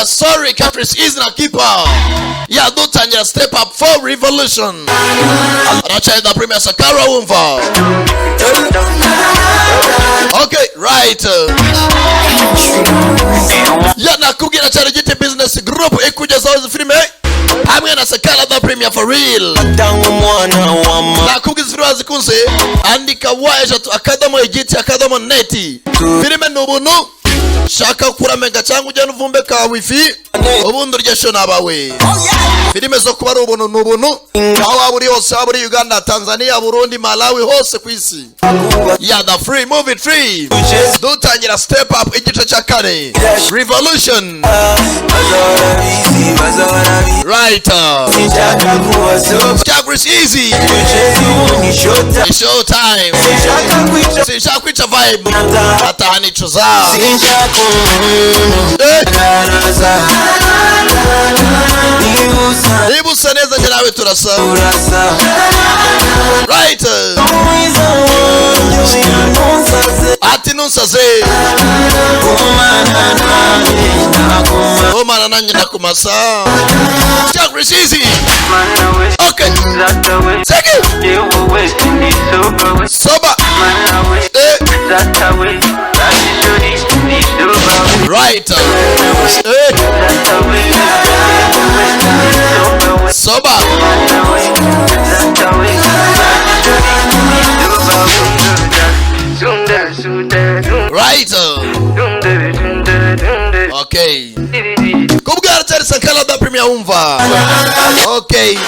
Sorry, Caprice is na keeper ya dutangira Step Up for Revolution. Aracyari the Premier Sakara, wumva. Okay, right, ya nakubwira cyane Giti Business Group ikugezaho izi filime hamwe na Sakara the Premier for real. Tanga umwana wa ma. Nakubwiza filime wazikunze, andika w, .igiti.net. Filime ni ubuntu. Shaka kura mega cyangwa ugenda uvumbe ka wifi, ubundi urye show n'abawe. Filime zo kuba ari ubuntu, ni ubuntu aho waba uri hose, waba uri Uganda, Tanzania, Burundi, Malawi, hose ku isi. Ya the free movie tree, dutangira Step Up igice cya kane, Revolution. Bazahora bizi, bazahora bizi. Right. Sinshaka kuba sober. Chagris Easy. Duceze ubu ni showtime. Show time. Sinshaka kwica. Sinshaka kwica vibe, ataha nicuza. Sinshaka umuntu araza. Niba usa Niba usa neza, njye nawe turasa. Urasa. Right. Mwiza wanjye, ntusaze. Ati ntusaze. Gumana nanjye ndaguma. Gumana nanjye ndakumasa. Chagris Easy. Okay. Seki soba. Right. Soba. Right. Okay, kubwara cyari Sankara da Premier, wumva. Okay.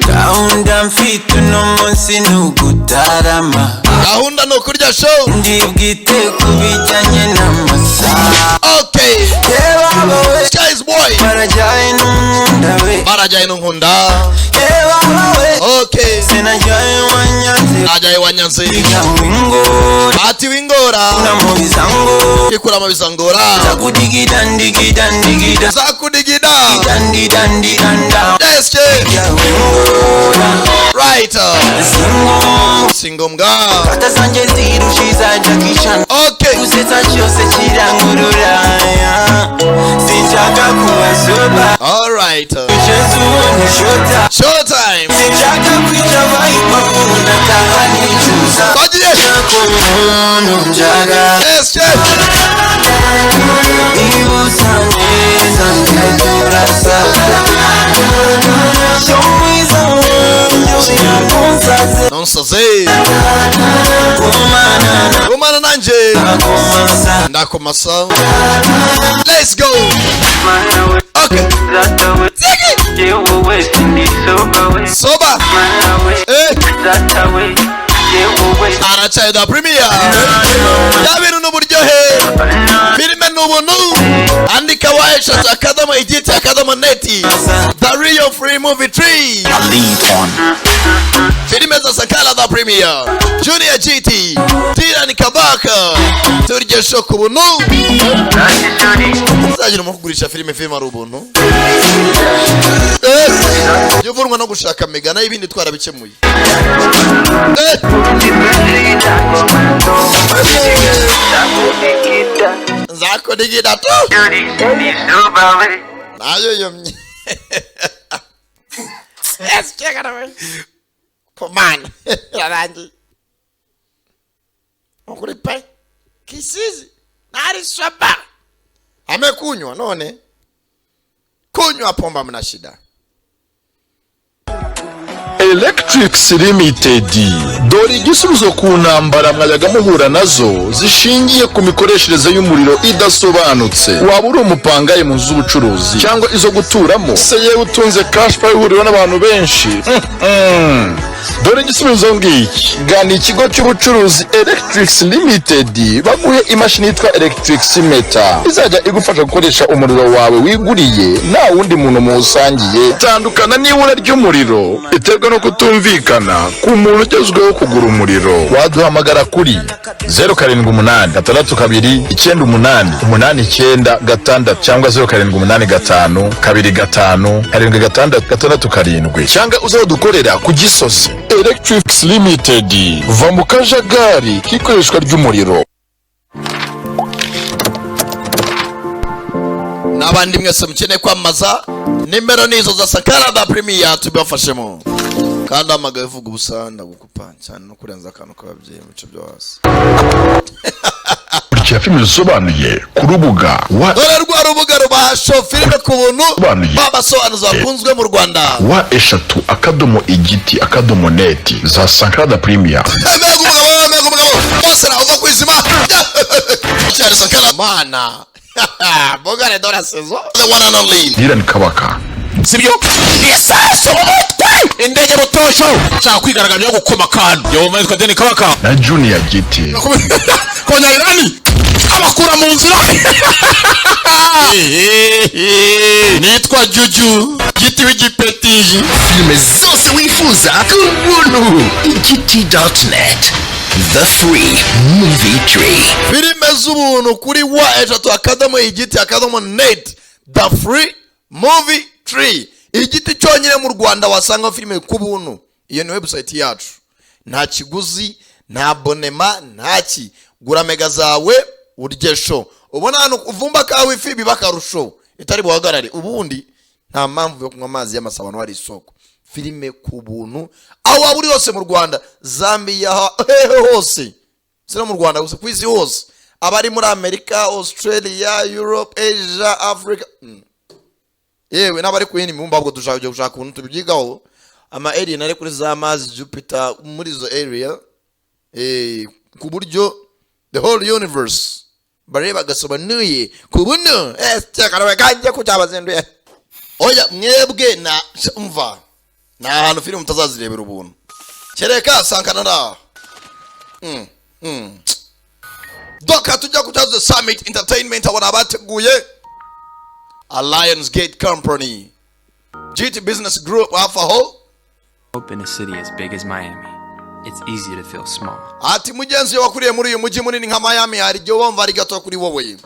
Gahunda mfite uno munsi ni ugutarama. Gahunda ni ukurya show. Ndi bwite ku bijyanye n'amasaha. Okay. Reba we. Skies boy. Barajyaye n'umwunda we. Barajyaye n'unkunda. Reba we. Okay. Sinajyaye wanyanze. Najyaye wanyanze. Biga wingora. Ati wingora. Namubizango. Ikura mu bizangora. Zakudigida ndigida ndigida. Zakudigida. Dandi dandi danda. Yes, ke. Biga wingora. Right. Singo. Singombwa. Kata zanjye zirushiza Jackie Chan. Okay. Gusetsa cyose kirangurura. Sinshaka kuba sober. All right. Duceze ubu ni showtime. Show time. Sinshaka kwica vibe, nataha nicuza. Twagiye. Nshaka umuntu njaga. Yes, ke. Niba usa neza, njye turasa. Cyo mwiza wanjye, ntusaze. Ntusaze. Gumana Gumana nanjye. nakumasa. Ndakumasa. Let's go. Okay. Ziggy. Soba. Aracaye the Premier. Ya bintu n'uburyohe. Filime ni ubuntu. Andika w, .igiti.net. The real free movie tree. Filime za Sankara the Premier, Junior GT, Tiran Kabaka. Turya show ku buntu. Uzagira umuntu kugurisha filime, filime ari ubuntu. Jya uvunwa no gushaka mega, naho ibindi twarabikemuye. Nzakudigida tu nayo yomye. Yes, check it out. Komana yarangiye ukuri pe kisizi nari soba amekunywa none kunywa pomba mna shida. Electrics Limited, dore igisubizo ku ntambara mwajyaga muhura nazo zishingiye ku mikoreshereze y'umuriro idasobanutse. Waba uri umupangayi mu nzu z'ubucuruzi cyangwa izo guturamo se, yewe utunze cash power ihuriweho n'abantu benshi. Dore igisubizo ngiki: gana ikigo cy'ubucuruzi Electrics Limited, baguhe imashini yitwa Electrics Meter izajya igufasha gukoresha umuriro wawe wiguriye nta wundi muntu muwusangiye. Tandukana n'ibura ry'umuriro riterwa no kutumvikana ku muntu ugezweho kugura umuriro. Waduhamagara kuri 0786298896 cyangwa 0785257667, cyangwa uzadukorera ku Gisozi. Electrics Limited, va mu kajagari k'ikoreshwa ry'umuriro. N'abandi mwese mukeneye kwamamaza, nimero nizo za Sankara Premier, tubibafashemo. Kandi hamagaye uvuga ubusa, ndagukupa cyane no kurenza akantu k'ababyeyi mu bice byo hasi. Kurikira filime zisobanuye ku rubuga wa Dore rwa rubuga rubasha filime ku buntu. Sobanuye. Babasobanuzi bakunzwe mu Rwanda. www.igiti.net za Sankara Premier. Mbega umugabo, mbega umugabo! Bose nawe uva ku izima cyane. Sankara mana bogare dora saison, the one and only. Dylan Kabaka. Sibyo, isasu mu mutwe, indege butosho, nshaka kwigaragambya yo gukoma akantu. Yehova, yitwa Deni Kabaka. Na Junior Giti. Konya Irani abakura mu nzira. Nitwa Juju Giti w'igipetiji. Filime zose wifuza ku buntu, igiti.net, the free movie tree. Filime z'ubuntu kuri www.igiti.net, the free movie tree. Igiti cyonyine mu Rwanda wasanga filime ku buntu. Iyo ni website yacu, nta kiguzi, nta abonnement, nta ki. Gura mega zawe urye show. Ubona hano uvumba ka wifi biba akarusho, itari buhagarare. Ubundi nta mpamvu yo kunywa amazi y'amasabano hari isoko. Filime ku buntu aho waba uri hose mu Rwanda, Zambia, hehe hose. Si no mu Rwanda gusa, ku isi hose, abari muri Amerika, Australia, Europe, Asia, Africa, Yewe n'abari ku yindi mibumbe. Ahubwo dushaka kujya gushaka ukuntu tubyigaho, ama alien ari kuri za Mars, Jupiter, muri izo area, ku buryo the whole universe bareba gasobanuye ku buntu. Cyakarawe kanjye ko cyabazinduye. Oya mwebwe, na umva, ni ahantu filime mutazazirebera ubuntu kereka Sankara na Doka tujya ku cyazo Summit Entertainment. Abona abateguye Alliance Gate Company, GT Business Group hafi aho. Up in a city as big as Miami, it's easy to feel small. Ati mugenzi we wakuriye muri uyu mujyi munini nka Miami, hari igihe wumva ari gato kuri wowe,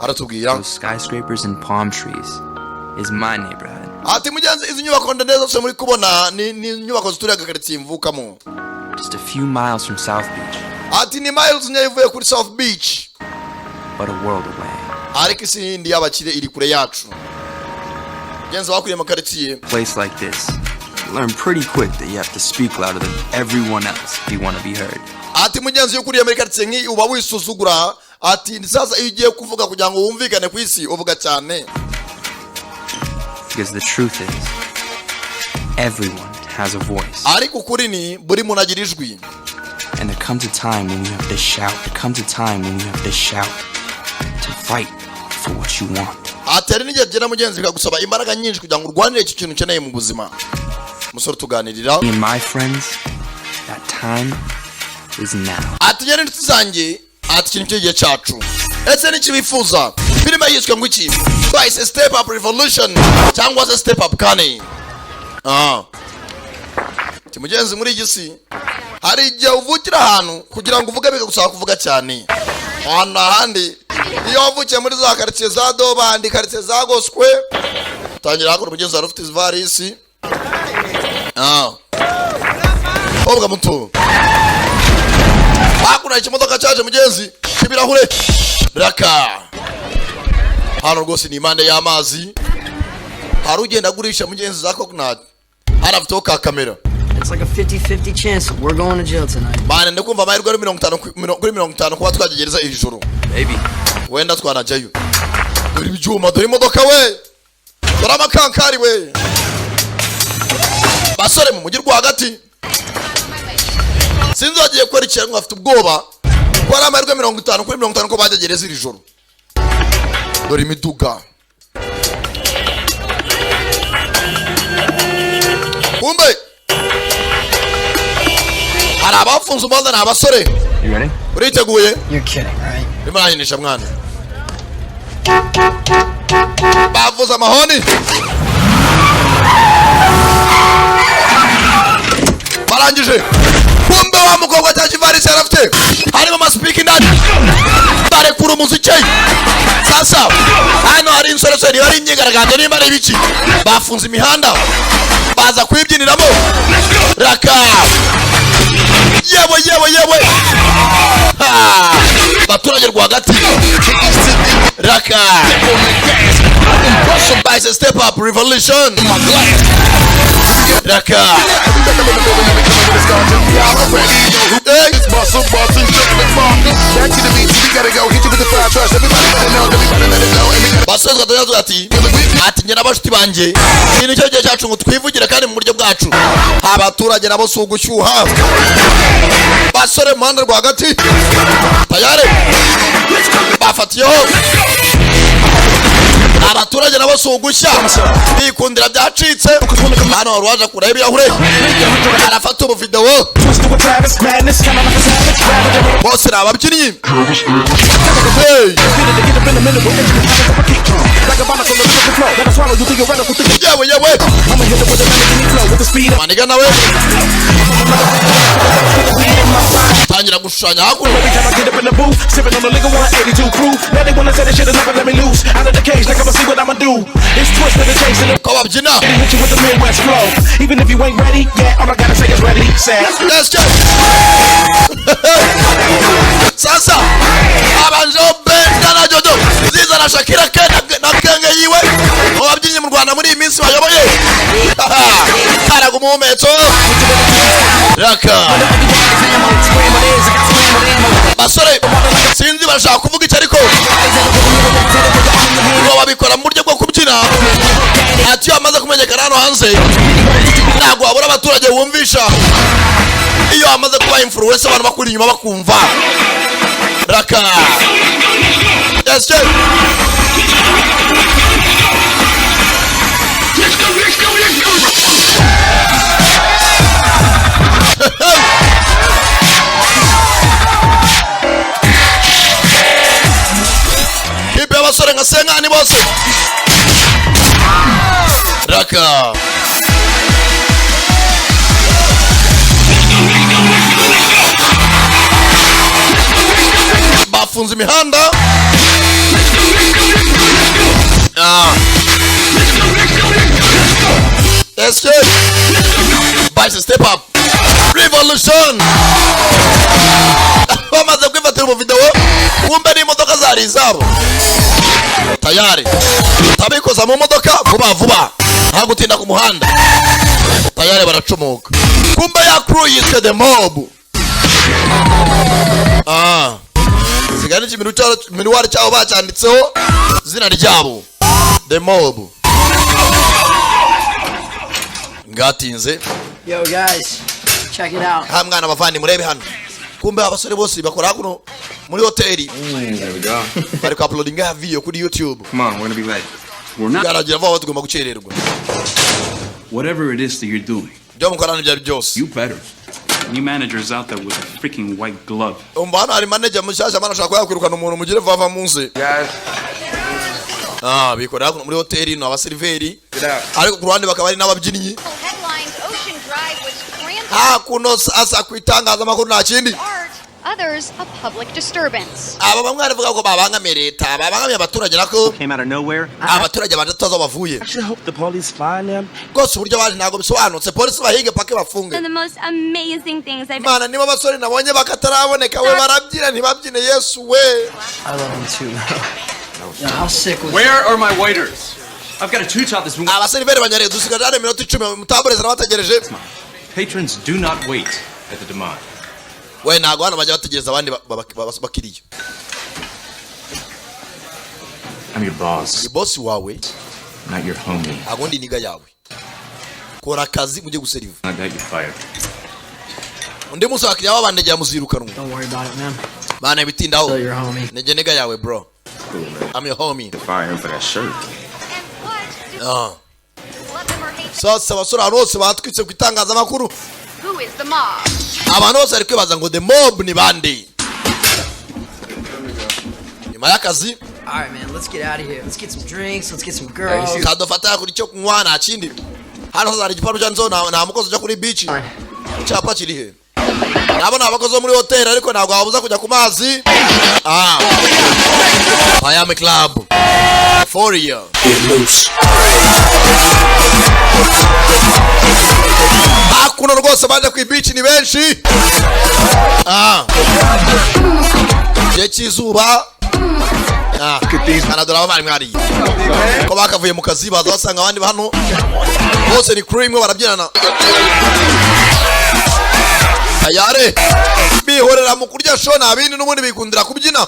aratubwira. Those skyscrapers and palm trees is my neighborhood. Ati mugenzi, izi nyubako ndende zose muri kubona ni inyubako zituriye agakaritsiye mvukamo. Just a few miles from South Beach, Ati ni miles nyayo ivuye kuri South Beach, but a world away. ariko isi yindi y'abakire iri kure yacu. Mugenzi wakuriye mu karitsiye. Place like this, you learn pretty quick that you have to speak louder than everyone else if you want to be heard. Ati mugenzi, iyo ukuriye muri karitsiye nk'iyi uba wisuzugura. Ati sasa iyo ugiye kuvuga kugira ngo wumvikane ku isi, uvuga cyane. Because the truth is, everyone has a voice. Ariko ukuri ni buri muntu agira ijwi. And there comes a time when you have to shout. There comes a time when you have to shout to fight for what you want. Ati hari n'igihe kigera mugenzi bikagusaba imbaraga nyinshi kugira ngo urwanire icyo kintu ukeneye mu buzima. Umusore tuganirira. Me and my friends, that time is now. Ati njye n'inshuti zanjye, ati iki nicyo gihe cyacu. Ese n'iki bifuza? Filime yiswe ngo iki? Bahise Step Up Revolution cyangwa se Step Up Kane. Ati mugenzi, muri iyi si hari igihe uvukira ahantu kugira ngo uvuge bikagusaba kuvuga cyane. Ahantu ahandi, iyo wavukiye muri za karitsiye za dobandi, karitsiye zagoswe, utangira hakuno. Umugenzi wari ufite ivarisi. Kobwa muto, hakuno ikimodoka cyaje mugenzi cy'ibirahure raka. Hano rwose ni impande y'amazi, hari ugenda agurisha mugenzi za coconut, hano afiteho ka kamera. It's like a 50-50 chance that we're going to jail tonight. Bane, ndikumva amahirwe ari 50 kuri 50 kuba twajya gereza iri joro. Maybe. Wenda twanajyayo. Dore ibyuma, dore imodoka we, dore amakankari we. Basore mu mujyi rwagati, sinzi bagiye kwerekera ngo bafite ubwoba ko ari amahirwe 50 kuri 50 ko bajya gereza iri joro. Dore imiduga. Kumbe hari abafunze umuhanda, ni abasore. You ready? Uriteguye? You're kidding, right? Urimo urahinisha mwana? Bavuze amahoni, barangije. Kumbe wa mukobwa cya kivarisi yarafite harimo amasipika indani, barekura umuziki. Sasa hano hari insoresore, niba ari imyigaragambyo, niba ari ibiki, bafunze imihanda baza kuyibyiniramo raka. Yewe, yewe, yewe! Ha! Baturage rwagati, raka bahise step up revolution, raka. Hey. Muscle busting, back to the beat, we gotta go. Hit you with the fire trust. Everybody better know, everybody let it know. And we gotta Basore twatangiraga ati njye n'abashuti banjye, iki nicyo gihe cyacu ngo twivugire kandi mu buryo bwacu. Abaturage nabo si ugushyuha. Basore mu muhanda rwagati tayari bafatiyeho. Abaturage nabo si ugushya, bikundira byacitse. Hano wari waje kuraho ibirahure, arafata ubuvidewo. Bose ni ababyinnyi. Hey! Yewe, yewe, maniga nawe tangira gushushanya hakuno. Every time I get up in the booth, sipping on the liquor 182 proof. Now they wanna say this shit is never let me loose. Out of the cage, like I'ma see what I'ma do. It's twisted and chasing it. Ko babyina. Hit you with the Midwest flow. Even if you ain't ready, yeah, all I gotta say is ready, set. Let's go. Sasa abanjeho Benda na Jojo Ziza na Shakira ke na genge yiwe mu babyinnyi mu Rwanda muri iyi minsi bayoboye. Karaga umuhumetso, raka. Basore sinzi barashaka kuvuga icyo, ariko ngo babikora mu buryo bwo kubyina. Ati iyo bamaze kumenyekana hano hanze, ntabwo wabura abaturage wumvisha. Iyo wamaze kuba influence, abantu bakuri inyuma bakumva. Raka, yes, yes. Let's go, let's go, let's go. Kipe y'abasore nka senkani bose, raka. Bafunze imihanda. Ah. Let's go. Bahise step up revolution. Bamaze kwifatira ubuvidewo, kumbe n'imodoka zari izabo. Tayari tabikoza mu modoka vuba vuba, nta gutinda ku muhanda. Tayari baracumuka, kumbe ya crew yitwe the mob. Ah, sigara ikimiruwari cyabo bacyanditseho izina ryabo, the mob. Ngatinze. Yo, guys, check it out. Ha mwana, bavandi, murebe hano. Kumbe abasore bose bakora hakuno muri hoteli. There we go. Bari ku uploadinga video kuri YouTube. Come on, we're gonna be late. We're not. Bwaragira vuba, tugomba gukererwa. Whatever it is that you're doing, Ibyo mukora n'ibyo ari byose, you better. New manager's out there with a freaking white glove. Umva, hano hari manager mushyashya, mana, ashaka kuba yakwirukana umuntu. Mugire vuba va munsi. Ah, bikorera hakuno muri hoteli, ni abaseriveri, ariko ku ruhande bakaba ari n'ababyinnyi. Headlines: Ocean Drive was crammed Hakuno sasa ku itangazamakuru nta kindi. art, others a public disturbance. Aba bamwe baravuga ko babangamiye leta, babangamiye abaturage, nako Came out of nowhere. abaturage baje tutazi aho bavuye. I hope the police find them. Rwose uburyo baje ntabwo bisobanutse, polisi bahige pake bafunge. One of the most amazing things I've Mana, niba abasore nabonye bakataraboneka we, barabyina ntibabyine, Yesu we! I love him too, bro. Yo, how sick was Where are my waiters? I've got a two-top that's been. Abaseriveri banyareye, dusigaje hano iminota 10, mutabureza nabategereje. Patrons do not wait at the demand. We, ntabwo hano bajya bategereza abandi bakiriya. I'm your boss, Ni bosi wawe, not your homie. ntabwo ndi nigga yawe. Kora akazi, mujye guseriva. I got you fired. Undi munsi abakiriya babandegera, muzirukanwa. Don't worry about it, man. Bana, bitindaho. Still your homie. Nige nigga yawe, bro. I'm your homie. Fire him for that shirt. And what do Ah. love them or hate them? Sasa abasore ahantu hose batwitse ku itangazamakuru. Who is the mob? Abantu bose bari kwibaza ngo the mob ni bande nyuma y'akazi. All right, man, let's get out of here. Let's get some drinks. Let's get some girls. Kadufata kuri icyo kunywa, nta kindi. Hano hari igiparu cyanditseho nta mukozi ujya kuri beach. Icyapa kiri he? Nabo ni abakozi bo muri hoteli, ariko ntabwo wabuza kujya ku mazi. Ah, Miami Club. Euphoria. Get loose. Hakuno rwose baje ku beach ni benshi. Igihe cy'izuba. Kanadora abari mwariye ko bakavuye mu kazi, baza basanga abandi hano bose ni crew imwe, barabyinana tayare, bihorera mu kurya show, nta bindi, n'ubundi bikundira kubyina.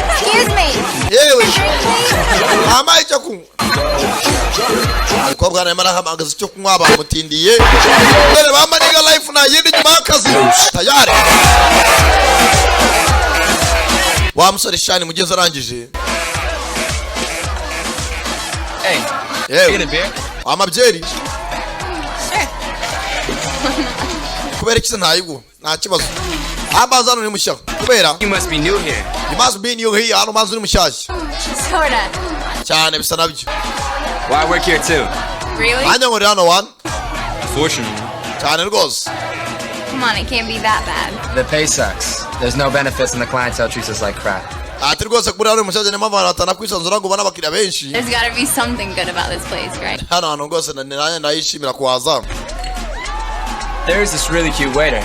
Excuse me. Yewe, amaye icyo kunywa. Umukobwa arimo arahamagaza icyo kunywa, bamutindiye. Dore ba maniga, life nta yindi nyuma y'akazi. Tayari wa musore shani mugeze arangije. Hey, Yewe. get a beer? Amabyeri kubera iki se ntayiguha? Nta kibazo, amazi hano ni mushya kubera. You must be new here. You must be new here. Hano mazi uri mushyashya. Sorta. Cyane, bisa nabyo. Well, I work here too. Really? Nanjye nkorera hano wani. Fortunately. Cyane rwose. Come on, it can't be that bad. The pay sucks. There's no benefits and the clientele treats us like crap. Ati rwose kuri hano mushyashya, niyo mpamvu abantu batanakwisanzura ngo ubone abakiriya benshi. There's gotta be something good about this place, right? Hano hantu rwose nanjye ndayishimira kuhaza. There's this really cute waiter.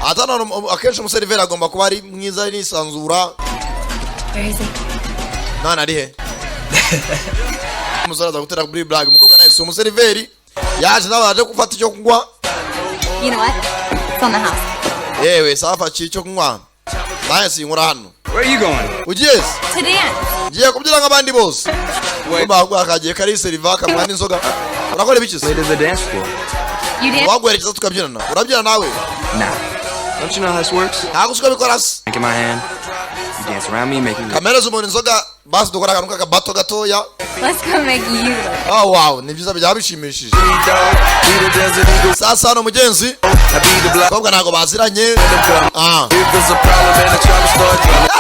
Ati hano hantu akenshi umuseriveri agomba kuba ari mwiza, nisanzura. Where is he? None ari he? Umusore aza gutera kuri blague, umukobwa nawe si umuseriveri, yaje nawe aje gufata icyo kunywa. You know what? It's on the house. Yewe, safa icyo kunywa, nanjye sinkura hano. Where are you going? Ugiye se? To dance. Ngiye kubyina nk'abandi bose. Kumva kagiye kari seriva kamuha n'inzoga. Urakora ibiki se? To the dance floor. You dance? Waguherekeza tukabyinana. Urabyina nawe? Nah. Don't you know how this works? Ntabwo usiko bikora se? Drink in my hand. You dance around me, making me. Kamereza umuntu inzoga basi, dukora akantu k'akabato gatoya. Let's go make you look. Oh wow, ni byiza, byaba bishimishije. Sasa hano mugenzi, abakobwa ntabwo baziranye.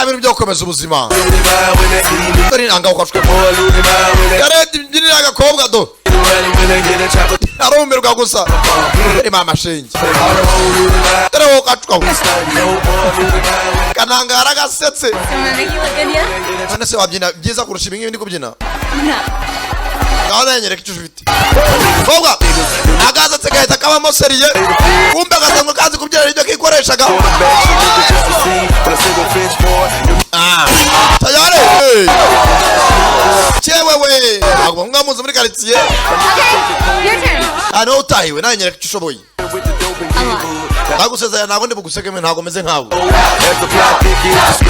Ya bintu byo gukomeza ubuzima, dore inanga ukashwe yarebye imbyinire y'agakobwa, do arumirwa gusa. Dore mama shenge, dore wowe ukacwa kananga yaragasetse. So I'm gonna make you look good, yeah? None se wabyina byiza kurusha ibi ngibi ndi kubyina? No. Ngaho nawe nyereka icyo ufite. Kobwa agasatsi gahita kabamo sérieux, kumbe agasanzwe kazi kubyina ibyo kikoreshaga. Tayari. Hey. Cyewe we, ntabwo mwamuzi muri karitsiye. Okay, your turn. Ah, niwe utahiwe, nawe nyereka icyo ushoboye. A lot. Ndagusezeranya, ntabwo ndi buguseke, ntabwo meze nkawe.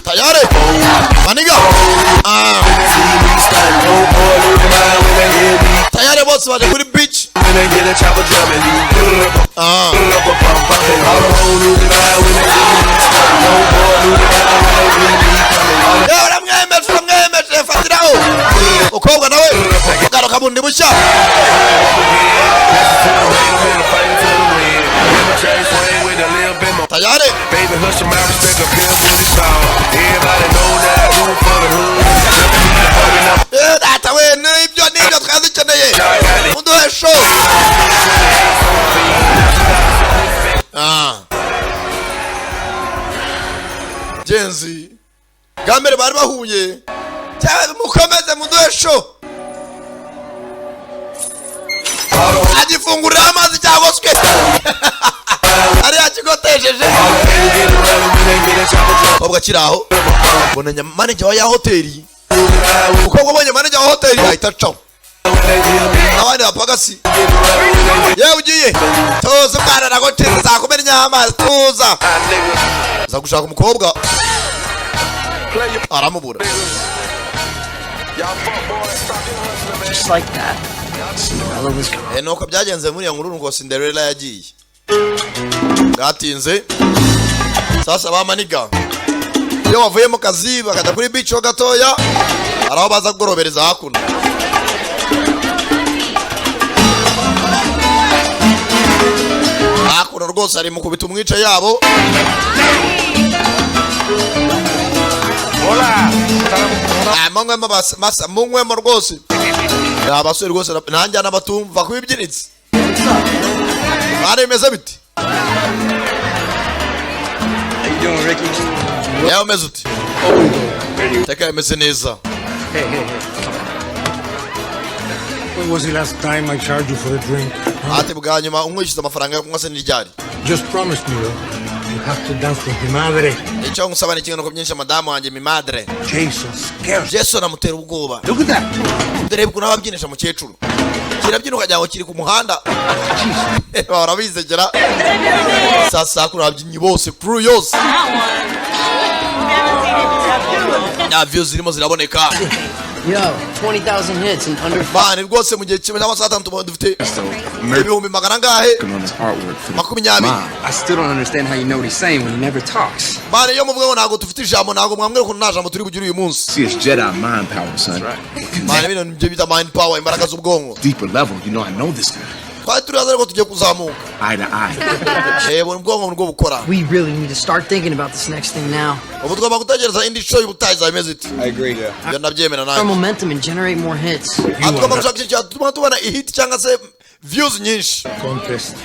Tayari maniga. Tayari bose baje kuri beach. Yewe, uramwemeje, uramwemeje, fatiraho. Umukobwa nawe garuka bundi bushya. Tayari. Baby, hush your mouth, respect a pill when it's on. Everybody know that I do it for the hood. Eh, data we, nibyo nibyo twari dukeneye, muduhe show. Genzi bwa mbere bari bahuye cyangwa mukomeze muduhe show. Agifungurira amazi cyagoswe ariya kigotesheje. Umukobwa akiri aho mbona manager wa ya hoteli. Umukobwa ubonye manager wa hoteli ahita acaho abandi bapagasi. Yewe, ugiye? Tuza mwana, nagutsinze zakumennye amazi, tuza. Aza gushaka umukobwa aramubura. Just like that, Cinderella was gone. Eh, nuko byagenze muri iyo nkuru, nuko Cinderella yagiye. Bwatinze sasa, ba maniga iyo bavuye mu kazi bakajya kuri beach ho gatoya, hari aho baza kugorobereza hakuno. Hakuno rwose ari mu kubita umwica yabo. Munywemo munywemo rwose, ni abasore rwose nanjye n'abatumva kubibyinitse bari bimeze biti. How you doing, Ricky? Yewe, umeze uti? Teka yameze neza. Hey, hey, hey. When was the last time I charged you for a drink? Ati bwa nyuma umwishyuza amafaranga yo kunywa se n'iryari? Just promise me, though. You have to dance with mi madre. Icyo ngusaba ni kimwe, nuko byinshi madamu wanjye, mi madre. Jason scares. Jason amutera ubwoba. Look at that. Dore ukuntu aba abyinisha mukecuru, kirabyina ukagira ngo kiri ku muhanda, bahora bizegera. Sasa kuri ababyinnyi bose, crew yose, nya views zirimo ziraboneka. Yo, 20,000 hits in under Man, rwose mu gihe kimwe cy'amasaha 6 tuba dufite ibihumbi magana angahe? 20. I still don't understand how you know what he's saying when he never talks. Man, iyo muvuga ngo ntabwo dufite ijambo, ntabwo mwambwira ukuntu nta jambo turi bugire uyu munsi. See, it's Jedi mind power, son. Man, bino nibyo bita mind power, imbaraga z'ubwonko. Deeper level, you know I know this guy. Twari turi hasi ariko tugiye kuzamuka. Eye to eye. Reba, ubwonko nibwo bukora. We really need to start thinking about this next thing now. Ubu tugomba gutegereza indi show y'ubutaha izaba imeze ite. I agree. Yeah. Ibyo ndabyemera Our nanjye. momentum and generate more hits. Aha tugomba gushaka ikintu cyatuma tubona ihit cyangwa se views nyinshi. Contest.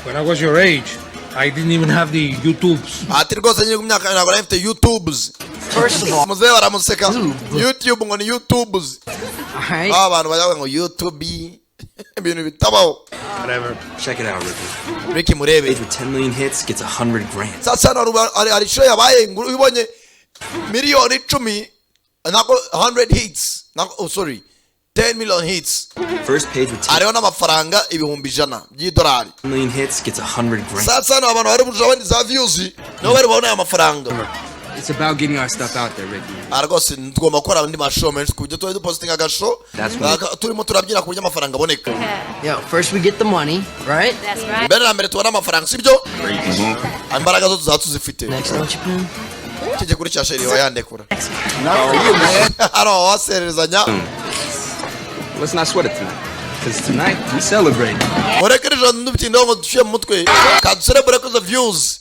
When I was your age, I didn't even have the YouTubes. Ati rwose nyiri ku myaka ntabwo nari mfite YouTubes. First of all, Muzehe baramuseka, YouTube ngo ni YouTubes. Alright. Aho abantu bajya bavuga ngo YouTube, ibintu bitabaho. Whatever. Check it out, Ricky. Ricky, murebe. Page with 10 million hits gets 100 grand. Sasa hano hari show yabaye ngo ubonye miliyoni 10, ntabwo 100 hits, ntabwo, oh sorry, 10 million hits. First page with 10 Hariho n'amafaranga 100,000 by'idolari. million hits gets 100 grand. Sasa hano abantu bari kurusha abandi za views nibo bari babona aya mafaranga. It's about getting our stuff out there, Ricky. Aha rwose tugomba gukora andi mashow menshi ku buryo tuba dupositinga agashow That's right. turimo turabyina ku buryo amafaranga aboneka. Yo, first we get the money, right? That's right. Mbere na mbere tubona amafaranga, sibyo? Imbaraga zo tuzaba tuzifite. Next, don't you, Pin? Kijye kuri cya chérie wayandekura hano wasererezanya. Let's not sweat it tonight. Because tonight we celebrate. Mureke iri joro ndubitindaho ngo dushyire mu mutwe, kaduserebure ko izo views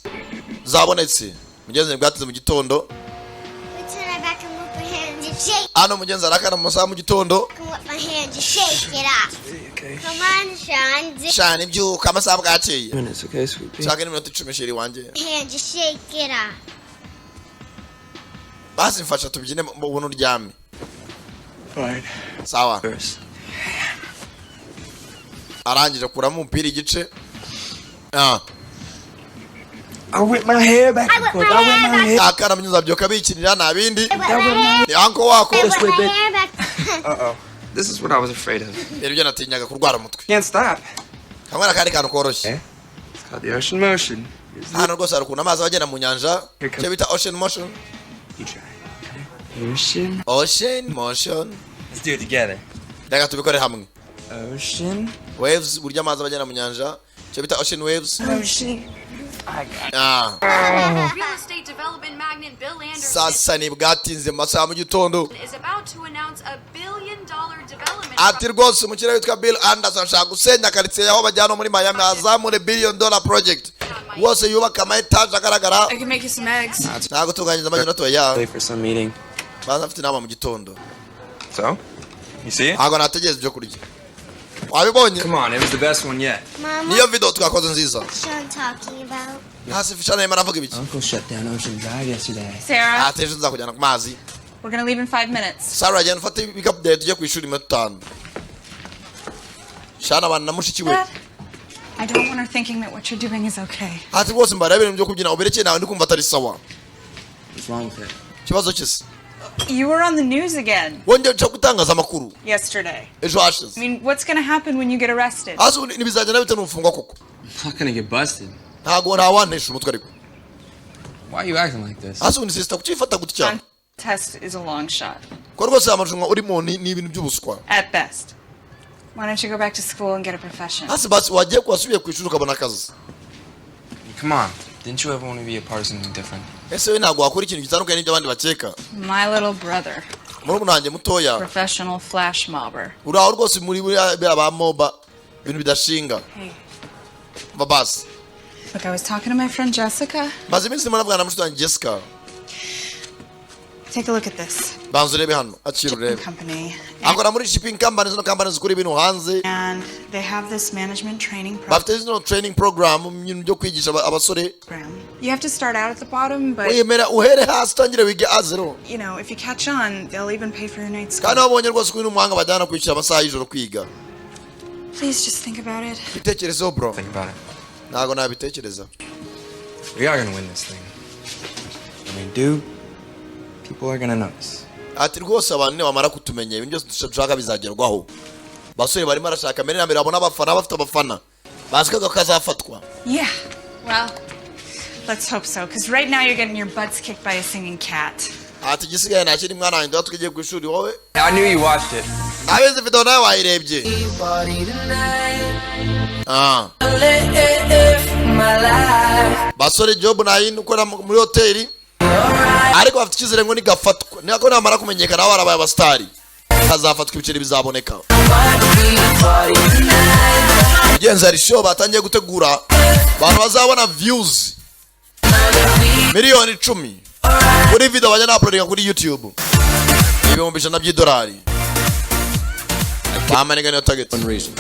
zabonetse. Mugenzi, bwateze mu gitondo. Turn back and whip my hand and shake. Hano mugenzi arakana mu masaha mu gitondo. And whip my hand and shake it off. Come on, Sean. Shana, ibyuka, amasaha bwakeye. Minutes, okay, sweet pea? Shaka n'iminota 10, chérie wanjye. Hand just shake it off. Basi mfasha tubyine mu buntu uryame. Fine. Sawa. First. Arangije akuramo umupira igice. Ah. I whip my hair back I and whip forth. my I whip hair my back. hair. Akana munyuza byuka bikinira, nta bindi. I whip my hair. Ni uncle wako. I whip my hair back. Uh-oh. This is what I was afraid of. Rero ibyo natinyaga, kurwara umutwe. Can't stop. Kamwe n'akandi kantu koroshye. It's called the ocean motion. Hano rwose hari ukuntu amazi aba agenda mu nyanja, icyo bita ocean motion. You try. Ocean. Ocean motion. Let's do it together. Reka tubikore hamwe. Ocean. Waves, uburyo amazi aba agenda mu nyanja, icyo bita ocean waves. Ocean. Ah. Real estate development magnate Bill Anderson Sasa ni bwatinze mu masaha mu gitondo. is about to announce a $1 billion development Ati rwose umukiriya witwa Bill Anderson ashaka gusenya karitsiye aho bajyana muri Miami, azamure billion dollar project wose, yubaka ama etaje agaragara. I can make you some eggs. Ntabwo tunganyiriza amagi natoya. Late for some meeting. Banza mfite inama mu gitondo. So? You see it? Ntabwo nategereza ibyo kurya, wabibonye? Come on, it was the best one yet. Mama, Niyo video twakoze nziza. what's Sean talking about? Hasi Shana arimo aravuga ibiki? Uncle shut down Ocean Drive yesterday. Sarah, Ati ejo nzakujyana ku mazi. we're gonna leave in 5 minutes. Sarah, genda ufate ibikapu byawe tujye ku ishuri iminota 5. Shana abana na mushiki we. Dad, I don't want her thinking that what you're doing is okay. Ati rwose mbareba ibintu byo kubyina uberekeye nawe, ndi kumva atari sawa. What's wrong with it? Ikibazo kise? You were on the news again Wongeye uca gutangaza amakuru yesterday. ejo hashize. I mean, what's gonna happen when you get arrested? Hasi ubu ntibizagenda bite nufungwa koko? I'm not gonna get busted. Ntabwo ntawantesha umutwe ariko. Why are you acting like this? Hasi ubu sister, kuki wifata gutya? Test is a long shot, Ko rwose amarushanwa urimo ni ibintu by'ubuswa. at best. Why don't you go back to school and get a profession? Hasi basi wagiye wasubiye ku ishuri ukabona akazi. Come on. Didn't you ever want to be a part of something different? Ese we ntabwo wakora ikintu gitandukanye n'ibyo abandi bakeka? My little brother, Murumuna wanjye mutoya, professional flash mobber. uraho rwose muri buriya ba moba, ibintu bidashinga. Hey, Va basi. look, I was talking to my friend Jessica. Maze iminsi ndimo navugana na mushiki wanjye Jessica. Take a look at this. Banza urebe hano, akira urebe. Company. Akora muri shipping company, zino company zikura ibintu hanze. And they have this management training Bafite zino training program mu bintu byo kwigisha abasore. program. You have to start out at the bottom, but Wemera uhere hasi utangire wige a zero. If you catch on, they'll even pay for your night school. Kandi wabonye rwose ko uri umuhanga, bajyana kwishyura amasaha y'ijoro kwiga. Please just think about it. Bitekerezeho, bro. Think about it. Ntabwo nabitekereza. We are gonna win this thing. When we do, people are gonna notice. Ati rwose abantu nibamara kutumenya, ibintu byose dushaka bizagerwaho. Basore barimo barashaka mbere na mbere babona abafana, bafite abafana bazi ko kazafatwa. Yeah. Well, let's hope so, because right now you're getting your butts kicked by a singing cat. Ati igisigaye nta kindi, mwana wanjye, tuba tugiye ku ishuri wowe. I knew you watched it. Abizi video nawe wayirebye. Ah. Basore, job nayindi ukora muri hoteli, ariko bafite icyizere ngo nigafatwa, niko namara kumenyekana aho barabaye abasitari, hazafatwa, ibiceri bizaboneka. Mugenzi, hari show batangiye gutegura, abantu bazabona views 10,000,000 kuri video bajya na kuri YouTube, 100,000 by'idolari. Bamaniga niyo target. One reason.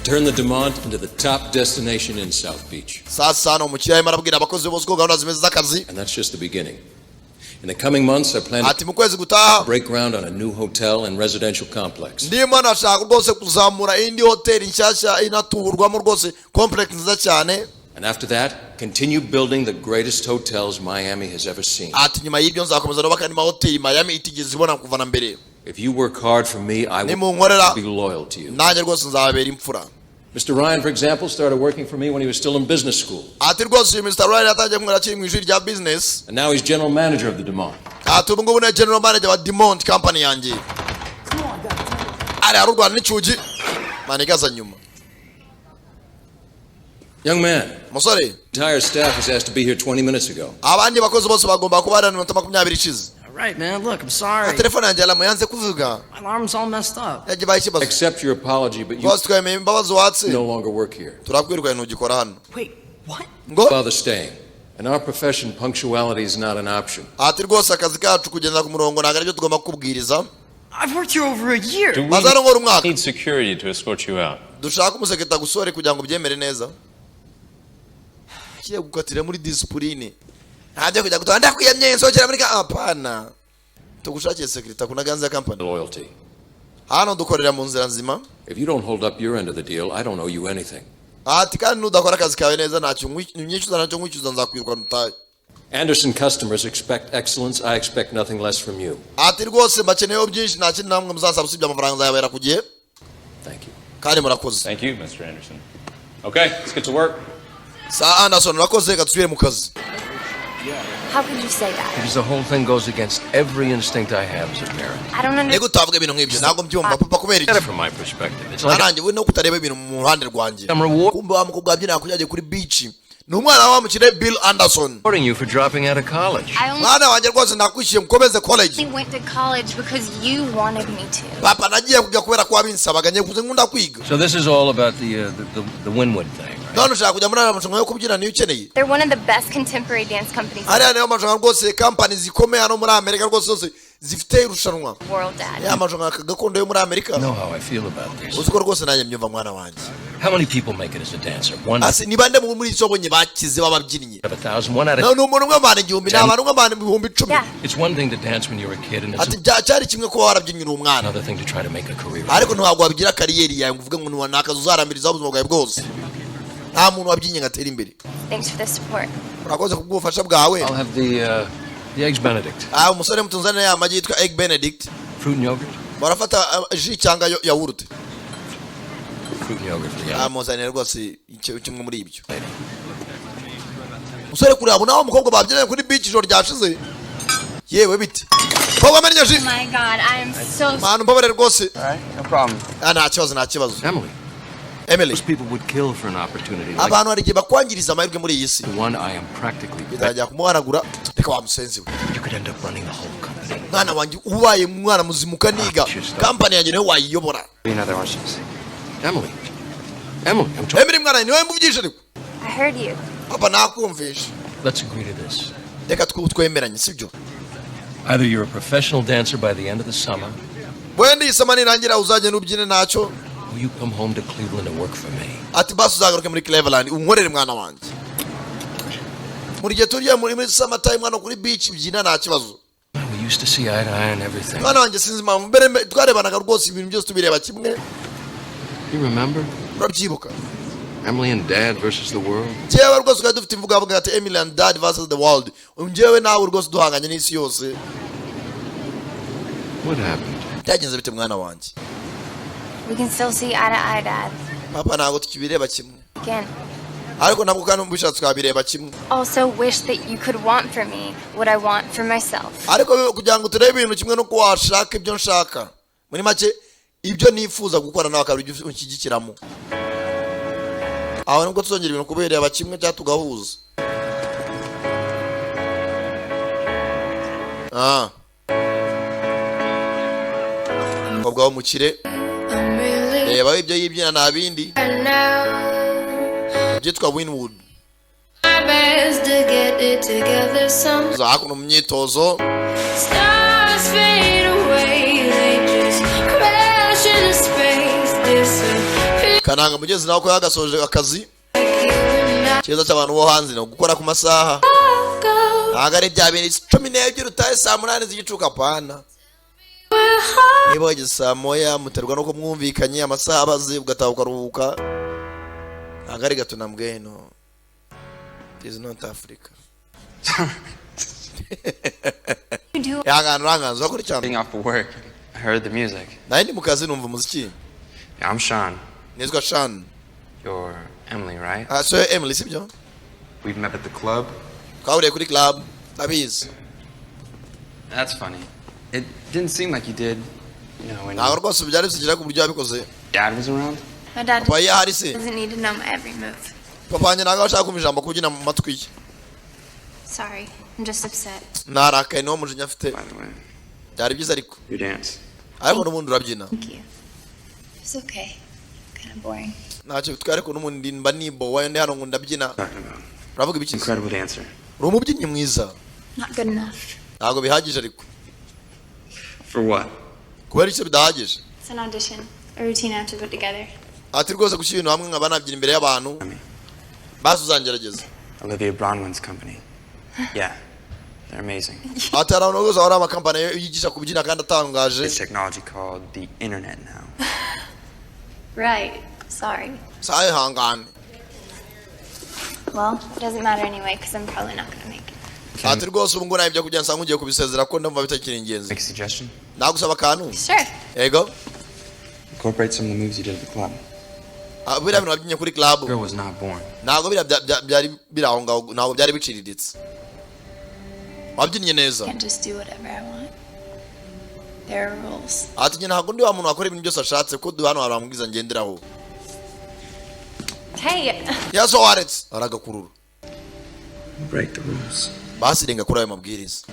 Turn the Demont into the top destination in South Beach. Sasa hano umukiriya arimo arabwira abakozi bose ko gahunda zimeze z'akazi. And that's just the beginning. In the coming months, I plan Ati mu kwezi gutaha to break ground on a new hotel and residential complex. ndimo nashaka rwose kuzamura indi hoteli nshyashya inaturwamo rwose, complex nziza cyane. And after that, continue building the greatest hotels Miami has ever seen. Ati nyuma y'ibyo nzakomeza nubaka andi mahoteli Miami itigeze ibona kuva na mbere. If you work hard for me, I will Nimunkorera, be loyal to you. nanjye rwose nzababera imfura. Mr. Ryan, for example, started working for me when he was still in business school. Ati rwose uyu Mr. Ryan yatangiye kumwera akiri mu ishuri rya business. And now he's general manager of the Demont. Ati ubu ngubu ni general manager wa Demont company yanjye. Ari arurwana n'icyugi manigaza nyuma. Young man, Musore, entire staff was asked to be here 20 minutes ago. abandi bakozi bose bagomba kuba hari iminota 20 ishize. All right, man. Look, I'm sorry. Telefone yanjye alarm yanze kuvuga. My alarm's all messed up. Yagiye ikibazo. Accept your apology, but you Rwose twemeye imbabazi watse. no longer work here. Turakwirukanye, ntugikora hano. Wait, what? Ngo Father staying. In our profession, punctuality is not an option. Ati rwose akazi kacu kugenda ku murongo ntabwo aribyo tugomba kukubwiriza. I've worked here over a year. Do we Maze hano nkora umwaka. need security to escort you out? Dushaka umuseketa gusore kugira ngo ubyemere neza, kiye gukatira muri discipline, ntajya kujya gutora ndakwiyamye nsohokera muri ka, hapana, tugushakiye security kuna ganza ya company. Loyalty. Hano dukorera mu nzira nzima. If you don't hold up your end of the deal, I don't owe you anything. Ati kandi nudakora akazi kawe neza, ntacyo unyishyuza, ntacyo nkwishyuza, nzakwirukana utahe. Anderson customers expect excellence. I expect nothing less from you. Ati rwose mbakeneyeho byinshi, nta kindi namwe muzasaba usibye amafaranga, nzayabera ku gihe. Thank you. Kandi murakoze. Thank you, Mr. Anderson. Okay, let's get to work. Sa Anderson, urakoze, reka dusubire mu kazi. How could you say that? Because the whole thing goes against every instinct I have as a parent. I don't understand. Nigute utavuga ibintu nk'ibyo? Ntabwo mbyumva, papa. Kubera iki? From my perspective, it's like Naranjye we no kutareba ibintu mu ruhande rwanjye. I'm rewarding Kumbe wa mukobwa wabyinaga kugira kuri beach ni umwana wa mukire Bill Anderson. you for dropping out of college. I only Mwana wanjye, rwose nakwishyuye mukomeze college. went to college because you wanted me to. Papa, nagiye kujya kubera ko wabinsabaga, ngiye kuze nkunda kwiga. So this is all about the Winwood thing, right? None ushaka kujya muri ariya marushanwa yo kubyina, niyo ukeneye? They're one of the best contemporary dance companies in Hariya niyo marushanwa rwose, kampani zikomeye hano muri Amerika rwose zose zifite irushanwa. the world, Dad. Ya marushanwa gakondo yo muri Amerika. You know how I feel about this. Uzi ko rwose nanjye mbyumva, mwana wanjye. How many people make it as a dancer? One Ase ni bande muri izo bonye bakize b'ababyinnyi? out of 1,000. One out of No, ni umuntu umwe mu bantu 1,000, ni abantu umwe mu bantu 10,000. Yeah. It's one thing to dance when you're a kid, and it's Ati cyari kimwe kuba warabyinnye uri umwana, another thing to try to make a career. ariko ntabwo wabigira career yawe ngo uvuge ngo ni akazi uzarambirizaho ubuzima bwawe bwose. Nta muntu wabyinnye ngo atere imbere. Thanks for the support. Urakoze kubw'ubufasha bwawe. I'll have the eggs Benedict, Ah, umusore mutunzanire ya magi yitwa egg benedict. Fruit and yogurt, Barafata jus cyangwa yawurute? Fruit and yogurt for the Ah, muzanire rwose kimwe muri ibyo. Musore kureba nawe umukobwa babyinanye kuri beach ijoro ryashize. Yewe, bite mukobwa amenye jus? Oh my God, I am so Mwana, umbabarire rwose. All right, no problem. Ah, nta kibazo, nta kibazo. Emily. Emily. Most people would kill for an opportunity like Abantu hari igihe bakwangiriza amahirwe muri iyi si. the one I am practically. Bitangira kumuhanagura. Reka wa musenzi we. You could end up running the whole company. Mwana wanjye, ubaye umwana muzima ukaniga, kampani yanjye niwe wayiyobora. Another orange juice. Emily. Emily, I'm talking. Emily, mwana, niwe mvugisha ariko. I heard you. Papa nakumvisha. Let's agree to this. Reka twemeranye, sibyo? Either you're a professional dancer by the end of the summer, Wenda iyi summer nirangira uzagenda ubyine ntacyo, or you come home to Cleveland and work for me. Ati basi uzagaruke muri Cleveland unkorere, mwana wanjye. Muri gihe turiya muri summer time hano kuri beach, byina nta kibazo. We used to see eye to eye on everything. Mwana wanjye, sinzi impamvu mbere twarebanaga rwose ibintu byose tubireba kimwe. You remember? Urabyibuka? Emily and Dad versus the world. Njyewe rwose twari dufite imvugo yavuga ati "Emily and Dad versus the world", njyewe nawe rwose duhanganye n'isi yose. What happened? Byagenze bite, mwana wanjye? We can still see eye to eye, Dad. Papa, ntabwo tukibireba kimwe. Again. Ariko ntabwo kandi ubishatse twabireba kimwe. Also wish that you could want for me what I want for myself. Ariko kugira ngo turebe ibintu kimwe nuko washaka ibyo nshaka, muri make ibyo nifuza gukora nawe akaba ibyo unshyigikiramo, aho nibwo tuzongera ibintu kubireba kimwe cyangwa tugahuza. Ah, umukobwa w'umukire, reba ibyo yibyina nta bindi byitwa Winwood. Best to get it together some Za hakuno mu myitozo. Stars fade away, they just crash into space, disappear. Kananga mugezi nawe ko yagasoje akazi. Cyiza cy'abantu bo hanze ni ugukora ku masaha, ntabwo ari bya bintu 12 utahe saa 8 z'igicuku, apana. Niba wageze saa 1, muterwa nuko mwumvikanye amasaha abaze, ugataha ukaruhuka. Ntabwo ari gato na mbweno. It is not Africa. Ihangane, uranganza urakora cyane. Getting off of work, I heard the music. Nawe ndi mu kazi numva umuziki. Yeah, I'm Sean. Nitwa Sean. You're Emily, right? Ah, so Emily, sibyo? We've met at the club. Twahuriye kuri club, ndabizi. That's funny. It didn't seem like you did, when Ntabwo rwose byari bisigira ku buryo wabikoze. Dad was around. My dad Papa iyo ahari se? doesn't need to know my every move. Papa wanjye ntabwo aba ashaka kumva ijambo kubyina mu matwi ye. Sorry, I'm just upset. Narakaye, niwo mujinya afite. Byari byiza ariko. You dance. Ariko n'ubundi urabyina. Thank you. It's okay. Kind of boring. Ntacyo bitwaye, ariko n'ubundi mba nibowa ndi hano ngo ndabyina. Uravuga ibiki se? Incredible dancer. Uri umubyinnyi mwiza. Not good enough. Ntabwo bihagije ariko. For what? Kubera icyo bidahagije? It's an audition, a routine I have to put together. Ati rwose gushyira ibintu hamwe nkaba nabyina imbere y'abantu, basi uzangerageza. Olivia Bronwyn's company. Yeah, they're amazing. Ati hari abantu rwose hari amakampani yigisha kubyina kandi atangaje. It's technology called the internet now. Right. Sorry. Sawa, ihangane. Well, it doesn't matter anyway, because I'm probably not gonna make it. Ati rwose ubu ngubu nawe ibyo kugira nsanga ugiye kubisezera ko ndumva bitakiri ingenzi. Make a suggestion? Nagusaba akantu? Sure. Yego. Incorporate some of the moves you did at the club. Ah, biriya bintu wabyinnye kuri club. Girl was not born. Ntabwo biriya byari biri aho ngaho, ntabwo byari biciriritse, wabyinnye neza. Can't just do whatever I want. There are rules. Ati njye ntabwo ndi wa muntu wakora ibintu byose ashatse, kuko hano hari amabwiriza ngenderaho. Hey. Yaso waretse aragakurura. Break the rules. Basi renga kuri ayo mabwiriza,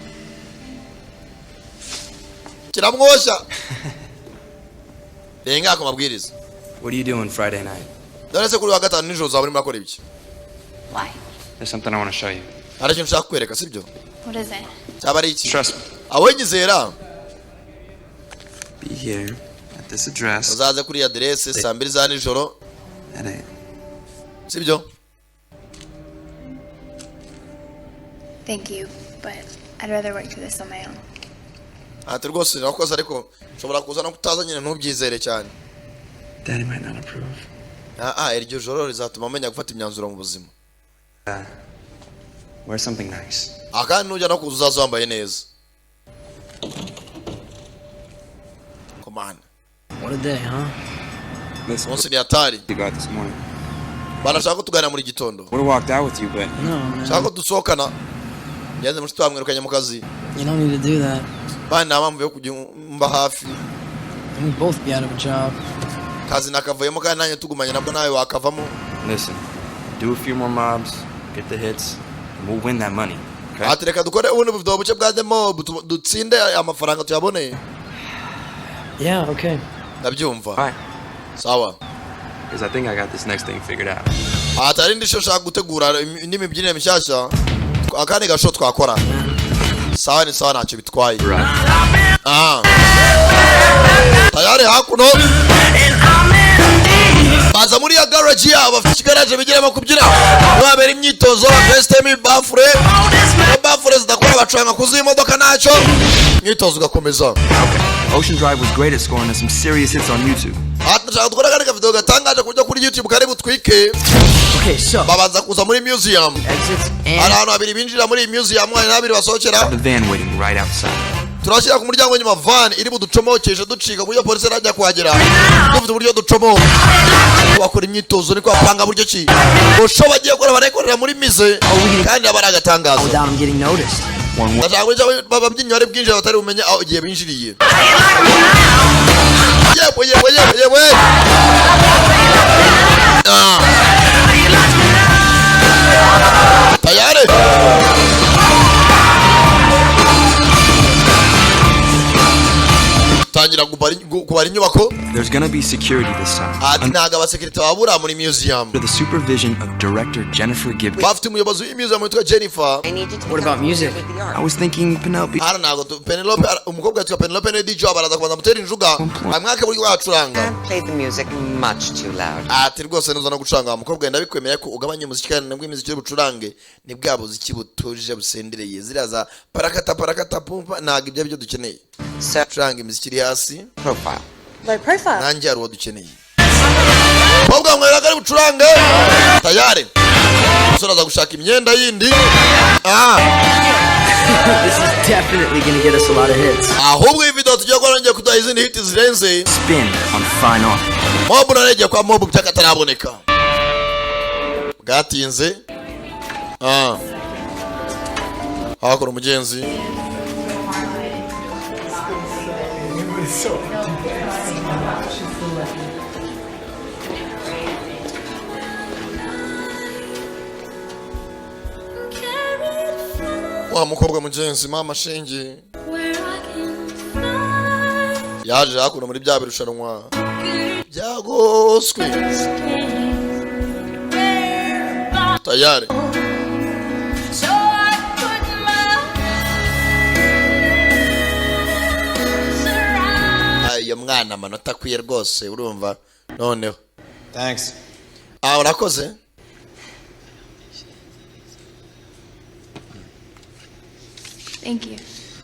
kiramwoshya, renga ku mabwiriza. What are you doing Friday night? None se kuri wa gatanu nijoro uzaba urimo urakora ibiki? Why? There's something I want to show you. Hari ikintu nshaka kukwereka, sibyo? What is it? Cyaba ari iki? Trust me. Aho nyizera. Be here at this address Uzaze kuri iyi aderese saa 2 za nijoro. at 8. Sibyo? Thank you, but I'd rather work through this on my own. Ati rwose nakoze, ariko nshobora kuza no kutaza nyine, ntubyizere cyane. Daddy might not approve. Ah ah, iryo joro rizatuma amenya gufata imyanzuro mu buzima. Wear something nice. Aha kandi nujya no kuza uzaza wambaye neza, komana. What a day, huh? Listen, Umunsi ni hatari. you got this morning. Banashaka ko tuganira muri gitondo. Would have walked out with you, but No, man. Shaka ko dusohokana, ngenze mushiki wamwirukanye mu kazi. You don't need to do that. Bani nta mpamvu yo kujya mba hafi. And we'd both be out of a job. Kazi nakavuyemo kandi nanjye tugumanye nabwo nawe wakavamo. Listen, do a few more mobs, get the hits, and we'll win that money. Okay? Ati reka dukore ubundi buvido buke bwa demo dutsinde amafaranga tuyabone. Yeah, okay. Ndabyumva. Alright. Sawa. Because I think I got this next thing figured out. Ati hari indi show nshaka gutegura n'imibyinire mishyashya, akandi gasho twakora. Sawa, ni sawa, ntacyo bitwaye. Ah, tayari hakuno baza muri ya garage yabo. Bafite ikigaraje bigiramo kubyina, babera imyitozo, bakesitemo ibafure. Iyo bafure zidakora bacuranga kuzuye imodoka, ntacyo, imyitozo ugakomeza. Ocean Drive was great at scoring us some serious hits on YouTube. Ati ndashaka dukora akandi kavidewo gatangaje ku buryo kuri YouTube kari butwike. Babanza kuza muri museum. Hari ahantu habiri binjira muri iyi museum, hari n'habiri basohokera. The van waiting right outside. Turashyira ku muryango w'inyuma van iri buducomokeshe ducika, ku buryo polisi irajya kuhagera dufite uburyo ducomoka. Bakora imyitozo, niko bapanga buryo ki busho bagiye gukora, barayikorera muri musée kandi aba ari agatangazo. Without him getting noticed. Ndashaka buryo ababyinnyi bari bwinjira batari bumenye aho igihe binjiriye. Yewe, yewe, yewe, yewe! Ah. Tayari tangira kubara inyubako. There's gonna be security this time. Ati ntabwo abasekirite babura muri museum. Under the supervision of director Jennifer Gibbons. Bafite umuyobozi w'imuseum witwa Jennifer. What about music? I was thinking Penelope. Hano ntabwo Penelope, umukobwa witwa Penelope ni DJ, baraza kubanza mutera injuga amwaka buryo wacuranga. Played the music much too loud. Ati rwose nuza no gucuranga wa mukobwa, ndabikwemera ko ugabanya umuziki, kandi nabwo imiziki uri bucurange ni bwa buziki butuje busendereye, ziriya za parakata parakata pumpa ntabwo ibyo aribyo dukeneye. Curanga imiziki iri hasi. Profile. Low profile. Nanjye hari uwo dukeneye, mukobwa mwera ari bucurange. Tayari umusore aza gushaka imyenda yindi. Ah. This is definitely gonna get us a lot of hits. Ahubwo iyi video tugiye gukora ngiye kuduha izindi hit zirenze. Spin on fine art. Mobu naregeye kwa mobu by'akataraboneka, bwatinze. Ah, hakora umugenzi. Wa mukobwa mugenzi, mama shingi yaje hakuno muri bya birushanwa byagoswe. Tayari ayo mwana amanota akwiye rwose, urumva noneho. Thanks. Ah, urakoze. Thank you.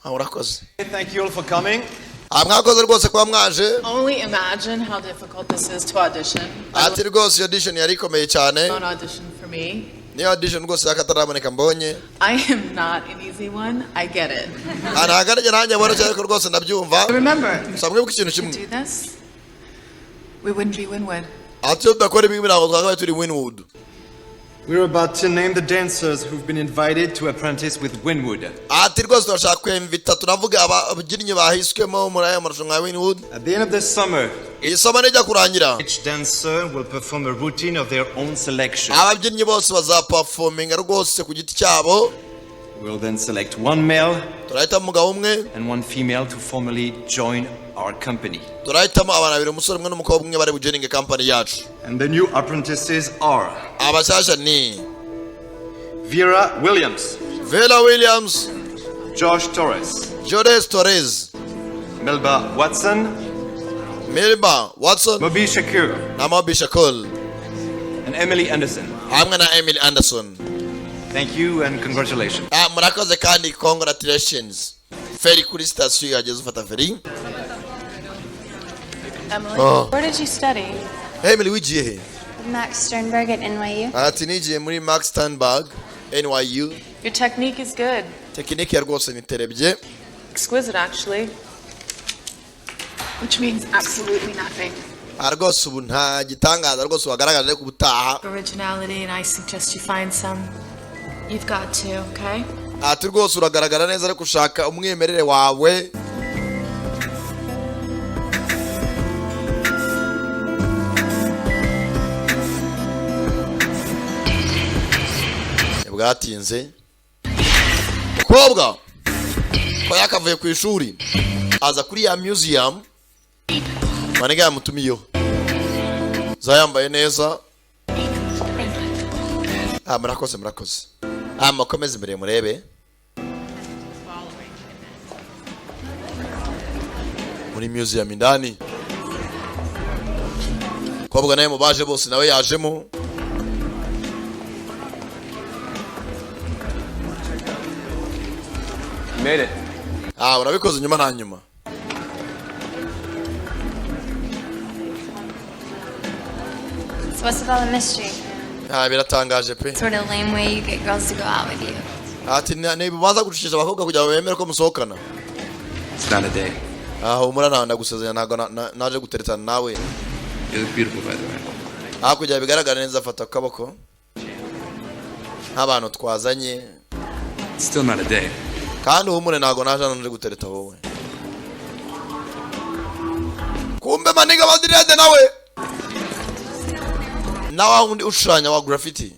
Ah, urakoze. Thank you all for coming. Ah, mwakoze rwose kuba mwaje. Only imagine how difficult this is to audition. Ati rwose iyo audition yari ikomeye cyane. An audition for me. Niyo audition rwose y'akataraboneka mbonye. I am not an easy one. I get it. Ah, ntabwo ari nanjye mbona cyane, ariko rwose ndabyumva. Remember, Gusa mwibuke ikintu to kimwe. do this, we wouldn't be Winwood. Ati iyo tudakora ibi ngibi ntabwo twakabaye turi Winwood. We're about to name the dancers who've been invited to apprentice with Winwood. Ati rwose turashaka kwemvita, turavuga ababyinnyi bahiswemo muri aya marushanwa ya Winwood. At the end of this summer, Iri somo nijya kurangira, each dancer will perform a routine of their own selection. ababyinnyi bose bazaperforminga rwose ku giti cyabo. We'll then select one male Turahitamo umugabo umwe and one female to formally join our company. Turahitamo abantu babiri, umusore umwe n'umukobwa umwe, bari bujoininge company yacu. And the new apprentices are Abashyashya ni Vera Williams, Vera Williams, Josh Torres, Jores Torres, Melba Watson, Melba Watson, Mobi Shakur, na Mobi Shakur, and Emily Anderson. Hamwe na Emily Anderson. Thank you and congratulations. Ah, murakoze kandi congratulations. Feri kuri sitasiyo yageze, ufata feri. Emily, Oh. where did you study? Emily, wigiye he? Max Sternberg at NYU. Ati nigiye muri Max Sternberg NYU. Your technique is good. Tekinike ya rwose niterebye. Exquisite, actually. Which means absolutely nothing. Ah, rwose ubu nta gitangaza rwose wagaragaje ku butaha. Originality, and I suggest you find some. You've got to, okay? Ati rwose uragaragara neza, ariko ushaka umwimerere wawe. Bwatinze, mukobwa ko yakavuye ku ishuri aza kuri ya museum maniga yamutumiyeho, za yambaye neza. Ah, murakoze, murakoze. Ah, mukomeze imbere murebe. Muri museum indani, kobwa nawe mu baje bose nawe yajemo. You made it. Ah, urabikoze nyuma na nyuma. So what's with all the mystery? Ah, biratangaje pe. Sort of lame way you get girls to go out with you. Ati niba baza gucisha abakobwa kugira ngo bemere ko musohokana. It's not a day. Ah, humura, ntawe ndagusezeranya, ntabwo naje guteretana nawe. You look beautiful, by the way. Hakurya bigaragara neza, afata akaboko nk'abantu twazanye. It's still not a day. Kandi uhumure, ntabwo naje hano nje gutereta wowe. Kumbe maniga badirede nawe na wa wundi ushushanya wa graffiti.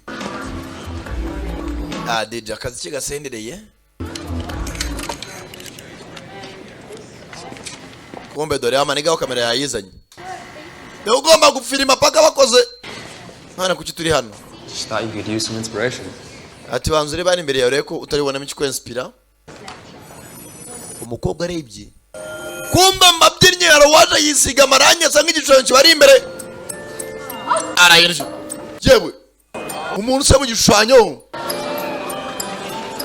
Ah, DJ, akazi ke gasendereye. Kumbe dore amaniga wa kamera yayizanye, niwe ugomba gufilima paka bakoze. Mwana, kuki turi hano? Just thought you could use some inspiration. Ati banza urebe hano imbere yawe, urebe ko utaribonamo ikikwensipira. Umukobwa arebye, kumbe mu babyinnyi hari uwaje yisiga amarangi asa nk'igishushanyo kibari imbere. Arahirije yewe, umuntu usa mu gishushanyo.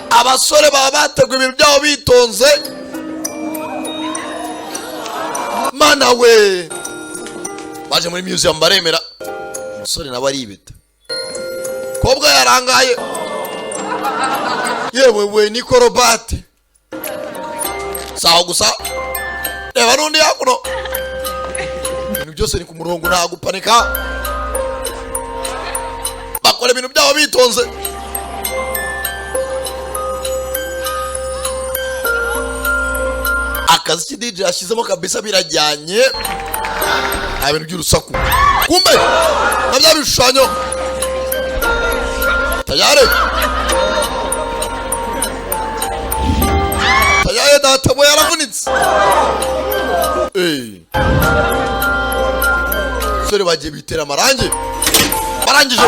Abasore baba bateguye ibintu byabo bitonze. Mana we, baje muri museum baremera. Umusore nawe aribeta, kobwa yarangaye. Yewe we, ni korobate sawa gusa. Reba n'undi hakuno, ibintu byose ni ku murongo, nta gupanika, bakora ibintu byabo bitonze. Akazi ki DJ yashyizemo kabisa birajyanye, nta bintu by'urusaku. Kumbe na bya bishushanyo tayari tayari. Data we yaravunitse. Eh. Sore bagiye bitera amarangi, barangije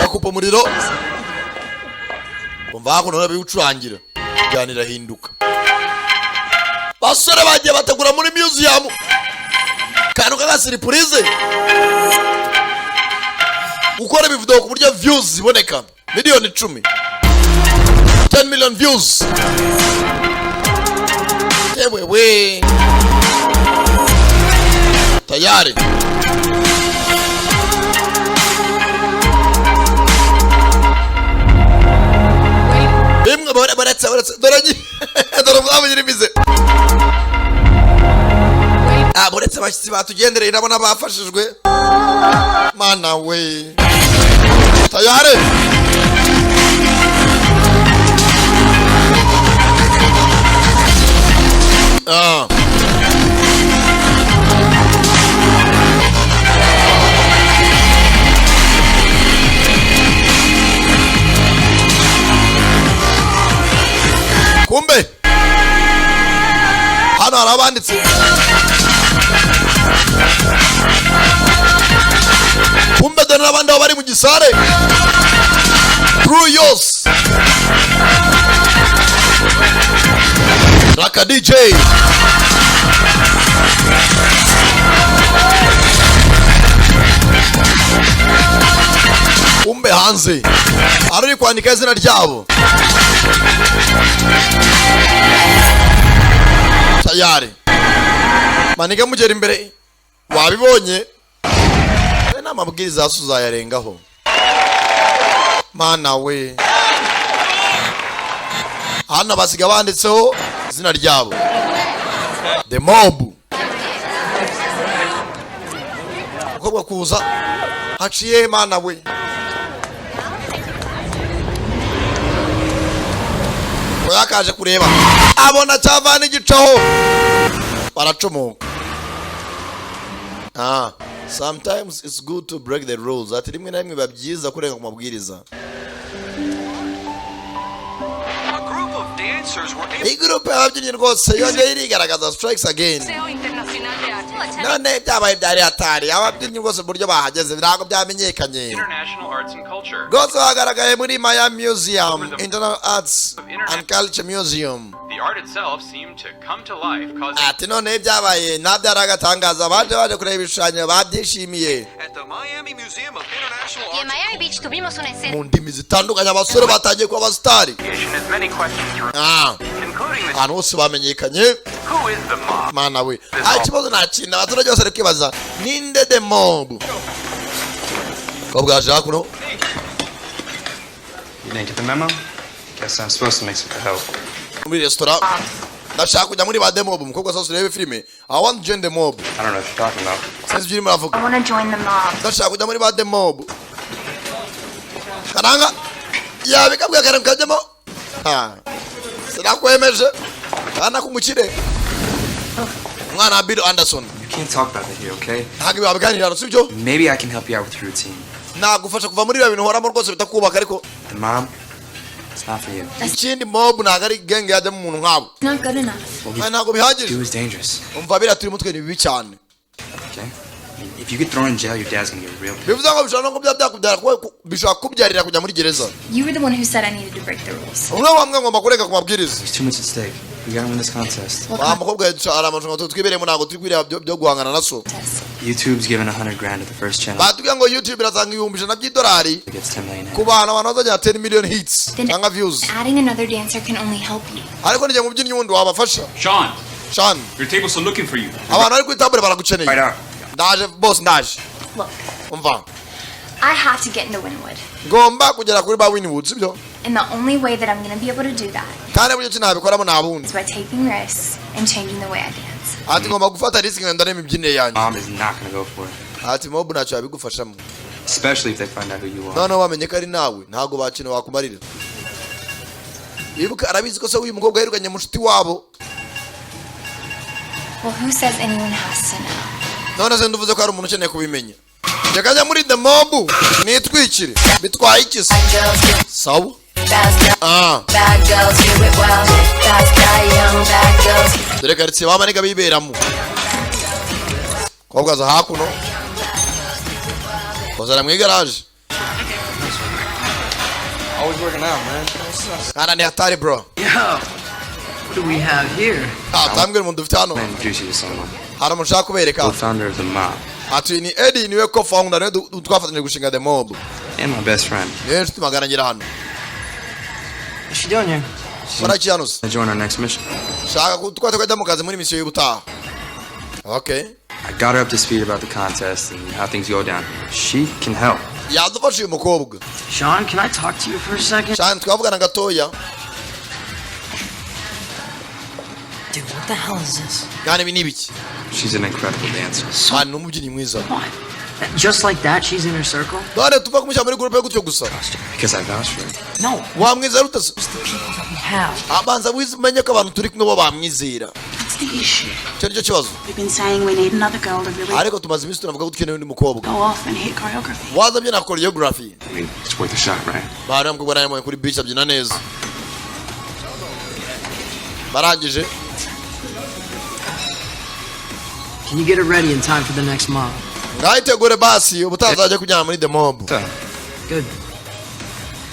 bakupa umuriro, umva hakuno biwucurangira njyana irahinduka. Basore bagiye bategura muri museum kantu k'agasiripurize, gukora ibividewo ku buryo views ziboneka 10 miliyoni, 10 million views. Yewe we, tayari. Bimwe baretse baretse, dore dore ubwabo nyirimize. Ah, buretse abashyitsi batugendereye, ndabona bafashijwe. Mana we, tayari. Ah. Kumbe hano hari abanditse. Kumbe dore n'abandi aho bari mu gisare, crew yose, Raka DJ. Kumbe hanze ari kwandika izina ryabo tayari. Maniga mugera imbere, wabibonye we n'amabwiriza hasi uzayarengaho. Mana we, hano basiga banditseho izina ryabo, the mob. Umukobwa kuza haciye. Mana we, ngo yakaje kureba, abona cyavana igicaho, baracomoka. Ah, sometimes it's good to break the rules. Ati rimwe na rimwe biba byiza kurenga ku mabwiriza. Iyi groupe y'ababyinnyi rwose yongeye irigaragaza, strikes again. None byabaye byari hatari. Ababyinnyi rwose uburyo bahageze ntabwo byamenyekanye. International Arts and Culture. Rwose bagaragaye muri Miami Museum, International Arts and Culture Museum. The The art itself seemed to come to life, causing Ati noneho ibyabaye ntabyo ari agatangaza, baje kureba ibishushanyo babyishimiye. Y en Miami Beach tuvimos una escena Mu ndimi zitandukanye, abasore batangiye kuba abasitari. as many questions, Ahantu hose bamenyekanye. Who is the mob? Mana we, ikibazo nta kintu abaturage bose bari kwibaza: ninde the mob? Ko bwaje hakuno. You didn't get the memo? Guess I'm supposed to mix with the help. Muri resitora, ndashaka kujya muri ba the mob. Umukobwa sasa urebe filime, I want to join the mob. I don't know what you're talking about. Sinzi ibyo urimo uravuga. I want to join the mob. Ndashaka kujya muri ba the mob. Karanga yabikabwiye kare kajyamo. Ha, sinakwemeje kana k'umukire, umwana wa Bill Anderson. You can't talk about that here, okay? Ntabwo ibi wabiganira hano, sibyo? Maybe I can help you out with your routine. Nagufasha kuva muri biriya bintu uhoramo rwose bitakubaka, ariko The mob, it's not for you. Ikindi, mob ntabwo ari gang yajyamo umuntu nk'abo. It's not good enough. What we Kandi ntabwo bihagije. do is dangerous, Umva, biriya turi mutwe ni bibi cyane. Okay? I mean, if you get thrown in jail, your dad's gonna get real pissed. Bivuze ngo bishobora no kuba byakubyara kuba bishobora kubyarira kujya muri gereza. You were the one who said I needed to break the rules. Umwe wamwe ngomba kurenga ku mabwiriza. There's too much at stake. We gotta win this contest. Wa mukobwa, hari amarushanwa twibereyemo, ntabwo turi kwireba byo guhangana na so. YouTube's giving 100 grand to the first channel Batubwiye ngo YouTube iratanga 100,000 by'idolari that gets 10 million. ku bantu, abantu bazagera 10 million hits Then cyangwa views. adding another dancer can only help you. Ariko nijye mubyinnyi wundi wabafasha. Sean, Sean, your table's still looking for you. Abantu bari kuri table baragukeneye. Ndaje boss, ndaje. Look, Umva, I have to get into Winwood. Ngomba kugera kuri ba Winwood, sibyo? And the only way that I'm going to be able to do that Kandi buryo ki nabikoramo nta bundi is by taking risks and changing the way I dance. Ati ngomba gufata risk nkenda n'imibyinire yanjye. Mob is not gonna go for it. Ati mob ntacyo yabigufashamo. Especially if they find out who you are. Noneho bamenye ko ari nawe, ntabwo bakina wakumarira. Ibuka, arabizi ko se w'uyu mukobwa yirukanye mushuti wabo. Well, who says anyone has to know? None se nduvuze ko hari umuntu ukeneye kubimenya? Reka njya muri the mob nitwikire, bitwaye iki se? Sawa. Bad girls do it well. Fast die young, bad girls. Dore karitsiye bamaniga biberamo. Kobwa aza hakuno, kozana mu igaraje. Always working out, man. Kana ni hatari, bro. Yo, what do we have here? Ah, tambwira umuntu dufite hano. Introduce you to someone. Hari umuntu ushaka kubereka. Co-founder of the mob. Ati ni Eddie, niwe co-founder, niwe twafatanyije gushinga the mob. And my best friend. Niwe nshuti magana ngira hano. What's she doing here? Baraki hano se? To join our next mission. Shaka ko twate kwajya mu kazi muri misiyo y'ubutaha. Okay. I got her up to speed about the contest and how things go down. She can help. Yadufasha uyu mukobwa. Sean, can I talk to you for a second? Sean, twavugana gatoya? Dude, what the hell is this? Kandi ibi ni ibiki? She's an incredible dancer. Mani, ni umubyinnyi mwiza. Just like that, she's in her circle? None tuva kumushyira muri groupe gutyo gusa? Because I vouch for her. No. Wamwizera ute se? People that we have. Abanza umenye ko abantu turi kumwe bo bamwizera. That's the issue. Icyo nicyo kibazo. We've been saying we need another girl to really Ariko tumaze iminsi tunavuga ko dukeneye undi mukobwa go off and hit choreography. waza abyina choreography. I mean, it's worth a shot, right? Bari mukobwa nawe kuri beach abyina neza, barangije. Can you get it ready in time for the next mob? Ngahitegure basi, ubutaha uzajya kujyana muri the mob. Good.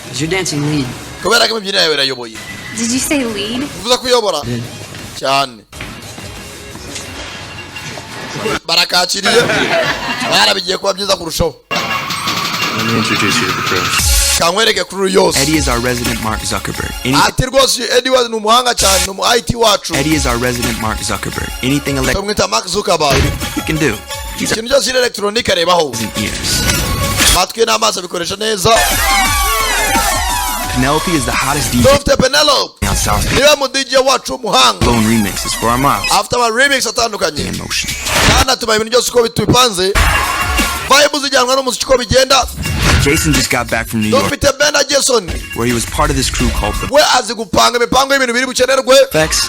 Because you're dancing lead. Kubera ko imibyinire yawe irayoboye. Did you say lead? Uvuze kuyobora cyane, barakakiriye, barabigiye kuba byiza kurushaho. Let me introduce you to the crew. Kankwereke crew yose. Eddie is our resident Mark Zuckerberg. Ati rwose Eddie wa ni umuhanga cyane, ni umu IT wacu. Eddie is our resident Mark Zuckerberg. Anything electric Tumwita Mark Zuckerberg. he can do. He's Ikintu cyose kiri electronic arebaho. ears. Amatwi ye n'amaso abikoresha neza. Penelope is the hottest DJ Dufite Penelope, on South Beach. niwe mu DJ wacu w'umuhanga. Blown remixes for our mobs. Afite ama remix atandukanye In motion. kandi atuma ibintu byose uko tubipanze, vibe zijyanwa n'umuziki uko bigenda. Jason just got back from New York, Dufite Ben na Jason, where he was part of this crew called the we azi gupanga imipango y'ibintu biri bukenerwe. Effects.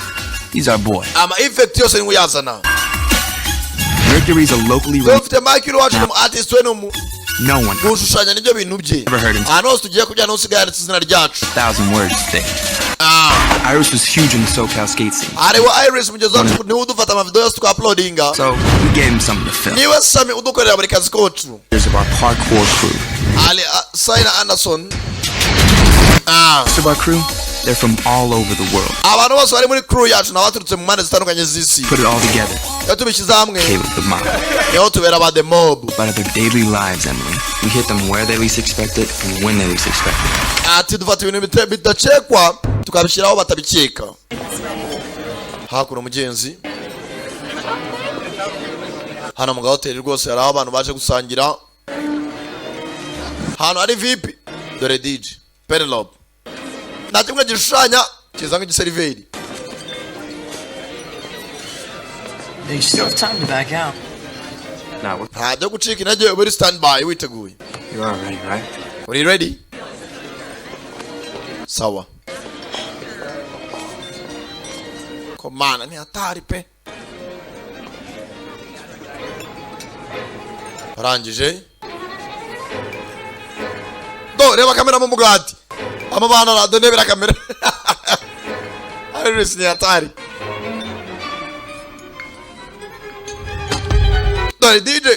He's our boy. Ama effect yose niwe uyazana. Mercury's a locally run. Dufite Michael wacu, ni umu artist, we ni umu No one gushushanya nibyo bintu bye. ever heard him Ahantu hose tugiye kujyana usigaye yanditse izina ryacu. thousand words thick. Iris was huge in the SoCal skate scene, Hariho Iris, mugezi wacu, niwe udufata amavideo yose twa-uploadinga. so we gave him something to fill. Niwe Sami udukorera buri kazi kocu. There's of our parkour crew. Ali Saina Anderson. Rest of our crew, They're from all over the world. Abantu bose bari muri crew yacu ni abaturutse mu mpande zitandukanye z'isi. Put it all together. Iyo tubishyize hamwe, Caleb the mob. niho tubera ba the mob. But of their daily lives, Emily. We hit them where they least expect it and when they least expect it. Ati dufata ibintu bidakekwa tukabishyiraho batabikeka. Hakuno umugenzi hano mu gahoteli rwose hari aho abantu baje gusangira, ahantu hari VIP. Dore DJ Penelope, nta kimwe gishushanya kiza nk'igiseriveri. You still have time to back out. Nta byo gucika intege, uba uri stand by, witeguye. You are ready, right? Uri ready? Sawa. Komana ni hatari pe. Barangije, do reba kamera mu mugati amabana rado nebera kamera. Iris ni hatari. Dore DJ,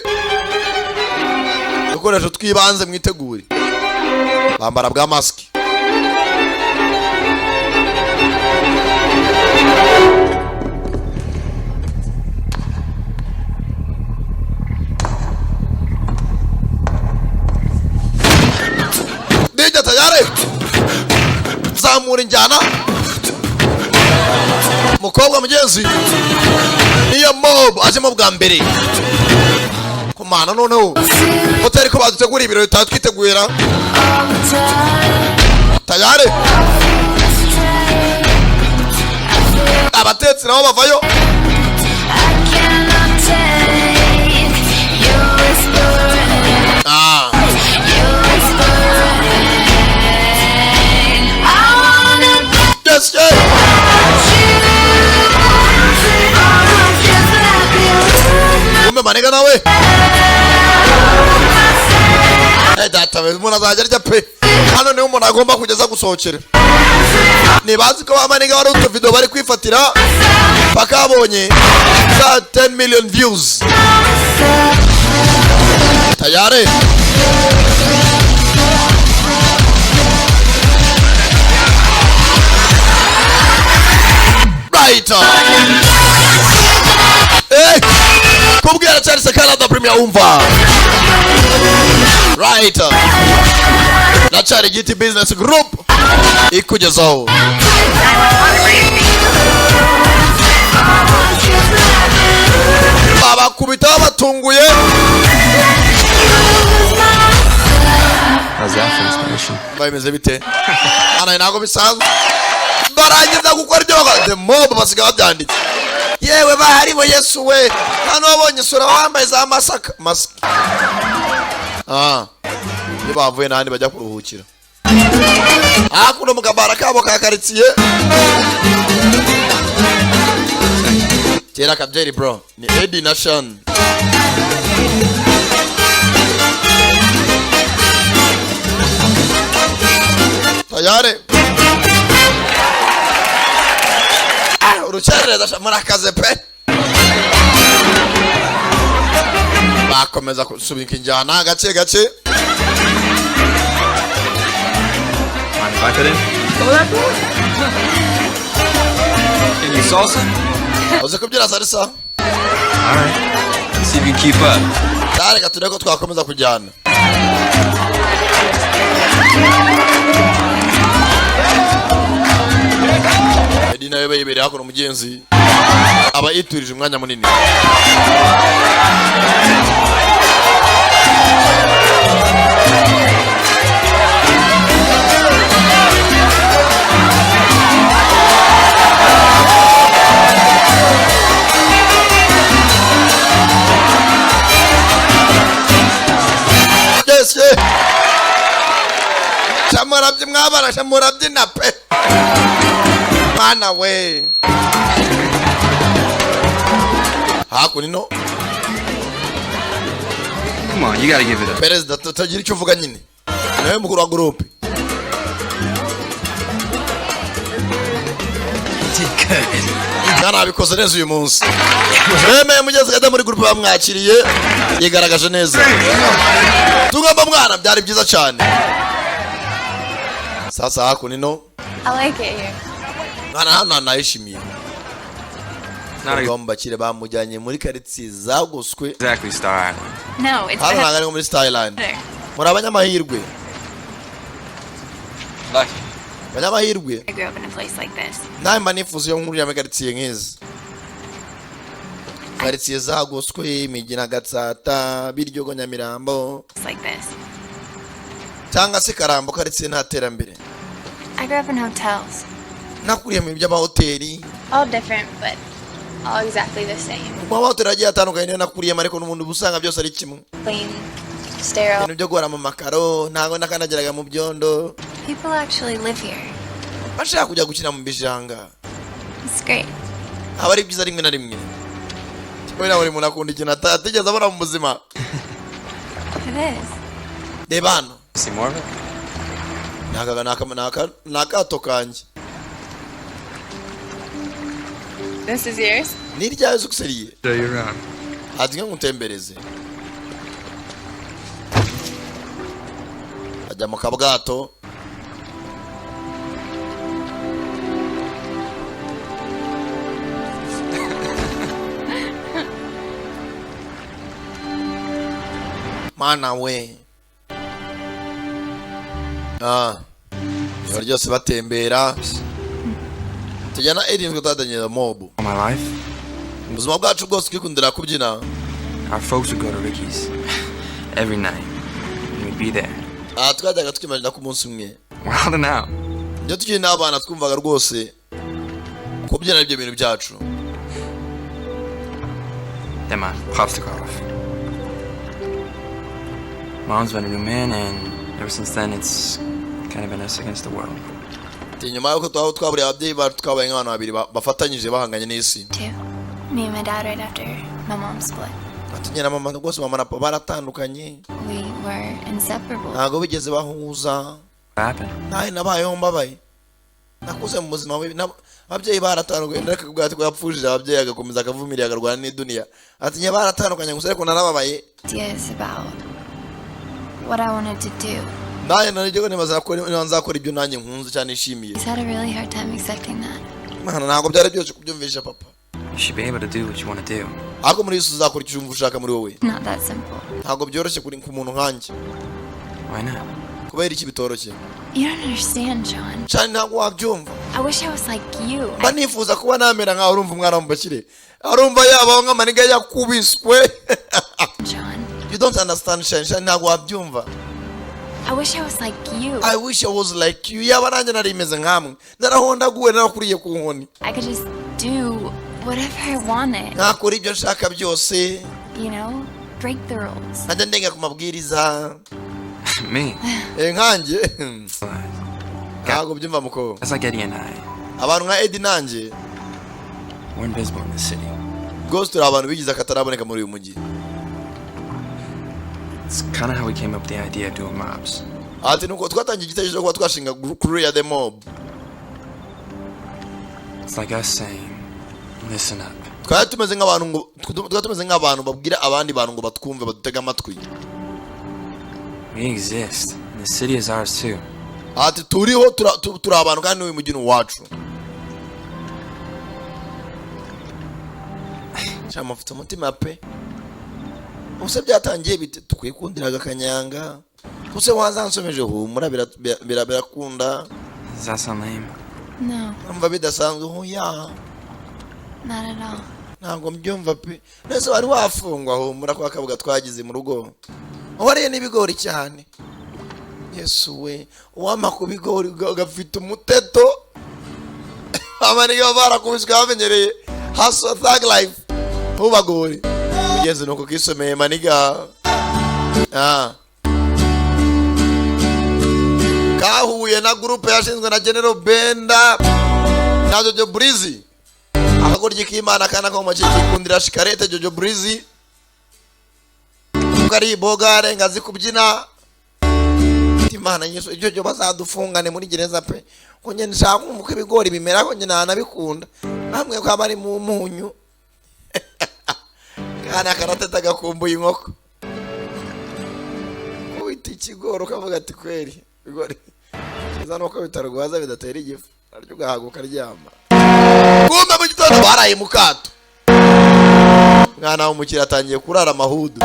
udukoresho tw'ibanze mwitegure, bambara bwa masiki. DJ tayari zamura injyana. Mukobwa mugenzi niyo mob ajemo bwa mbere kumana. Noneho hoteli ko badutegura ibirori tutaba twitegura tayari, abatetsi nabo bavayo. Ah. Yes, yes. Kumbe maniga nawe. Eh data we, umuntu azajya arya pe. Hano niho umuntu agomba kugeza gusohokera. Ntibazi ko bamaniga bari utuvido bari kwifatira bakabonye za 10 million views. Tayari. Right. Eh! Kubwira Charles Canada Premier umva. Right. Na Charles GT Business Group ikugezaho. Babakubita batunguye. How's that for inspiration? Bimeze bite? Ana ntabwo bisanzwe. Barangiza gukora ibyo bakora, the mob basiga babyanditse. Yewe baharibo Yesu we, hano wabonye isura wambaye za masaka masiki. Ah, iyo bavuye n'ahandi bajya kuruhukira hakuno mu kabara kabo ka karitsiye. Kera kabyeri bro ni Eddie na Sean. Tayari. Ah, urukerereza murakaze pe. Bakomeza gusubika injyana gake gake. Mind if I cut in? Can you salsa? Uzi kubyina salsa? All right. Let's see if you can keep up. Reka turebe ko twakomeza kujyana. Eddie nawe bayibereye hakuno, umugenzi aba yiturije umwanya munini. Yes, yes. Shamurabye mwabara, shamurabyina pe. Mana we. Hakuno ino. Come on, you gotta give it up. Perezida tutagira icyo uvuga nyine. Nawe mukuru wa groupe. Nabikoze neza uyu munsi. Bemeye mugezi kajya muri groupe bamwakiriye, yigaragaje neza. Tugomba mwana, byari byiza cyane. Sasa hakuno ino. I like it here. Mwana, hano nahishimiye. Ubwo mu bakire bamujyanye muri karitsiye zagoswe. Exactly, Star Island. No, it's Hano ntabwo ari nko muri Star Island. better. Muri abanyamahirwe. Lucky. Abanyamahirwe. I grew up in a place like this. Nawe mba nifuza iyo nkuriye muri karitsiye nk'izi, karitsiye zagoswe, Imigina, Gatsata, Biryogo, Nyamirambo. It's like this. Cyangwa se Karambo, karitsiye nta terambere. I grew up in hotels. Nakuriye mu bintu by'amahoteli. All different, but all exactly the same. Mu mahoteli agiye atandukanye niyo nakuriyemo, ariko n'ubundi uba usanga byose ari kimwe. Clean, sterile. Ibintu byo guhora mu makaro, ntabwo nakandagiraga mu byondo. People actually live here. Bashaka kujya gukina mu bijanga. It's great. Aba ari byiza rimwe na rimwe, kubera buri muntu akunda ikintu atigeze abona mu buzima. It is. Reba hano. See more of it? Ni akato kanjye. This is yours? Ni iryawe zuguseriye. Show you around. Ati ngutembereze. Ajya mu kabwato. Mana we! Ijoro ryose batembera. Tujyana Edi, twatangirira mob. All my life, Ubuzima bwacu bwose twikundira kubyina. our folks would go to Ricky's every night. And we'd be there. Aha twajyaga twimagina ko umunsi umwe Wilding out. Iyo tukiri n'abana twumvaga rwose kubyina ari byo bintu byacu. Then my pops took off. Mom's been a new man, and ever since then, it's kind of been us against the world. Ati nyuma y'uko twaba twaburiye ababyeyi bacu, twabaye nk'abantu babiri bafatanyije bahanganye n'isi. Too. Me and my dad right after my mom split. Ati njye na mama rwose, mama na papa baratandukanye. We were inseparable. Ntabwo bigeze bahuza. What happened? Nawe nabayeho mbabaye, nakuze mu buzima bubi, ababyeyi baratandukanye. Ndakubwira ati ko yapfushije ababyeyi, agakomeza akavumirira, akarwana n'iduniya. Ati njye baratandukanye gusa, ariko narababaye. Ideas about what I wanted to do. Nanjye naryo nibaza ko niba nzakora ibyo nanjye nkunze cyane nishimiye. He's had a really hard time accepting that. Mana, ntabwo byari byoroshye kubyumvisha papa. You should be able to do what you want to do. Ariko muri yesu uzakora icyo wumva ushaka muri wowe. Not that simple. Ntabwo byoroshye kuri ku muntu nkanjye. Why not? Kubera iki bitoroshye? You don't understand, Sean. Cyane, ntabwo wabyumva. I wish I was like you. Mba nifuza kuba namera nkawe. Urumva umwana wo mu bakire arumva yabaho nk'amaniga yakubiswe. John. You don't understand, Shine. Shine, ntabwo wabyumva. I wish I was like you. I wish I was like you. Yaba nanjye nari meze nkamwe, narahondaguwe, narakuriye ku nkoni. I could just do whatever I wanted. Nkakora ibyo nshaka byose. You know? Break the rules. Nkajya ndenga ku mabwiriza. Me? Eh, nkanjye ntabwo byumva muko. That's like Eddie and I. Abantu nka Eddie nanjye. We're invisible in the city. Rwose turi abantu bigize akataraboneka muri uyu mujyi. It's kind of how we came up with the idea of doing mobs. Ati nuko twatangiye igitekerezo cyo kuba twashinga crew ya the mob. It's like us saying, listen up. Twari tumeze nk'abantu babwira abandi bantu ngo batwumve, badutege amatwi. We exist, and the city is ours too. Ati turiho, turi abantu, kandi n'uyu mujyi ni uwacu. Cyangwa mufite umutima pe. Ubuse byatangiye bite? Twikundiraga akanyanga. Ubuse wazansomeje? Humura, birakunda. Does that sound lame? No, Numva bidasanzwe? Hoya. not at all. Ntabwo mbyumva pe. Nese wari wafungwa? Humura, kwa kabuga twagize mu rugo wariye n'ibigori cyane. Yesu we, uwampa ku bigori ugafite umuteto. Amaniga barakubiswe bamenyereye hustle, thug life, ntubagore. Mugenzi nuko kisomeye maniga kahuye na groupe yashinzwe na General Benda na Jojo Breezy, akagoryi k'Imana kana ko mu kikundira shikarete. Jojo Breezy kuko ari ibogare ngazi kubyina. Imana Yesu, ibyo byo bazadufungane muri gereza pe, ko njye nshaka kumva uko ibigori bimera, ko njye ntanabikunda namwe ko aba ari mu munyu. Kana karateta gakumbuye inkoko, kubita ikigori ukavuga ati kweri ibigori. Cyiza nuko bitarwaza, bidatera igifu, naryo ugahaga ukaryama. Kumbe mu gitondo baraye mu kato. Mwana w'umukire atangiye kurara amahudu.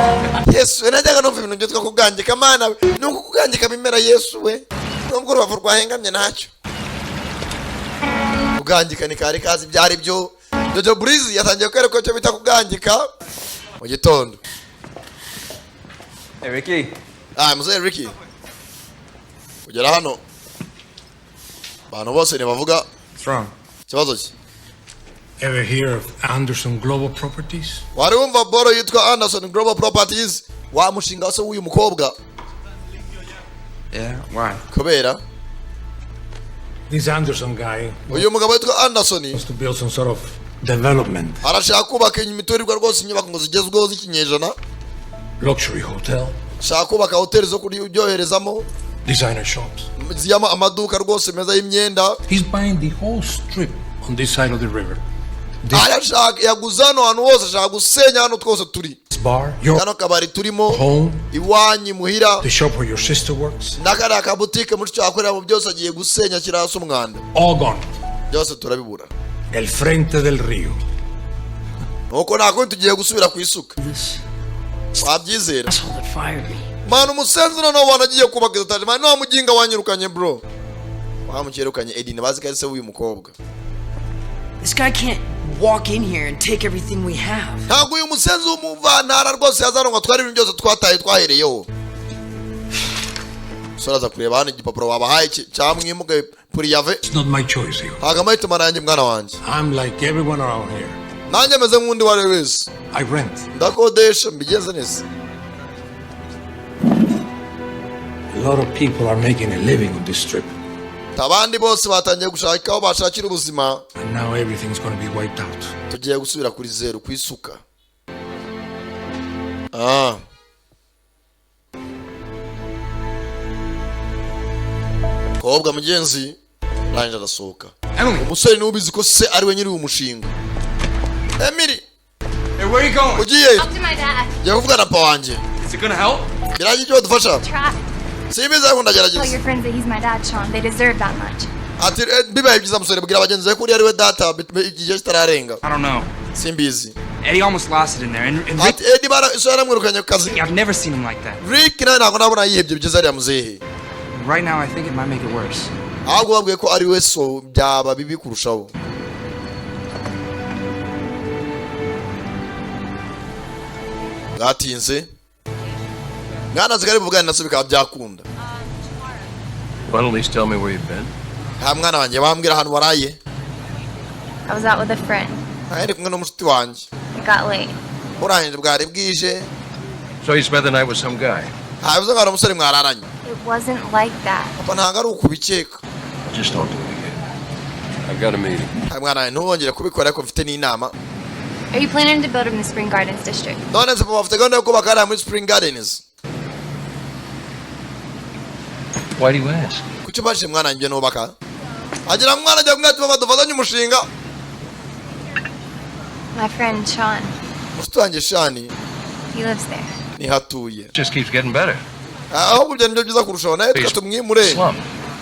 Yesu we, najyaga numva ibintu byitwa kugangika. Mana we, ni uko kugangika bimera. Yesu we, nubwo urubavu rwahengamye ntacyo kugangika ni kari kazi ibyo ari byo. Jojo Breezy yatangiye kwereka icyo bita kugangika mu gitondo. Hey, Ricky. Ah, muzehe Ricky kugera hano, abantu bose ntibavuga. What's wrong? Ikibazo ki? Ever hear of Anderson Global Properties? Wari wumva boro yitwa Anderson Global Properties, wa mushinga se w'uyu mukobwa? Yeah, why? Kubera This Anderson guy uyu mugabo witwa Anderson wants to build some sort of development, arashaka kubaka imiturirwa rwose, inyubako ngo zigezweho z'ikinyejana. Luxury hotel, Ashaka kubaka hoteli zo kuryoherezamo, designer shops. Ziyama amaduka rwose meza y'imyenda. He's buying the whole strip on this side of the river. Arashaka, yaguze hano hantu hose, ashaka gusenya hano twose turi. This bar, your Kano kabari turimo, home, iwanyu muhira, the shop where your sister works, n'akariya kabutike mushiki wawe akoreramo, byose agiye gusenya, ashyira hasi umwanda. All gone. Byose turabibura. El frente del río. Nuko nta kundi, tugiye gusubira ku isuka. Wabyizera? That fired me. Mwana, umusenzi noneho wanagiye kubaka etaje. Mwana wa muginga wanyirukanye, bro, wamukirukanye. Edin bazi ko ari se w'uyu mukobwa. This guy can't walk in here and take everything we have. Ntabwo uyu musenzi w'umuvantara rwose yazana ngo atware ibintu byose twataye, twahereyeho. Umusore aza kureba hano igipapuro babahaye cyamwimuge puriyave. It's not my choice, hijo. Ntabwo amahitamo aranjye, mwana wanjye. I'm like everyone around here. Nanjye meze nk'undi uwo ari we wese. I rent. Ndakodesha, mbigenze neza. A lot of people are making a living on this strip. Abandi bose batangiye gushaka aho bashakira ubuzima. And now everything's gonna be wiped out. Tugiye gusubira kuri zeru, ku isuka. Ah, kobwa mugenzi arangije arasohoka. Umusore niwe ubizi ko se ari we nyiri uyu mushinga. Emily. Hey, where you going? Ugiye? Talk to my dad. Ngiye kuvugana na papa wanjye. Is it gonna help? Biragira icyo badufasha? Try. Simbizi, ariko Tell ndagerageza. your friends that he's my dad, Sean. They deserve that much. Ati "Eh, bibaye byiza musore, bwira bagenzi bawe ko uriya ari we data igihe kitararenga." I don't know. Simbizi. Eddie almost lost it in there, and Rick, Ati Eddie bara so yaramwirukanye ku kazi. I've never seen him like that. Rick nawe ntabwo nabona yihebye byiza ariya muzehe. Right now, I think it might make it worse. Ahubwo babwiye ko ari we so byaba bibi kurushaho. Bwatinze, mwana zigari buvugane na so bikaba byakunda. Want to at least tell me where you've been? Nta mwana wanjye, wambwira ahantu waraye? I was out with a friend. Nari ndi kumwe n'umushuti wanjye. It got late. Urangije bwari bwije. So you spent the night with some guy. Ntabivuze ngo hari umusore mwararanye. It wasn't like that. Papa, ntabwo ari ukubikeka. Just don't do it again. I've got a meeting. Nta mwana wanjye, ntubongere kubikora, ariko mfite n'inama. Are you planning to build in the Spring Gardens district? None se papa, bafite gahunda yo kubaka hariya muri Spring Gardens? Why do you ask? Kuki ubajije, mwana wanjye? Nubaka agira ngo umwana ajya kumwe ati: "Papa, dufatanye umushinga." My friend Sean, Umushuti wanjye Sean, he lives there. Niho atuye. Just keeps getting better. Ahubwo ibyo nibyo byiza kurushaho, nawe twe tumwimure. Slum.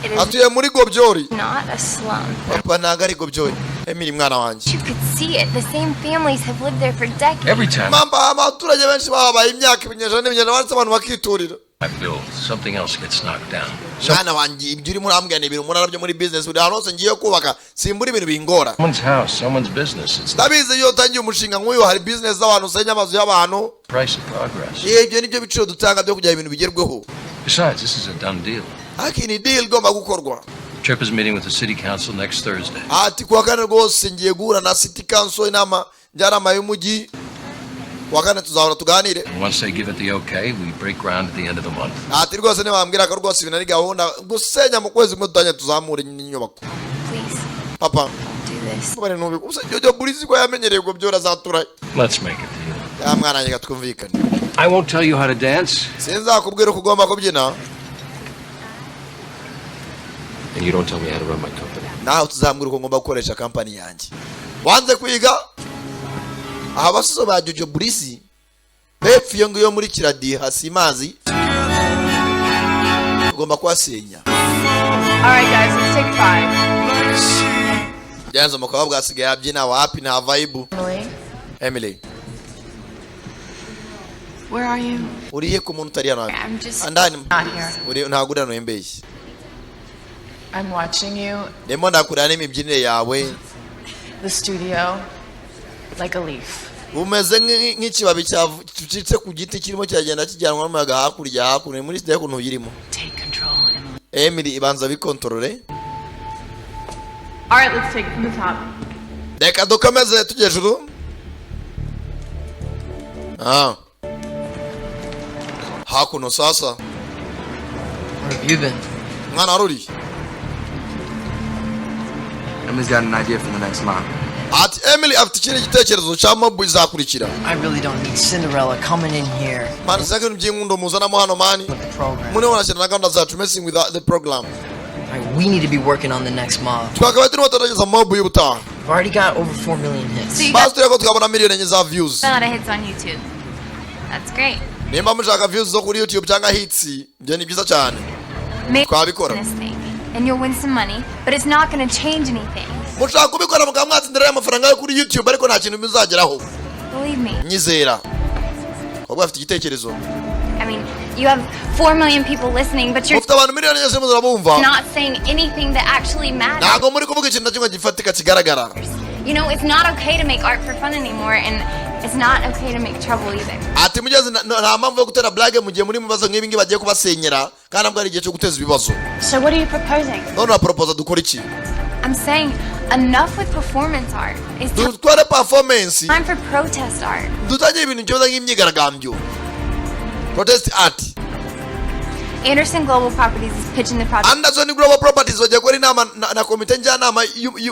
It is Atuye muri gobyori. not a slum. Papa, ntabwo ari gobyori. Emily, mwana wanjye. You could see it. The same families have lived there for decades. Every time Mamba, abaturage benshi bahabaye imyaka, ibinyejana n'ibinyejana, baretse abantu bakiturira. I build, something else gets knocked down. Mwana wanjye, ibyo urimo urambwira ni ibintu umunara byo muri business. Buri ahantu hose ngiye kubaka simbura ibintu bingora. Someone's house, someone's business. It's the Ndabizi, iyo utangiye umushinga nk'uyu hari business z'abantu, usenya amazu y'abantu. Price of progress. Ibyo nibyo biciro dutanga byo kugira ibintu bigerweho. Besides, this is a done deal. Ariko ni deal igomba gukorwa. Trip is meeting with the city council next Thursday. Ati kuwa kane rwose ngiye guhura na city council, inama njyanama y'umujyi. Kuwa kane tuzahora tuganire. And once they give it the okay, we break ground at the end of the month. Ati rwose nibambwira ko rwose ibintu ari gahunda, gusenya mu kwezi kumwe dutangiye tuzamure inyubako. Please Papa, do this. papa, ntubi ubusa Jojo Burizi ko yamenyereye ubwo byora azatura. Let's make a deal. Ya mwana wanjye, twumvikane. I won't tell you how to dance, Sinzakubwira uko ugomba kubyina. And you don't tell me how to run my company. Nawe tuzambwira uko ngomba gukoresha kampani yanjye. Wanze kwiga aha. Abasozo ba Jojo Burisi hepfo iyo ngiyo muri Kiradiha, simazi, tugomba kuhasenya. All right, guys, let's take five. Byanze, umukobwa asigaye abyina wapi, nta vibe. Emily, Emily. Where are you? Urihe ku muntu utari hano? I'm just Andani. Not here. Uri, ntabwo uri hano wembeshye. I'm watching you, Ndimo ndakureba n'imibyinire yawe. The studio, like a leaf. Umeze nk'ikibabi gicitse ku giti, kirimo kiragenda kijyanwa n'umuyaga hakurya hakuno muri studio ukuntu uyirimo. Take control, Emily. Emily, ibanza bikontorore. All right, let's take it from the top. Reka dukomeze tujye hejuru. Ah, hakuno sasa. Where have you been? Mwana, wari urihe? Emily's got an idea for the next mob. Ati Emily afite ikindi gitekerezo cya mob izakurikira. I really don't need Cinderella coming in here. Man, sinaka ibintu by'inkundo muzanamo hano, man. Program. Muri wanashyira na gahunda zacu, messing with the program. Right, we need to be working on the next mob. Twakabaye turimo tugerageza mob y'ubutaha. We've already got over 4 million hits. So you Basi turebe ko twabona miliyoni 4 za views. A lot of hits on YouTube. That's great. Nimba mushaka views zo kuri YouTube cyangwa hits, ibyo ni byiza cyane. Maybe Twabikora. this thing, and you'll win some money, but it's not going to change anything. Mushaka kubikora mukaba mwatsindira amafaranga yo kuri YouTube, ariko nta kintu muzageraho. Believe me. Nyizera, ahubwo afite igitekerezo. I mean, you have 4 million people listening, but you're Mufite abantu miliyoni 4 muzabumva. Not saying anything that actually matters. Ntabwo muri kuvuga ikintu na kimwe gifatika kigaragara. It's not okay to make art for fun anymore, and it's not okay to make trouble either. Ati mugeze nta mpamvu yo gutera blague mu gihe muri mu bibazo nk'ibi ngibi bagiye kubasenyera, kandi ntabwo ari igihe cyo guteza ibibazo. So what are you proposing? None uraporopoza dukora iki? I'm saying enough with performance art. It's Dutware performance. Time for protest art. Dutangire ibintu kimeze nk'imyigaragambyo, protest art. Anderson Global Properties is pitching the project Anderson Global Properties bagiye gukora inama na komite njyanama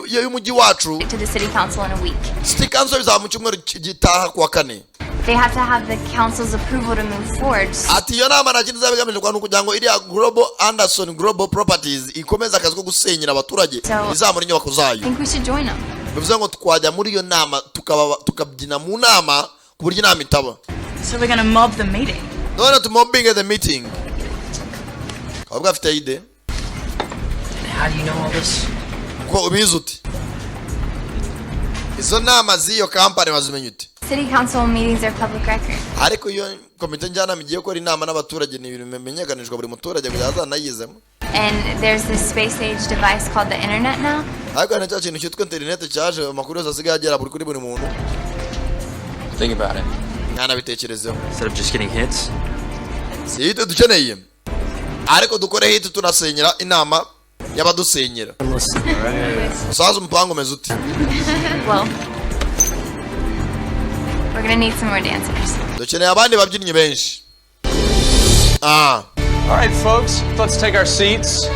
y'umujyi wacu to the city council in a week. City council bizaba mu cyumweru gitaha kuwa kane. They have to have the council's approval to move forward. Ati iyo nama nta kindi izaba igamije kwa kugira ngo iriya Global Anderson Global Properties ikomeze akazi ko gusenyera abaturage, izamura inyubako I zayo. Think we should join them. Bivuze ngo twajya muri iyo nama, tukaba tukabyina mu nama ku buryo inama itaba. So we're gonna mob the meeting. None tumobinge the meeting. Kabwa afite idée. How do you know all this? Ko ubizi ute izo nama z'iyo kampani wazimenya ute? City council meetings are public record. Ariko iyo komite njyanama igiye gukora inama n'abaturage, ni ibintu bimenyekanishwa buri muturage kugira ngo azanayizemo. And there's this space age device called the internet now. Ariko hari na cya kintu cyitwa interineti cyaje, amakuru yose asigaye agera buri kuri buri muntu. Think about it. Mwanabitekerezeho. Instead of just getting hits, Si hit dukeneye, ariko dukore hit tunasenyera inama y'abadusenyera. Musaza, umupango umeze ute? Well, we're gonna need some more dancers. Dukeneye abandi babyinnyi benshi. Ah. All right, folks, let's take our seats.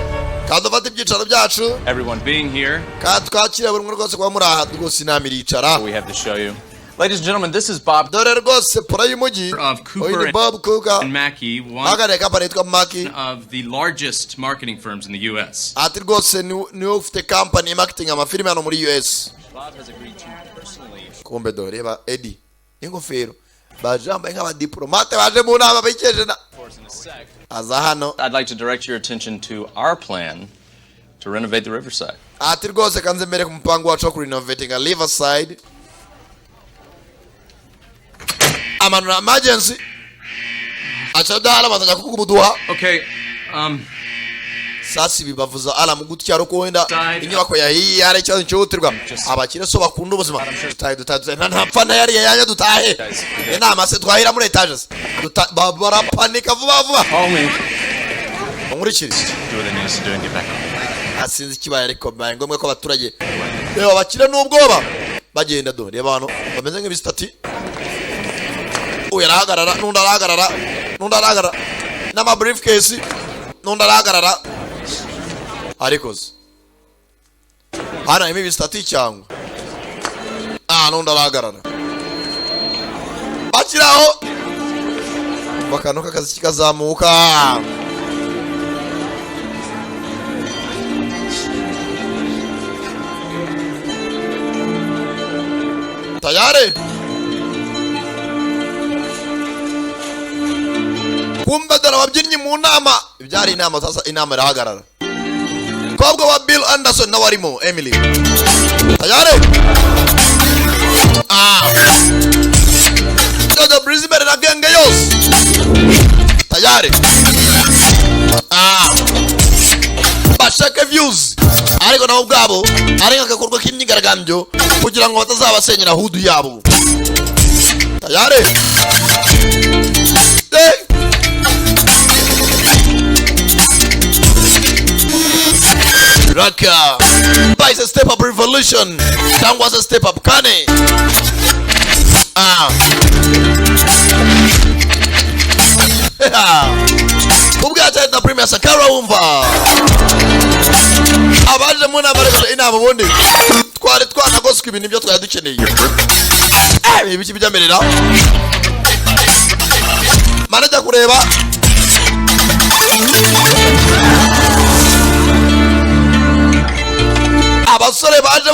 Kandi dufate ibyicaro byacu. Everyone being here, Kandi twakire buri umwe rwose kuba muri aha rwose. Inama iricara. We have to show you. Ladies and gentlemen, this is Bob Dore rwose plan y'umujyi. Of Uyu Cooper ni Bob Cooper, and Mackey, one uhagarariye kampani yitwa Maki. Of the largest marketing firms in the U.S. Ati rwose niwe ufite kampani marketing amafilime hano muri US. Bob has agreed to personally Kumbe dore reba Eddie n'ingofero, baje bambaye nk'abadiplomate baje mu nama bikeje na aza hano. I'd like to direct your attention to our plan to renovate the Riverside. Ati rwose kanze mbere ku mupango wacu wo kurenovatinga Riverside. Amanura emergency, aca dahara bazajya kuvuga umuduha. Okay, Sasa ibi bavuza alarm gutya ariko wenda inyubako yahiye, hari ikibazo cyihutirwa. Abakire so bakunda ubuzima. Dutahe, dutahe, dutahe, ntapfa ntayariye yanjye, dutahe. Inama se twahira muri etaje se? Barapanika vuba vuba. Unkurikire. Do what they need us to do and get back on. Asinzi ikibaye, ariko bibaye ngombwa ko abaturage, reba abakire n'ubwoba bagenda. Do reba abantu bameze nk'ibisitati. Uyu arahagarara, n'undi arahagarara, n'undi arahagarara n'ama briefcase, n'undi arahagarara. Ariko se hano harimo ibisitati cyangwa? Ah, n'undi arahagarara. Bakiraho akantu k'akazi kikazamuka. Tayari kumva dore ababyinnyi mu nama, ibyari inama. Sasa inama irahagarara. Mukobwa wa Bill Anderson nawe arimo, Emily. Tayari. Ah. Jojo Breezy imbere na genge yose. Tayari. Ah. Bashake views. Ariko nabo ubwabo ari agakorwa k'imyigaragambyo kugira ngo batazabasenyera hood yabo. Tayari. Eh. Raka bahise Step Up Revolution cyangwa se Step Up kane. Ah. Ubwacu na Premier Sakara, wumva abaje mu nama, ariko inama ubundi twari twanagoswe ibintu ibyo twari dukeneye. Eh, ibiki bijyamerera manager kureba abasore baje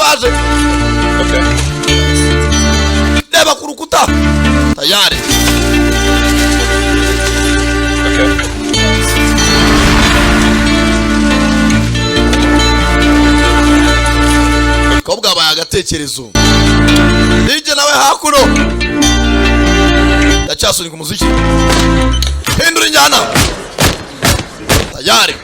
reba ku rukuta. Tayari. Kobwa abaye agatekerezo. DJ nawe hakuno ndacyasunika umuziki, hindura injyana. Tayari.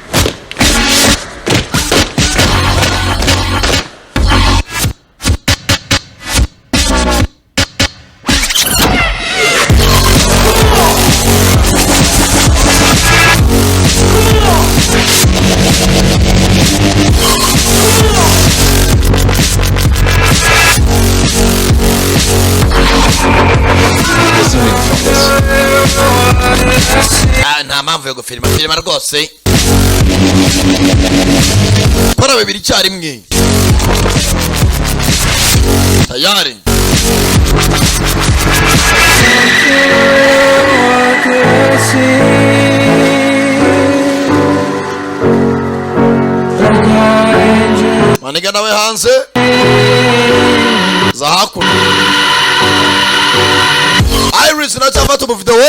There's no need to film this. Ah, nta mpamvu yo gufilima filima rwose. Kora bibiri icyarimwe. Tayari. Maniga nawe hanze za hakuno. Iris nacyafata umuvidewo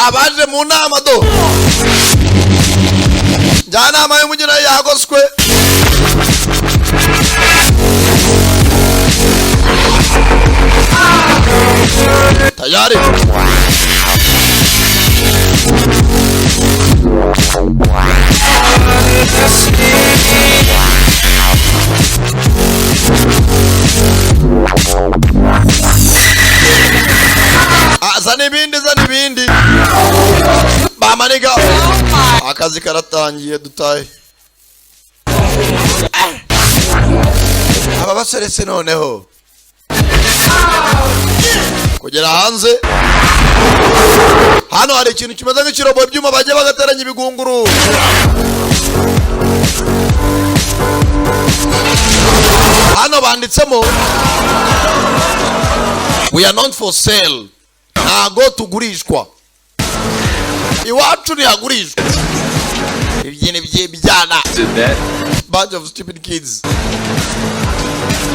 abaje mu nama do njyanama y'umujyi nayo yagoswe. Tayari. Ah, zana ibindi, zana ibindi bamaniga, akazi karatangiye, dutahe. Aba basore se noneho kugera hanze hano hari ikintu kimeze nk'ikirobo, ibyuma bagiye bagateranya ibigunguru. Hano banditsemo "We are not for sale", ntago tugurishwa, iwacu ntihagurishwa ibyini by'ibyana. Did that? Bunch of stupid kids.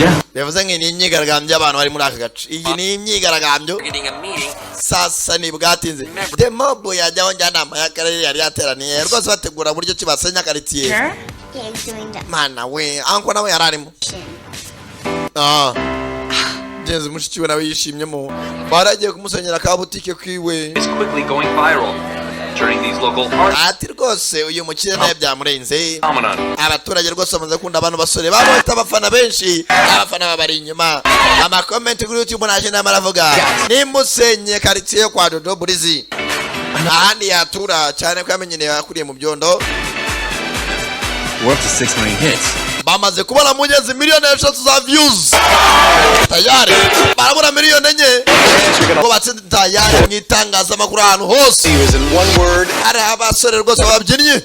Yeah. Bivuze ngo ni imyigaragambyo y'abantu bari muri aka gace, iyi ni imyigaragambyo. Sasa ni bwatinze, demob yajyaho, njyanama y'akarere yari yateraniye rwose bategura uburyo ki basenya karitsiye. Sure? Yeah, he's doing that. Mana we, anko nawe yari arimo. Ah, genzi mushiki we nawe yishimyemo, baragiye kumusenyera ka butike kiwe. Is quickly going viral, turning these local art Ati rwose uyu mukire nawe byamurenze. phenomenon. Abaturage rwose bamaze gukunda abantu basore bamufite abafana benshi, abafana babari inyuma. Amakomenti kuri YouTube naje nama aravuga nimusenye karitsiye yo kwa Dodo Burizi, ahandi yatura cyane ko yamenyereye, yakuriye mu byondo. We're up to 6 million hits. Bamaze kubona mugezi 3 miliyoni za views. Tayari barabura 4 miliyoni ngo batsinde. Tayari mu itangazamakuru ahantu hose hari abasore rwose babyinnye,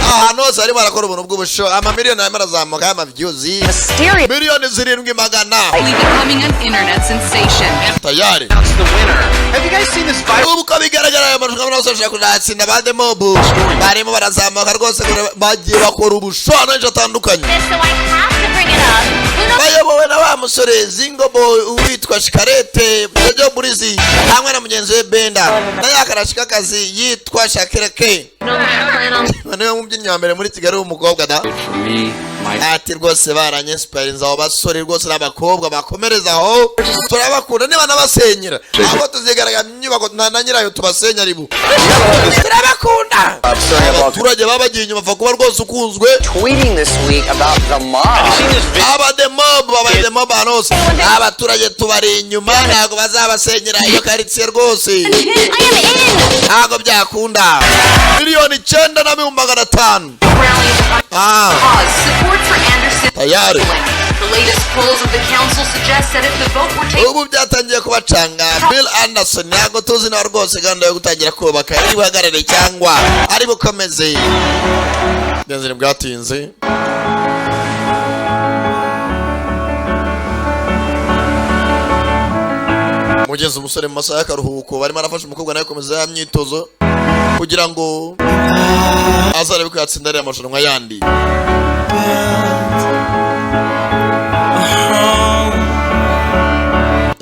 ahantu hose barimo barakora ubuntu bw'ubusho. Amamiliyoni arimo arazamuka y'amaviews, 7 miliyoni. Becoming an internet sensation. Tayari. Have you guys seen this viral Ubu uko bigaragara aya marushanwa yose ashobora kuzatsinda. Ba demob barimo barazamuka rwose, bagiye bakora ubusho ahantu henshi hatandukanye. So I have to bring it up. Who knows Bayobowe na wa Musore Zingobo witwa Shikarete Jojo Burizi hamwe na mugenzi we Benda na yakarashikakazi yitwa Shakira K, niwe mubyinnyi wa mbere muri Kigali w'umukobwa da. For me, my Ati rwose baranyesiparinze abo basore rwose n'abakobwa, bakomereza aho, turabakunda. Niba nabasenyera abo tuzigaragara inyubako na nyirayo tubasenya ribu, turabakunda. Abaturage baba bagiye inyuma, apfa kuba rwose ukunzwe. Tweeting this week about the mob. Aba the mob, babaye the mob ahantu hose. Abaturage tubari inyuma, ntabwo bazabasenyera iyo karitsiye rwose, ntabwo byakunda. 9,500,000. Ah. Support for Anderson. Tayari. The latest polls of the council suggest that if the vote were taken Ubu byatangiye kubacanga. Bill Anderson, ntabwo tuzi nawe rwose gahunda yo gutangira kubaka ari buhagarare cyangwa ari bukomeze. Benzine bwatinze. Mugeze umusore mu masaha y'akaruhuko, barimo arafasha umukobwa nawe gukomeza ya myitozo kugira ngo azarebe ko yatsinda ariya marushanwa yandi.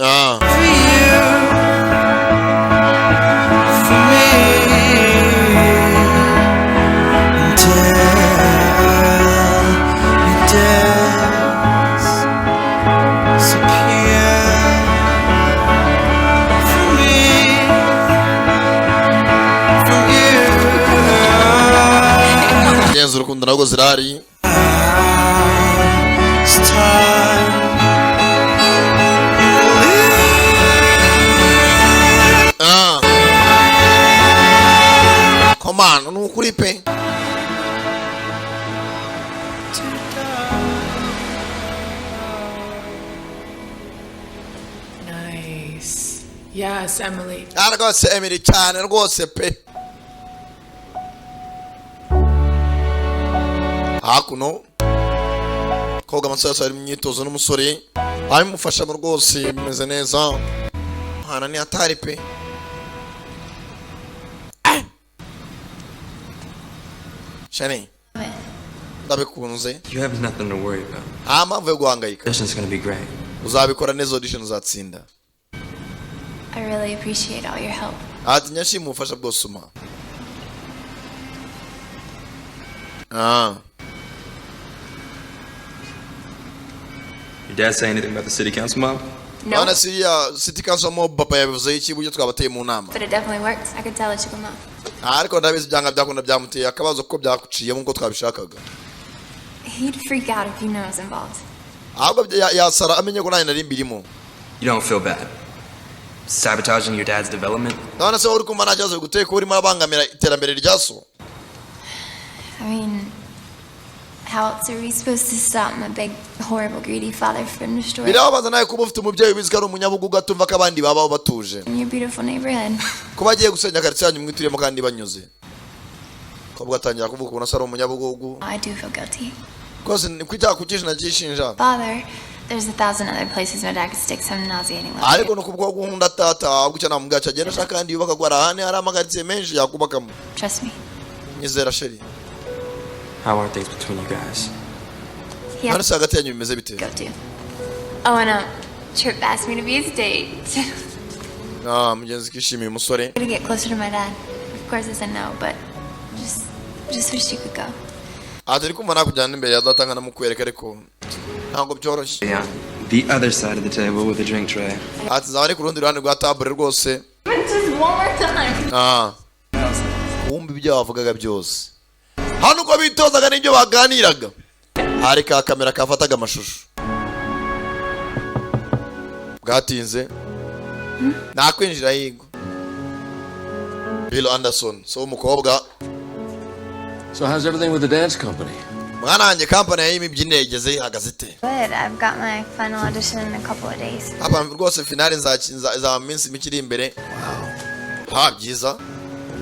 Ah. Mugenzi urukundo nabwo zirahari. Ah. Komano ni ukuri pe. Nice. Yes, Emily. Ah, rwose Emily, cyane rwose pe. Hakuno koga amasaha ari mu myitozo n'umusore abimufashamo rwose, bimeze neza. Hana ni hatari pe. Ah! Shani, ndabikunze. You have nothing to worry about. Nta mpamvu yo guhangayika. Audition's gonna be great. Uzabikora neza audition, uzatsinda. I really appreciate all your help. Ati nyashima ubufasha bwose umpa. Ah. Your dad say anything about the city council mob? No. Bana siriya city council mob, papa yabivuze iki buryo twabateye mu nama? But it definitely worked. I could tell it shook him up. Ah, ariko ndabizi byanga byakunda byamuteye akabazo ko byakuciyemo nkuko twabishakaga. He'd freak out if he knew I was involved. Ahubwo yasara amenye ko nanjye nari mbirimo. You don't feel bad sabotaging your dad's development? None se wowe uri kumva nta kibazo biguteye kuba urimo abangamira iterambere rya so? I mean, how else are we supposed to stop my big, horrible, greedy father from destroying Birababaza nawe kuba ufite umubyeyi ubizi ko ari umunyabugugu, atumva ko abandi babaho batuje, your beautiful neighborhood? Kuba agiye gusenya karitsiye yanyu mwituriyemo kandi banyuze. Kobwa atangira kuvuga ukuntu asa ari umunyabugugu. I do feel guilty. Rwose ni kwicyaha kukishe nakishinja. Father, there's a thousand other places my dad could stick some nauseating little Ariko ni ukubwo guhunda tata, ahubwo icyo namubwira cyo agenda ashaka kandi yubaka, ko hari ahandi hari amakaritsiye menshi yakubakamo. Trust me. Nyizera, chérie. How are things between you guys? Yeah. None se hagati yanyu bimeze bite? Go to. Oh, and Trip asked me to be his date. Ah, mugenzi kishimiye umusore. To get closer to my dad. Of course, I said no, but just wish you could go. Ati ari kumva nakujyana imbere ya data nkanamukwereka, ariko ntabwo byoroshye. Yeah. The other side of the table with a drink tray. Ati nzaba ari ku rundi ruhande rwa tabure rwose. Just one more time. Ah. Wumva ibyo bavugaga byose hano, uko bitozaga n'ibyo baganiraga, hari ka kamera kafataga amashusho. Bwatinze nakwinjira higo Bill Anderson, so umukobwa. So how's everything with the dance company? Mwana wanjye, kampani y'imibyinire igeze ihagaze ite? Good. I've got my final audition in a couple of days. Hapa rwose finale izaba mu minsi mike iri imbere. Ha, byiza.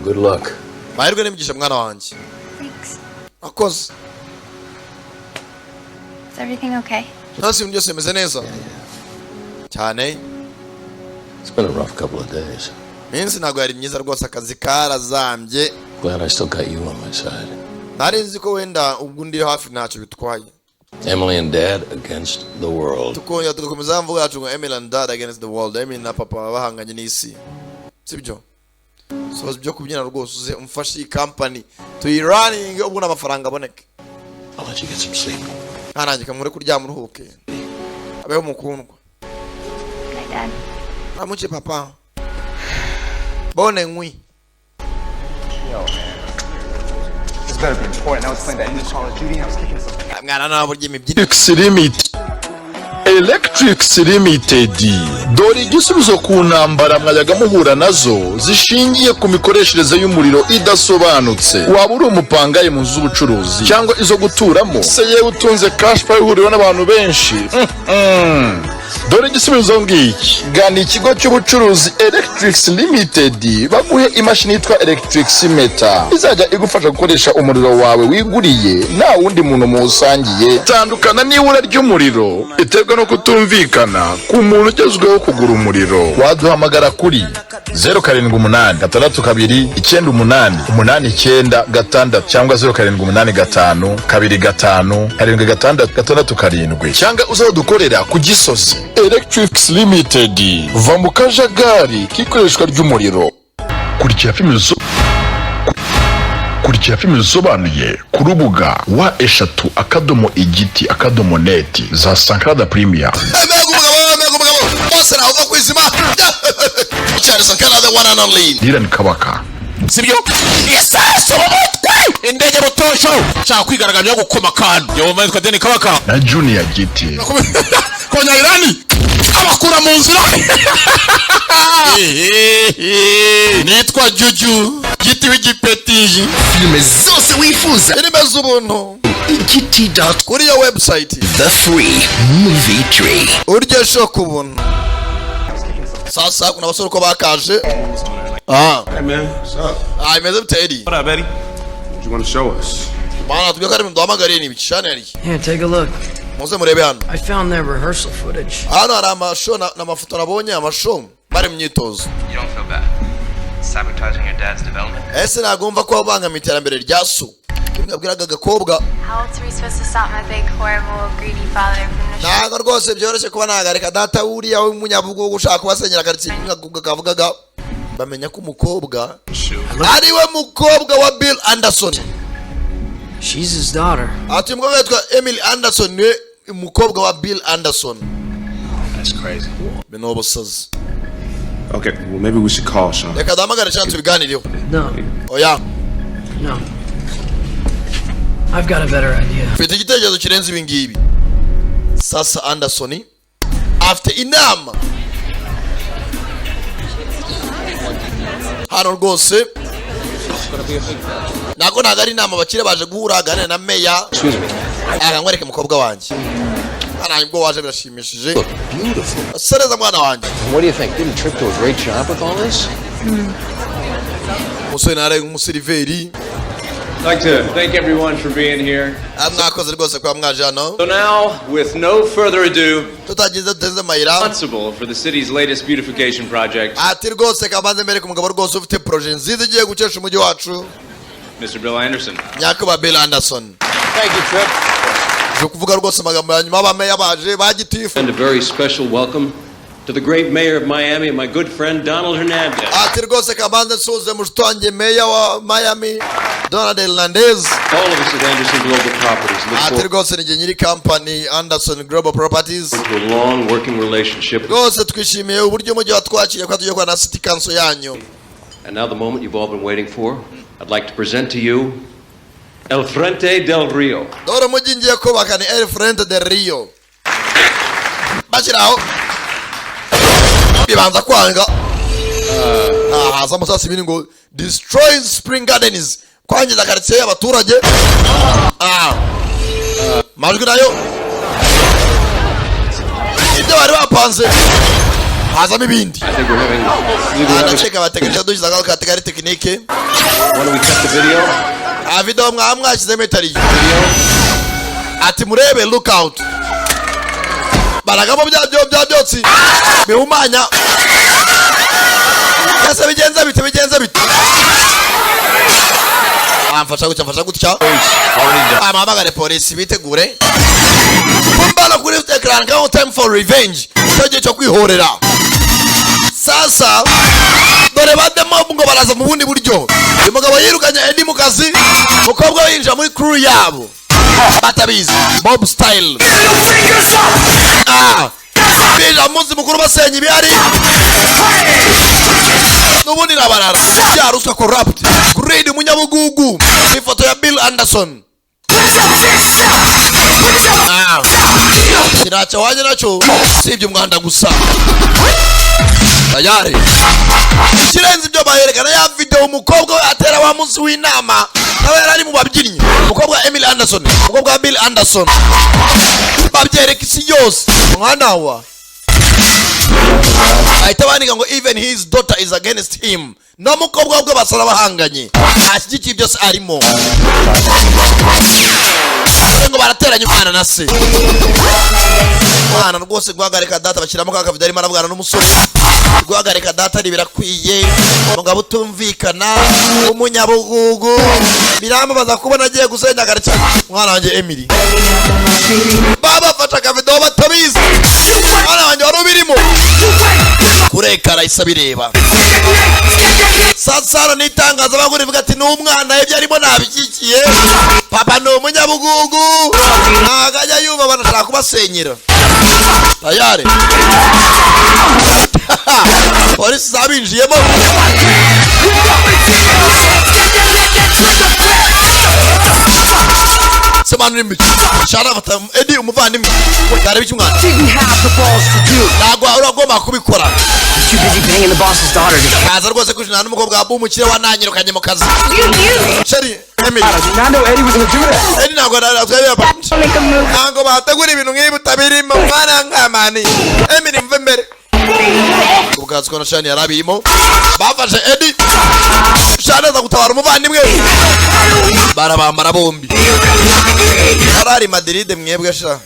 Good luck. Mahirwe n'imigisha, mwana wanjye. Thanks. Akoze. Is everything okay? Ntasi ibintu byose bimeze neza cyane. It's been a rough couple of days. Minsi ntabwo yari myiza rwose, akazi karazambye. Glad I still got you on my side. Nari nzi ko wenda ubwo undi hafi ntacyo bitwaye. Emily and Dad against the world. Tukongera tugakomeza mvuga yacu ngo Emily and Dad against the world, Emily na papa bahanganye n'isi, sibyo? So ibyo kubyina rwose, uze umfashe iyi company tuyiraninge, ubwo n'amafaranga aboneke. I'll let you get some sleep. Ntarange kamure kuryama, uruhuke, abeho mukundwa. Night, Dad. Ramuke papa, bonne nuit. Yo, man. This better be important. I was playing that new Call of Duty and I was kicking some Mwana nawe burya imibyinire. Electrics Limited, Electrics Limited, dore igisubizo ku ntambara mwajyaga muhura nazo zishingiye ku mikoreshereze y'umuriro idasobanutse. Waba uri umupangayi mu nzu z'ubucuruzi cyangwa izo guturamo se, yewe utunze cash power ihuriweho n'abantu benshi. Dore igisubizo ngiki: gana ikigo cy'ubucuruzi Electrics Limited, baguhe imashini yitwa Electrics Meter izajya igufasha gukoresha umuriro wawe wiguriye, nta wundi muntu muwusangiye. Tandukana n'ibura ry'umuriro iterwa no kutumvikana ku muntu ugezweho kugura umuriro. Waduhamagara kuri 0786298896 cyangwa 0785257667, cyangwa uzadukorera ku Gisozi. Electrics Limited, va mu kajagari k'ikoreshwa ry'umuriro. Kurikira filime zisobanuye ku rubuga www.igiti.net za Sankara Premier. Mbega umugabo, mbega umugabo! Bose ntawe uva ku izima cyane. Sankara, the one and only. Dylan Kabaka. Sibyo? Isasu mu mutwe, indege butosho, shaka kwigaragambya yo gukoma akantu. Yehova, yitwa Deni Kabaka. Na Junior Giti. Konya Irani abakura mu nzira. Nitwa Juju Giti w'igipetiji. Filime zose wifuza. Filime z'ubuntu. Igiti dot kuri iyo website. The free movie tree. Uryo shoka ubuntu. Sasa kuna abasore uko bakaje. Ah. Hey man, what's up? Ah, imeze bite, Eddie? What up, Eddie? What you want to show us? Bana, tubwiye ko ari ibintu duhamagariye, ni ibiki shani yari? Here, take a look. Muze murebe hano. I found their rehearsal footage. Hano hari amasho n'amafoto nabonye, amasho bari mu myitozo. You don't feel bad sabotaging your dad's development? Ese nagomba kuba bangamiye iterambere rya so? Mwabwiraga agakobwa. How else are we supposed to stop my big, horrible, greedy father from the Ntabwo rwose byoroshye kuba nahagarika data wuriya w'umunyabugugu ushaka kubasenyera karitsiye. Kavugaga bamenya ko umukobwa ari we mukobwa wa Bill Anderson. She's his daughter. Ati uyu mukobwa yitwa Emily Anderson, niwe umukobwa wa Bill Anderson. That's crazy. Ni ubusazi. Okay, well maybe we should call Sean. Reka duhamagare cyangwa tubiganireho. No, Oya. no. I've got a better idea. Mfite igitekerezo kirenze ibi ngibi. Sasa Anderson afite inama hano rwose. Ntabwo ari inama, abakire baje guhura, aganira na meya. Arangwereke mukobwa wanjye hano, ubwo waje birashimishije. Beautiful. Asa neza mwana wanjye. What do you think? Didn't Trip do a great job with all this? Umusore ntare nk'umuseriveri. I'd like to thank everyone for being here. Ah, mwakoze rwose kuba mwaje hano. So now, with no further ado, tutagize duteze amayira, responsible for the city's latest beautification project, ati rwose kabanze mbere ku mugabo rwose ufite projet nziza igiye gukesha umujyi wacu, Mr. Bill Anderson. Nyakubahwa Bill Anderson. Thank you, Trip. Je kuvuga rwose amagambo ya nyuma, abameya baje, ba gitifu. And a very special welcome to the great mayor of Miami and my good friend Donald Hernandez. Ati rwose kabanze nsuhuze mushuti wanjye meya wa Miami, Donald Hernandez. All of us at Anderson Global Properties look Ati forward rwose ni nyiri company Anderson Global Properties. to a long working relationship. Rwose twishimiye uburyo umujyi watwakiriye, ko tugiye gukorana na city council yanyu. And now the moment you've all been waiting for, I'd like to present to you El Frente del Rio. Dore umujyi ngiye kubaka ni El Frente del Rio. Bashyiraho bibanza kwanga. Ah, haza amasasi ibiri ngo destroy Spring Gardens, kwangiza karitsiye y'abaturage. Ah, majwi nayo ibyo bari bapanze hazamo ibindi. I think we're having, I think we're having Ndakeka bategereje dushyize ako kategari tekinike. Why don't we cut the video? Ah, video mwaba mwashyizemo itariyo. Ati murebe, look out, baragamo bya byo bya byotsi bihumanya. Ese bigenze bite, bigenze bite? Amfasha gutya, mfasha gutya, amuhamagare polisi bitegure. Mbana kuri ekran kaho, time for revenge, cyo gihe cyo kwihorera. Sasa dore bademo ngo baraza mu bundi buryo. Uyu mugabo yirukanye Eddie mu kazi, umukobwa we yinjira muri crew yabo batabizi, mob style. Binjira mu munsi mukuru basenya ibihari n'ubundi nabarara bya ruswa, corrupt, greed, umunyabugugu. Ifoto ya Bill Anderson. Sinacyo wajye nacyo usibye umwanda gusa. Tayari ikirenze ibyo baherekana ya video umukobwa we atera wa munsi w'inama, nawe yari ari mu babyinnyi. Umukobwa wa Emily Anderson, umukobwa wa Bill Anderson, babyereka isi yose. Umwana wa bahita bandika ngo "Even his daughter is against him." N'umukobwa we ubwo basa n'abahanganye, ntashyigikiye byose arimo. Ngo barateranya umwana na se. Umwana rwose guhagarika data, bashyiramo ka kavido arimo aravugana n'umusore. Guhagarika data birakwiye, umugabo utumvikana w'umunyabugugu, birambabaza kubona agiye gusenya agace. Umwana wanjye Emily, babafashe akavido batabizi. Umwana wanjye wari ubirimo kureka arahise abireba. Sasara n'itangazamakuru rivuga ati ni umwana, ibyo arimo ntabishyigikiye, papa ni umunyabugugu, ntabwo ajya yumva, banashaka kubasenyera. Tayari polisi zabinjiyemo. Sobanura imbi shana, fata Eddie umuvandimwe, kareba icyo umwana. Didn't have the balls to do. Ntabwo uragomba kubikora. Too busy banging the boss's daughter to Kaza rwose kwishina n'umukobwa w'umukire wananyirukanye mu kazi. Sheri Emily. I know Eddie was gonna do that. Eddie ntabwo bategura ibintu nk'ibi utabirimo, mwana nkamani. Emily, mve mbere. Ubwatsi ko na Shani yari abirimo, bafashe Eddie. Shani aza gutabara umuvandimwe, barabambara bombi. Arari Madrid mwebwe sha. You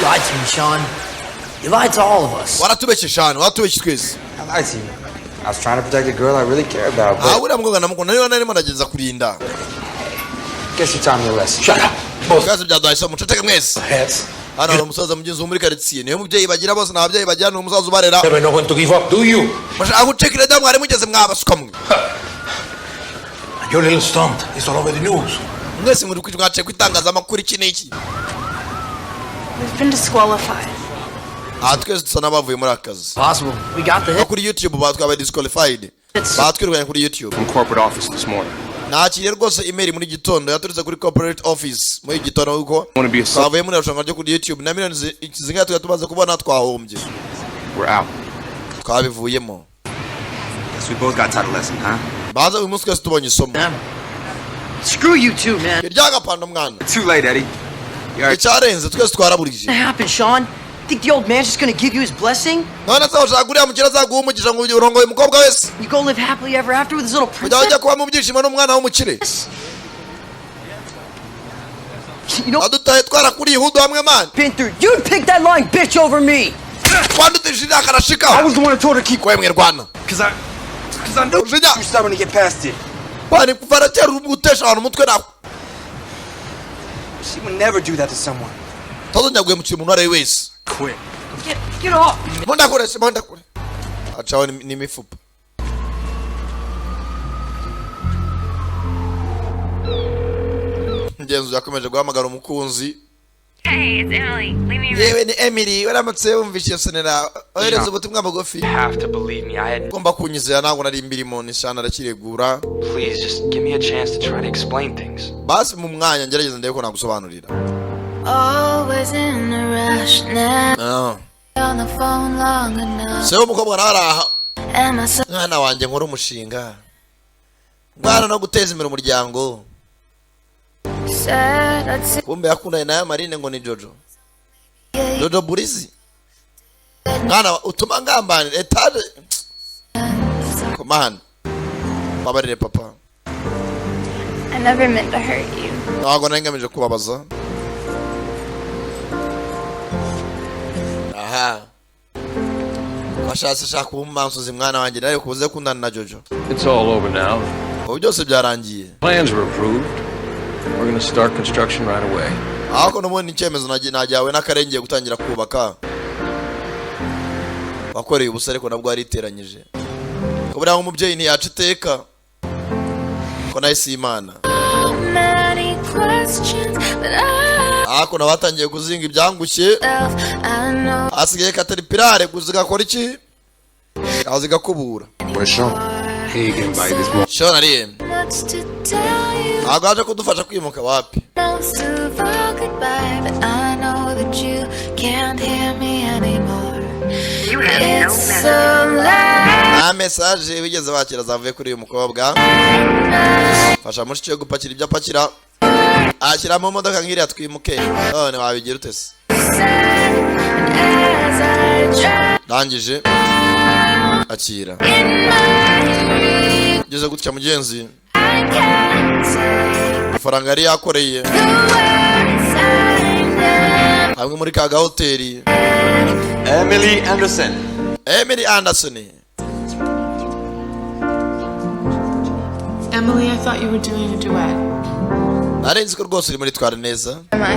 lied to me, Sean. You lied to all of us. Waratubeshye Shani, waratubeshye twese. I lied to you. I was trying to protect a girl I really care about, Ah, but uriya mukobwa ndamukunda, niba narimo ndagerageza kurinda. guess you taught me a lesson. Shut up. Byose byaduhaye isomo, muceceke mwese. Hano hari umusaza mugenzi wo muri karitsiye, niyo mubyeyi bagira bose, nta babyeyi bagira, ni umusaza ubarera. Never know when to give up, do you? Mushaka gucika intege, mwari mugeze mwabasuka mwe. Your little stunt is all over the news. Mwese muri mwaciye ku itangazamakuru, iki n'iki. We've been disqualified. Aha twese dusa n'abavuye muri aka kazi. Possible. We got the No kuri YouTube batwabaye disqualified, batwirukanye kuri YouTube. From corporate office this morning. Nakiriye rwose email muri gitondo yaturutse kuri corporate office muri gitondo kuko Wanna be a twavuye muri irushanwa ryo kuri YouTube na miliyoni zingahe twari tumaze kubona, twahombye. We're out. Twabivuyemo. Guess we both got taught a lesson, huh? Banza uyu munsi twese tubonye isomo. Screw you too, man. Iryagapanda mwana. Too late, Eddie. Icyarenze twese twaraburije. What happened, Sean? Think the old man's just gonna give you his blessing? None se ushaka uriya mukire azaguha umugisha ngo urongoye umukobwa wese? You go live happily ever after with his little Kujya princess? ujya kuba mu byishimo n'umwana w'umukire? You know, adutaye twarakuriye ihudu hamwe man. Been through. You'd pick that lying bitch over me. Wandutishije imyaka arashika. I was the one who told her to keep Kwemwe rwana. Cause I knew you were stubborn to get past it. Kwani kuva na kera uri gutesha abantu umutwe nawe. She would never do that to someone. Tazongera guhemukira umuntu uwo ari we wese. Quit. Get off. Mundakure se, mundakure. Acaho n'imifupa. Mugenzi yakomeje guhamagara umukunzi. Hey, it's Emily. Leave me a Yewe ni Emily, waramutse wumvise iyo sonera, ohereza ubutumwa bugufi. Have to believe me. I had. Ugomba kunyizera, ntabwo nari mbirimo nishana arakiregura. Please, just give me a chance to try to explain things. Basi mu mwanya ngerageza ndebe ko nagusobanurira. Always in a rush now. Ah. On the phone long enough. Se umukobwa nawe araha. Am I so Mwana wanjye, nkora umushinga mwana no guteza imbere umuryango. sad? I'd say Kumbe yakundanye nawe Marine ngo ni Jojo, Jojo Burizi. Mwana utuma ngambanira etaje komana, babarire papa. I never meant to hurt you. Ntabwo nari ngamije kubabaza. Aha washatse shaka kuba umumansuzi mwana wanjye, nawe kubuze kundana na Jojo. It's all over now. Ubu byose byarangiye. Plans were approved. We're gonna start construction right away. Ariko n'ubundi icyemezo najyawe n'akarengeye gutangira kubaka. Wakoreye ubusa, ariko nabwo wariteranyije, ko buriya nk'umubyeyi ntiyaca iteka, ko nawe si Imana. Many questions, but I, Ariko nawe watangiye kuzinga ibyangushye. I know Hasigaye caterpillar gusa igakora iki? Kaza igakubura. Where's Sean? He came by this morning. Sean ariye? Much to tell you. Ntabwo yaje kudufasha kwimuka, wapi. Most of all goodbye, but I know that you can't hear me anymore. It's so late. Nta message bigeze bakira zavuye kuri uyu mukobwa. Fasha mushiki we gupakira ibyo apakira, ashyira mu modoka nk'iriya twimuke. None wabigira ute se? As I try Ndangije akira ngeze gutya, mugenzi, I can't take amafaranga yari yakoreye the words I never hamwe muri ka gahoteli. Emily Anderson. Emily Anderson. Emily, I thought you were doing a duet. Nari nzi ko rwose urimo uritwara neza. Am I?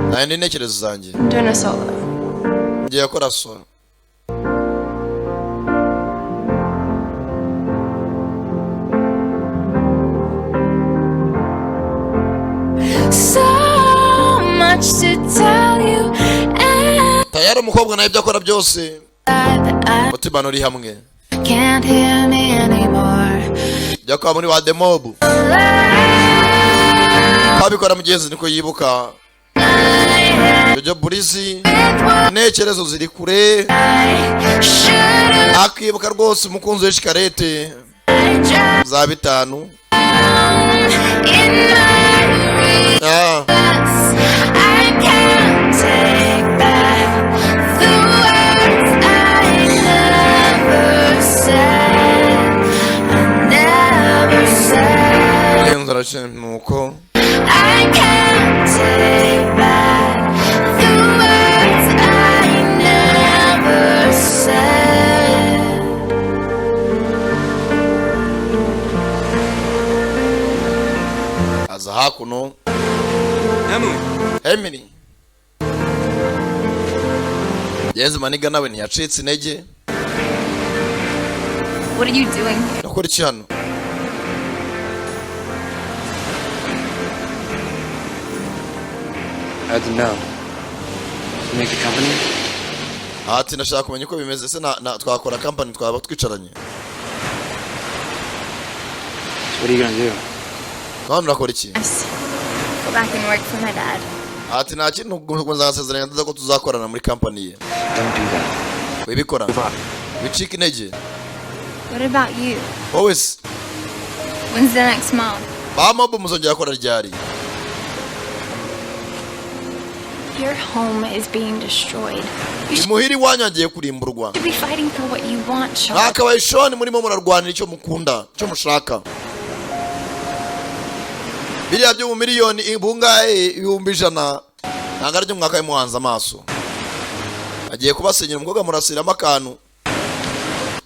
Nta n'intekerezo zanjye. I'm doing a solo. Ngiye gukora solo. So much to tell you, and Tayari umukobwa nawe ibyo akora byose I umutima uri hamwe. can't hear me anymore. Jya kwa muri wa demobu twabikora, mugenzi, niko yibuka Jojo Burizi. Intekerezo ziri kure, akibuka rwose umukunzi we shikarete za 5. In my I can't take back the words I never said. I never said. Mugenzi arashimye nuko. I can't take back the words I never said. Aza hakuno. Emily. Emily Genzi maniga nawe ntiyacitse intege. What are you doing here? Nakora iki hano? I don't know. To make a company? Ati ndashaka kumenya uko bimeze se na twakora company, twaba twicaranye. So what are you gonna do? None urakora iki? Go back and work for my dad. Ati nta kintu, gukomeza amasezerano yaduze ko tuzakorana muri company ye. Don't do that. Wibikora, wicika intege. What about you? Wowe se? When's the next mob? Ba mob muzongera gukora ryari? Your home is being destroyed. Imuhira iwanyu hagiye kurimburwa. You should be fighting for what you want, Sean. Mwakabaye Sean murimo murarwanira icyo mukunda, icyo mushaka. Biriya byo mu miliyoni bungahe, 100,000, ntabwo aribyo mwakabaye muhanze amaso. Agiye kubasenyera umukobwa, murasiramo akantu.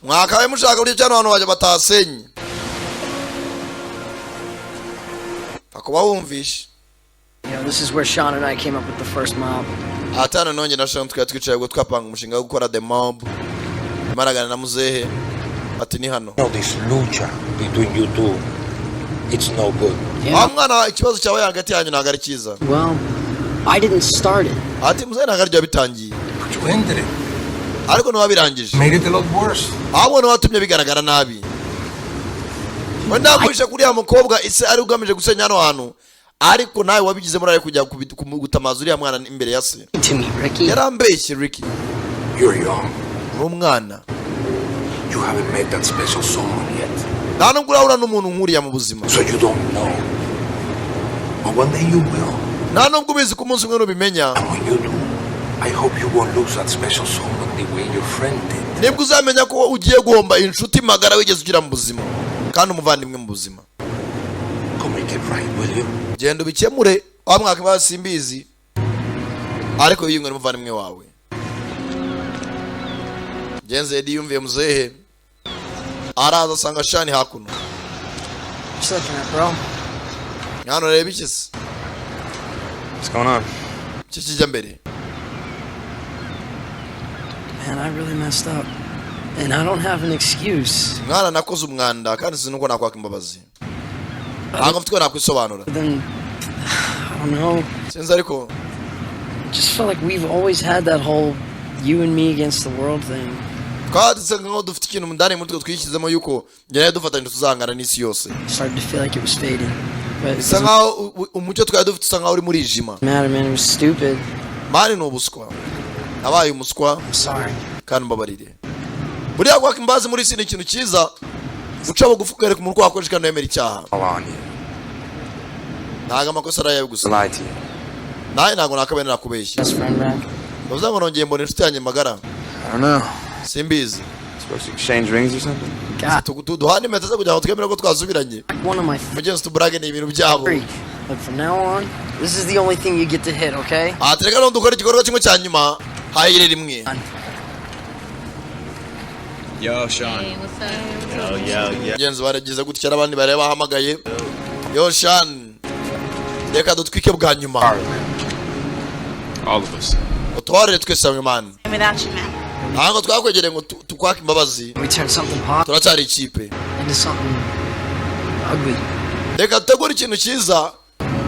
Mwakabaye mushaka buryo cyane abantu bajya batasenye akuba wumvishe. This is where Sean and I came up with the first mob. Atanu nongeye na Sean twari twicaye ubwo twapanga umushinga wo gukora the mob. Maragana na muzehe ati ni hano. No, this lucha between you two, it's no good. Wa mwana, ikibazo cyabaye hagati yanyu ntabwo ari cyiza. Well, I didn't start it. Ati muzehe, ntabwo aribyo bitangiye. But you ended it. Ariko ntiwabirangije. Made it a lot worse. Ahubwo ntiwatumye bigaragara nabi. We ndakwishe kuriya mukobwa ise ari ugamije gusenya hano hantu, ariko nawe wabigizemo uruhare kujya gutamaza uriya mwana imbere ya se. To me, Ricky. Yarambeshye, Ricky. You're young. Uri umwana. You haven't met that special someone yet. Nta nubwo urahura n'umuntu nk'uriya mu buzima. So you don't know. But one day you will. Nta nubwo ubizi ko umunsi umwe nubimenya. And when you do, I hope you won't lose that special someone the way your friend did. Nibwo uzamenya ko ugiye guhomba inshuti magara wigeze ugira mu buzima kandi umuvandimwe mu buzima. Go make it right, will you? Genda ubikemure wa mwaka ba simbizi, ariko yiyunge n'umuvandimwe wawe. Genze Edi yumviye muzehe, araza asanga Sean hakuno. What you looking at, bro? Mwana, ureba iki se? What's going on? Iki kijya mbere? Man, I really messed up. And I don't have an excuse. Mwana, nakoze umwanda kandi sinzi nuko nakwaka imbabazi, ntabwo mfite uko nakwisobanura. Then, I don't know. Sinzi ariko. Just felt like we've always had that whole you and me against the world thing. Twaba nkaho dufite ikintu ndani muri twe twishyizemo yuko njye nawe dufatanyije tuzahangana n'isi yose. Started to feel like it was fading. But it Bisa doesn't nkaho umucyo twari dufite usa nkaho uri murijima. matter, man. It was stupid. Man, ni ubuswa, nabaye umuswa. Sorry. Kandi mbabarire. Buriya kwaka imbabazi muri isi ni ikintu cyiza, guca bugufi ukereka umuntu ko wakoresha kandi wemera icyaha. All on you. Ntabwo amakosa ari ayawe gusa. Lied to you. Nawe ntabwo nakabaye narakubeshye. Best friend back. Bavuze ngo nongeye mbona inshuti yanjye magara. I don't know. Simbizi. Supposed to exchange rings or something? Duhane impeta ze kugira ngo twemere ko twasubiranye. One of my Mugenzi, tuburage ni ibintu byabo. But from now on, this is the only thing you get to hit, okay? Aha, reka none dukore igikorwa kimwe cya nyuma, hayire rimwe. Yo, Sean. Yo, yo, yo. Mugenzi, baragize gutya n'abandi bari bahamagaye. Yo Shan, reka dutwike bwa nyuma. All of us. Utubarire twese hamwe, man. Without you, man. Ntabwo twakwegereye ngo tukwake imbabazi. We turn something positive Turacyari ikipe. into something ugly. Reka dutegure ikintu cyiza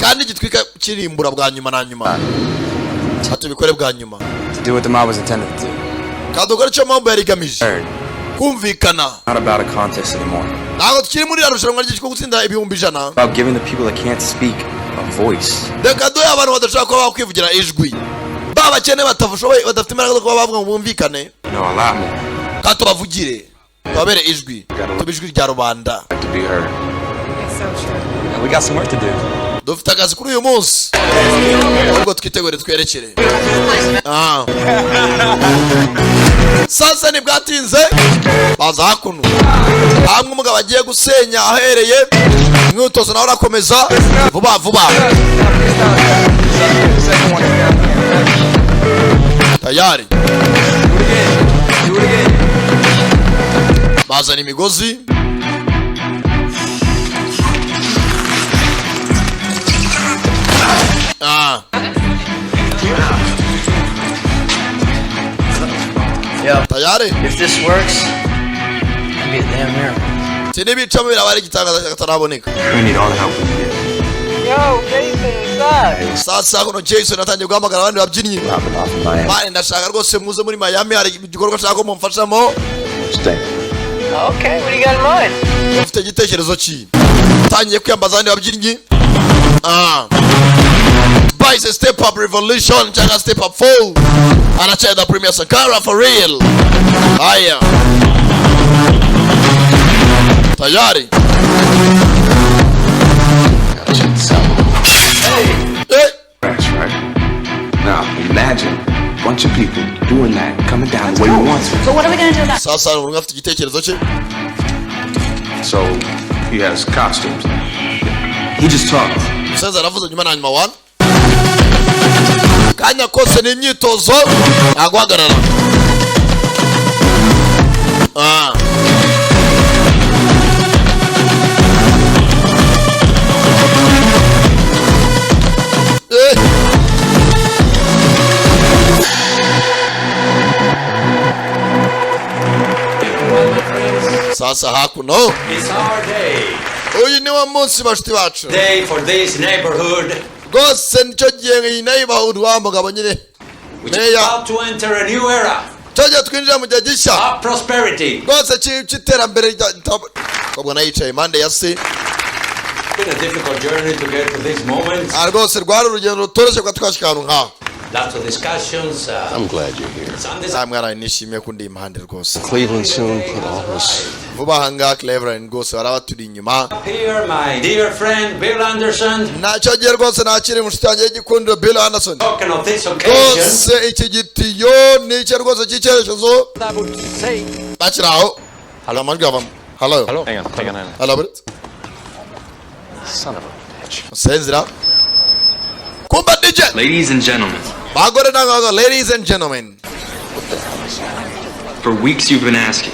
kandi gitwika kirimbura bwa nyuma na nyuma. Tubikore bwa nyuma. To do what the mob was intended to do. Kandi dukore icyo mpamvu yari igamije. Third, Kumvikana. not about a contest anymore. Ntabwo tukiri muri iriya rushanwa ry'icyo gutsinda 100,000. About giving the people that can't speak a voice. Reka duhe abantu badashobora kuba bakwivugira ijwi, ba bakene batashoboye, badafite imbaraga zo kuba bavuga ngo bumvikane. No, a lot more. Kandi tubavugire, tubabere ijwi, tube ijwi rya rubanda. To be heard. It's so true. And we got some work to do. Dufite akazi kuri uyu munsi, ahubwo twitegure twerekere. Ah. Sasa ntibwatinze baza hakuno hamwe umugabo agiye gusenya ahereye. Umwitozo nawe urakomeza vuba vuba, tayari bazana imigozi. Ah. Yo, Tayari. if this works, it'd be a damn miracle. Sinibicamo biraba ari igitangaza kataraboneka. We need all the help we can get. Yo, Jason, what's up? Sasa kuno Jason atangiye guhamagara abandi babyinnyi. Mane, ndashaka rwose muze muri Miami, hari igikorwa nshaka ko mumfashamo. Okay, what do you got in mind? Ufite igitekerezo ki? Tangiye kwiyambaza abandi babyinnyi. Ah. Bahise Step Up Revolution cyangwa Step Up Full. Aracyari the Premier Sankara for real. Haya. Tayari. Eh. That's right. Now, imagine a bunch of people doing that, coming down the way we want to. But what are we gonna do about Sasa buri umwe afite igitekerezo cye. So, he has costumes. He just talked. Umusaza aravuze nyuma na nyuma wana. Kanya kose ni imyitozo, nta guhagarara. Ah. Eh. Sasa hakuno. It's our day. Uyu ni wo munsi, bashuti bacu. Day for this neighborhood. Rwose nicyo gihe iyi neighborhood, wa mugabo nyine. Which is about to enter a new era Cyo gihe twinjira mu gihe gishya of prosperity. rwose cy'iterambere kobwa nayo yicaye impande ya se. It's been a difficult journey to get to this moment. Ah, rwose rwari urugendo rutoroshye kuba twashyika ahantu nk'aha. Lots of discussions. I'm glad you're here. Sundays. Nta mwana, nishimiye ko ndi impande rwose. Cleveland soon put all this. Vuba aha ngaha Cleveland rwose baraba turi inyuma. Up here, my dear friend Bill Anderson, Nacyo gihe rwose nakiri mushuti yanjye y'igikundiro Bill Anderson. talking of this occasion. Rwose iki gitiyo ni icye rwose cy'icyerekezo. I would say Bakiri aho hari amajwi avamo. Hello. Hang on, hang on, hang on. Hello, Brit. Son of a bitch. Musenzira kumba DJ. Ladies and gentlemen, Bagore n'abagabo, ladies and gentlemen. for weeks you've been asking,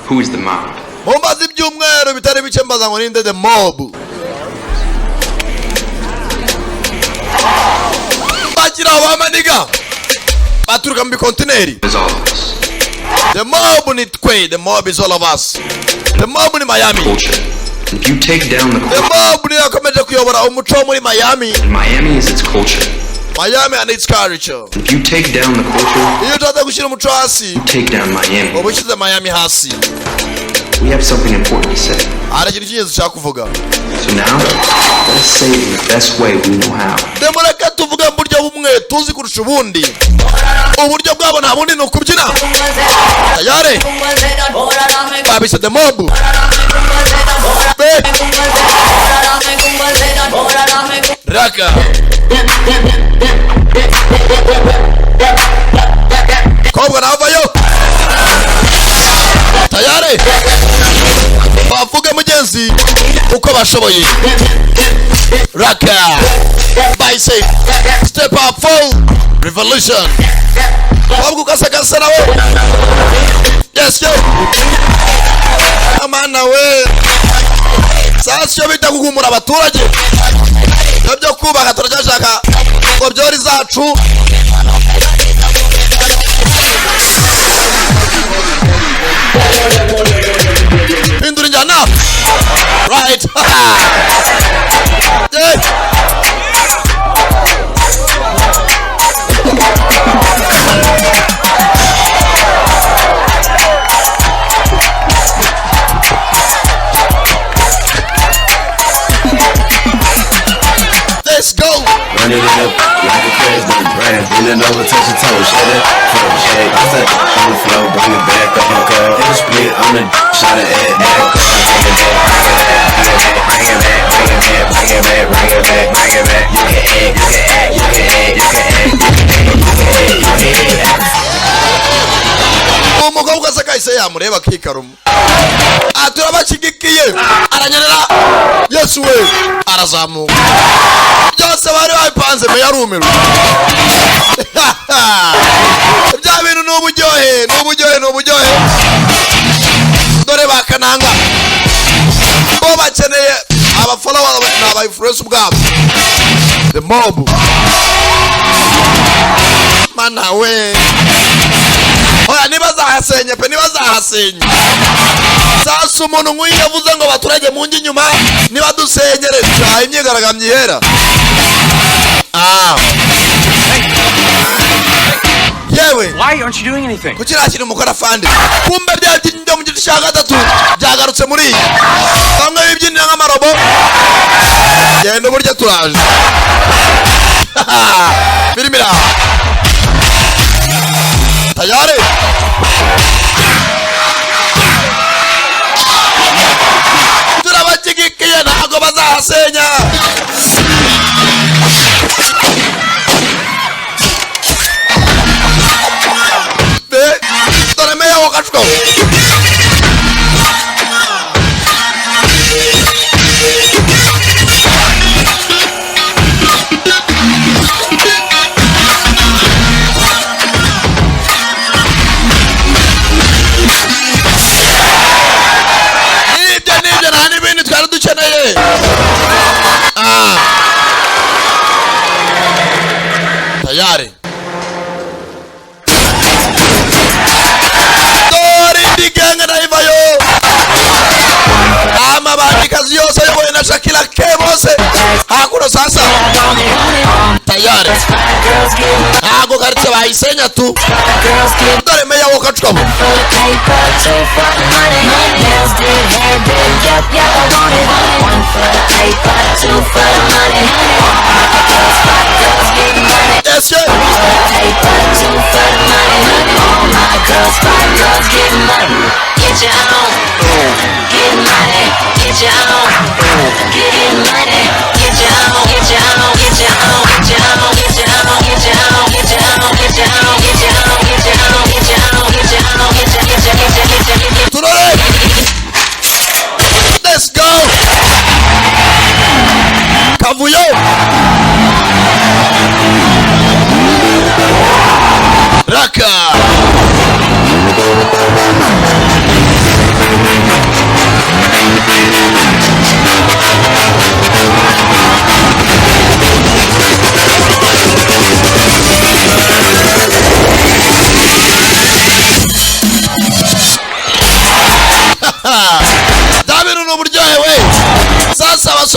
who is the mob? Mumbaza ibyumweru bitari bike, mbaza ngo ninde the mob. Bakiri aho, bamaniga baturuka mu bikontineri. Is all of us. The mob ni twe. The mob is all of us. The mob ni Miami. Culture. If you take down the The culture, mob niyo yakomeje kuyobora umuco wo muri Miami. and Miami is its culture. Miami and its culture. If you take down the culture, Iyo ushatse gushyira umuco hasi, you take down Miami. uba ushyize Miami hasi. We have something important to say. Hari ikintu cy'ingenzi ushaka kuvuga. So now, let us say it in the best way we know how. Demureke tuvuge mu buryo bumwe tuzi kurusha ubundi. Uburyo bwabo nta bundi, ni ukubyina. Tayari babise the mob be raka kobwa navayo. Tayari bavuge mugenzi uko bashoboye. Raka bahise step up full revolution. Kobwa ukasakasa nawe. Yes yo, amana we. Sasa iyo bita guhumura abaturage, ibyo byo kubaka turacyashaka ngo byori zacu. Hindura injyana. Right. Yeah. Let's go. Run it up like a president, brand. Bend it over, touch your toe, shut it, flow, shake. I said, on the floor, bring it back up, okay. If it's split on the shot it at back up. Bring it back, bring it back, bring it back, bring it back, bring it back, bring it back. You can act, you can act, you can act, you can act, you can act, you can act, you can act. Uwo mukobwa se kahise yamureba akikaruma. Ah, turabashyigikiye. Aranyerera. Yesu we, arazamuka. Byose bari babipanze. Meya arumirwa. Bya bintu ni uburyohe, ni uburyohe, ni uburyohe. Dore bakananga bo bakeneye abafollower ni aba influence ubwabo. The mob, mana we. Oya, nibazahasenye pe, nibazahasenye. Sasa umuntu nk'uyu yavuze ngo abaturage munjye inyuma, nibadusenyere cyaha imyigaragambyo ihera. Ah, yewe. Why aren't you doing anything? Kuki nta kintu mukora, fandi? Kumbe bya byinyo byo mu gice cya gatatu byagarutse muri iyi. Bamwe bibyinira nk'amarobo. Genda uburyo turaje filime iraha. Tayari turabashyigikiye, ntabwo bazahasenya. Be, dore meya wakashwaho. Nibyo, nibyo, nta n'ibindi twari dukeneye. Ah. Tayari dore indi genge nayivayo. Amabandikazi yose ayobowe na Shakira K bose hakuno. Sasa tayari ntago karitsiye bayisenya tu. Dore meya wo kacwamo. Nails did, hair did, yep, yep, I want it. One for the paper, two for the money. Girls, five girls, get money. Yes, yeah. One for the paper, two for the money. All my girls, five girls, get money. Get your own, get money, get your own, get money, get your own, get your own, get your own, get your own, get your own, get your own, get your own, get your own, get your own, get your own, get your own, get your own, get your, get your, get your, get your, get your. Turore. Let's go. Kavuyo raka.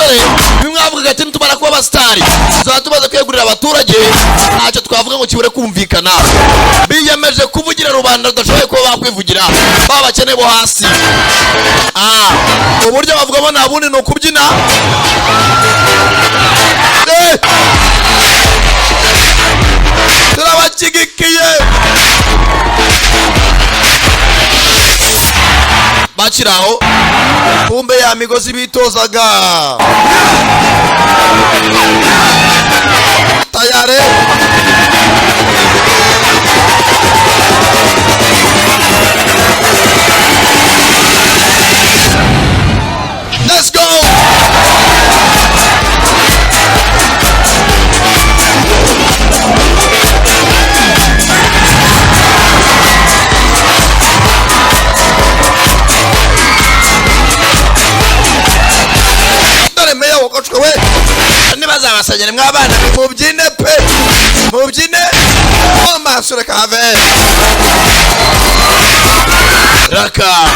Basore, bimwe bavugaga ati nitumara kuba abasitari tuzaba tumaze kwegurira abaturage, ntacyo twavuga ngo kibure kumvikana. Biyemeje kuvugira rubanda rudashoboye kuba bakwivugira, ba bakene bo hasi. Uburyo bavugamo nta bundi, ni ukubyina. Eh! Turabashyigikiye. Bakiri aho, kumbe ya migozi bitozaga tayare. Let's go! Dore meya wokoshwe we, ntibazabasengere mwabana, mubyine pe, mubyine amaso, reka have raka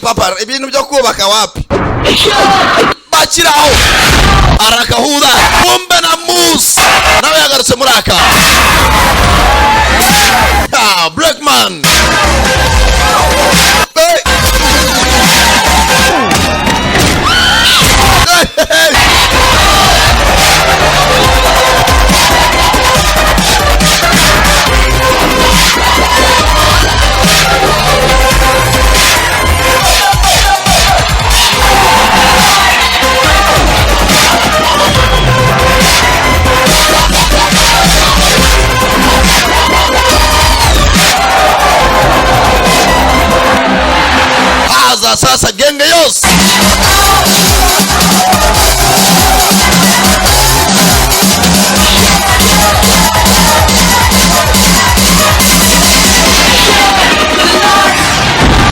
papa. Ibintu byo kubaka wapi? Bakiraho arakahura, kumbe na musi nawe yagarutse muri aka. Ah, Blackman. Hey! Hey, hey, hey! Haza sasa genge yose.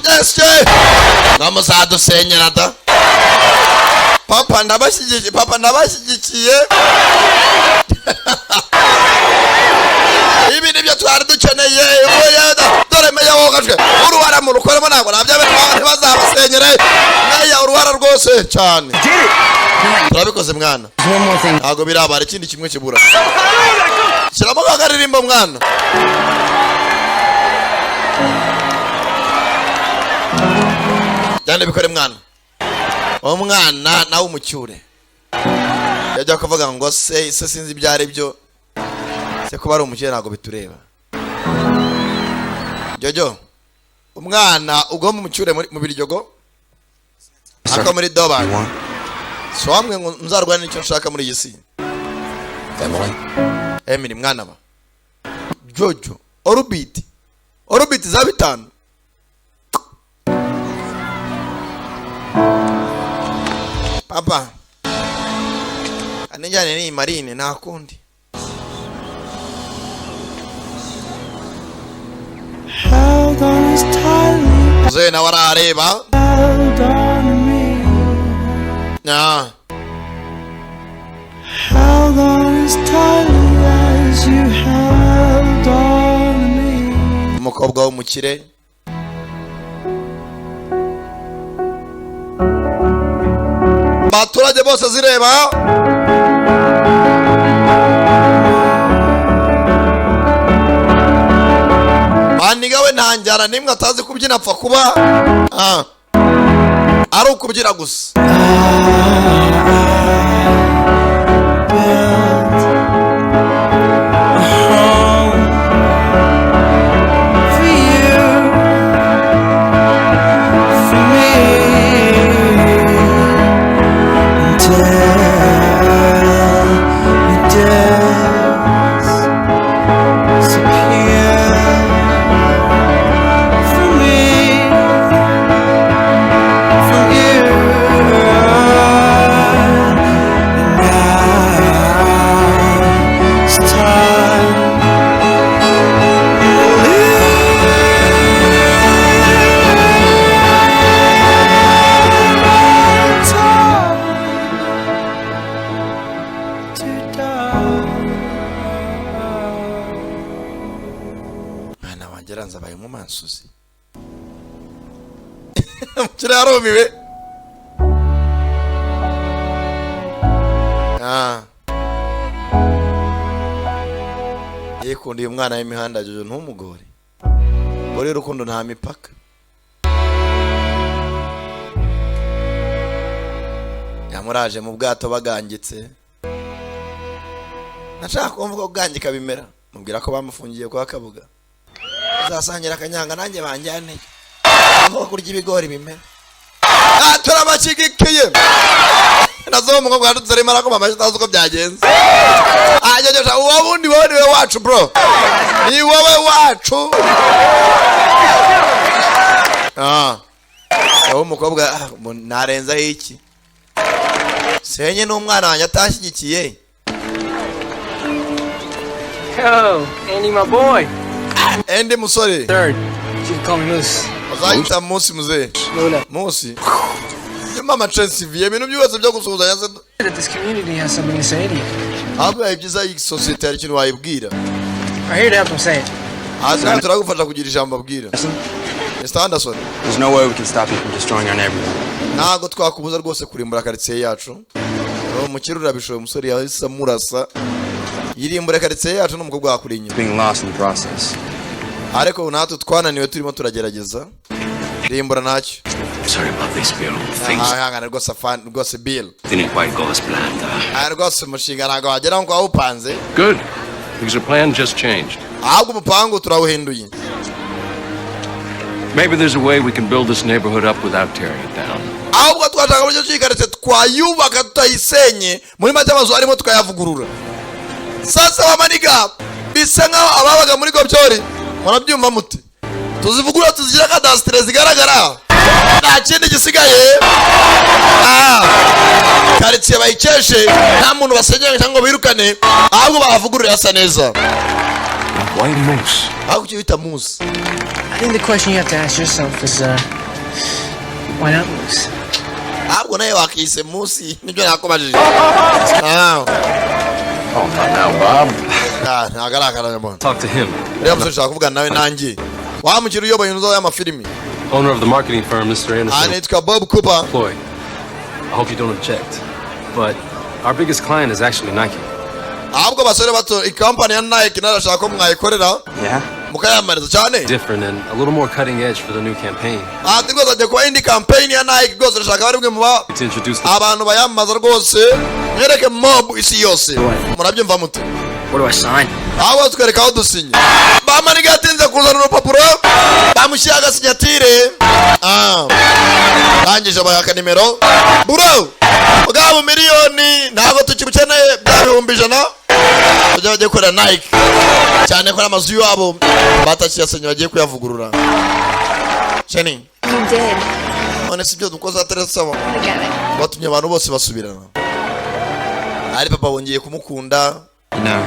Yes, namuzadusenyera da. Papa, ndabashyigikiye. Papa, ndabashyigikiye. Ibi nibyo twari dukeneye. Oya, dore meya wogajwe uruhara mu rukoremo, ntabwo nabyabera, ntibazabasenyere. Meya, uruhara rwose cyane, turabikoze mwana. Ntabwo birabara, ikindi kimwe kibura. Shyiramo akaririmbo mwana. Cyane bikore mwana. Umwana nawe umucyure, yajya kuvuga ngo se sinzi ibyo ari byo, se kuba ari umukire ntabwo bitureba. Jojo, umwana ugomba umucyure mu biryogo ako muri doba si wamwe ngo nzarwane n'icyo nshaka muri iyi si. Emily. Emily mwana wa Jojo, orbit orbit za 5. Papa, anijyane n'iyi marine, nta kundi. Held on as tightly, Muzehe nawe arareba. Held on to me. Ah. Held on as tightly as you held on to me. Umukobwa w'umukire abaturage bose zireba. Maniga we nta njyana nimwe atazi kubyina, apfa kuba ari ukubyina gusa. For you, for me, until we disappear. For me, from you, and now it's time. To die. Mwana wanjye aranze abaye umumansuzi, umukire yarumiwe. Ah. Yikundiye umwana w'imihanda Jojo, ntumugore. Buriya urukundo nta mipaka. Yamuraje mu bwato bagangitse. Nashaka kumva ko kugangika bimera. Mubwira ko bamufungiye kwa Kabuga. Uzasangira akanyanga nanjye banjyane. Aho kurya ibigori bimera. Ah, turabashigikiye. Nazo umukobwa wadutse arimo arakoma amashyi atazi uko byagenze. Ah, Jojo, uwo wundi wowe niwe wacu bro. Ni wowe wacu. Ah. Aho umukobwa narenzaho iki? Senye n'umwana wanjye atashyigikiye. Yo, Andy, my boy. Andy musore. Third. You can call me Moose. Uzahita Musi muzehe. Musi. Mama Chelsea, ibintu byose byo gusuhuzanya se. That this community has something to say to you. Ahubwo bibaye byiza iyi sosiyete hari ikintu wayibwira. We're here to help them say it. Hasi turagufasha kugira ijambo abwira. Mr. Anderson. There's no way we can stop you from destroying our neighborhood. Ntabwo twakubuza rwose kurimbura karitsiye yacu. Uwo mukire urabishoboye, umusore yahise amurasa. Yirimbura karitsiye yacu n'umukobwa wakuri inyuma. Being lost in the process. Ariko natwe twananiwe turimo turagerageza. Rimbura ntacyo. Sorry about this, Bill. Things Ihangane rwose afan rwose Bill. didn't quite go as planned. Aya rwose umushinga ntabwo wagera nkuko wawupanze. Good, because the plan just changed. Ahubwo umupangu turawuhinduye. Maybe there's a way we can build this neighborhood up without tearing it down. Ahubwo twashaka uburyo ki karitsiye twayubaka tutayisenye, muri make amazu arimo tukayavugurura. Sasa bamaniga bisa nkaho ababaga muri gobyori murabyumva muti tuzivugurura tuzigira kadasitire zigaragara, nta kindi gisigaye. Karitsiye bayikeshe, nta muntu basenyera cyangwa ngo birukane, ahubwo bahavugurure hasa neza. Why Moose? Aho kuki bita Moose? I think the question you have to ask yourself is, why not Moose? Ahubwo nawe wakise Moose, nibyo nakubajije. Ah. Oh, not now, Bob. Ah, ntabwo ari akaranya. Talk to him. Rero musore ushaka kuvugana nawe nanjye. Wa mukiri uyoboye inzu y'amafilimi. Owner of the marketing firm, Mr. Anderson. Ah, nitwa Bob Cooper. Floyd. I hope you don't object, but our biggest client is actually Nike. Ahubwo basore bato, ikampani ya Nike narashaka ko mwayikorera. Yeah. Mukayamariza cyane. Different and a little more cutting edge for the new campaign. Ati rwose agiye kuba indi campaign ya Nike, rwose urashaka bari bwe muba To introduce the abantu bayamamaza rwose, mwereke mob isi yose. Murabyumva mute? What do I sign? Aho twereka aho dusinya. Bamaniga yatinze kuzana urupapuro, bamushyira agasinyatire. Ah. Rangije bayaka nimero. Bro, bwabo miliyoni ntabwo tukibukeneye, bya 100,000. Tujya bagiye gukorera Nike. Cyane ko amazu yabo batakiyasenye bagiye kuyavugurura. Jenny. You did. None si byo dukoze ateretse abo. I get it. Batumye abantu bose basubirana. Ari papa wongeye kumukunda. You know,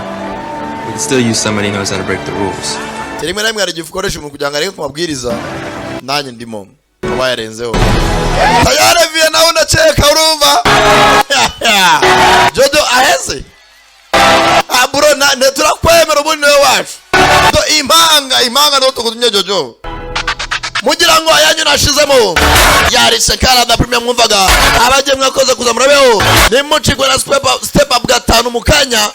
we can still use somebody who knows how to break the rules. Rimwe na rimwe hari igihe ukoresha umuntu kugira ngo areke ku mabwiriza. Nanjye ndimo. Kuba yarenzeho. Tayari viye nawe ndakeka urumva. Jojo aheze. Ah bro, na turakwemera ubundi niwe wacu. Do impanga impanga ndo tukutumye Jojo. Mugira ngo ayanyu nashizemo. Yari Sankara da Premier mwumvaga. Abaje mwakoze kuza murabeho. Nimucikwe na step up gatanu mukanya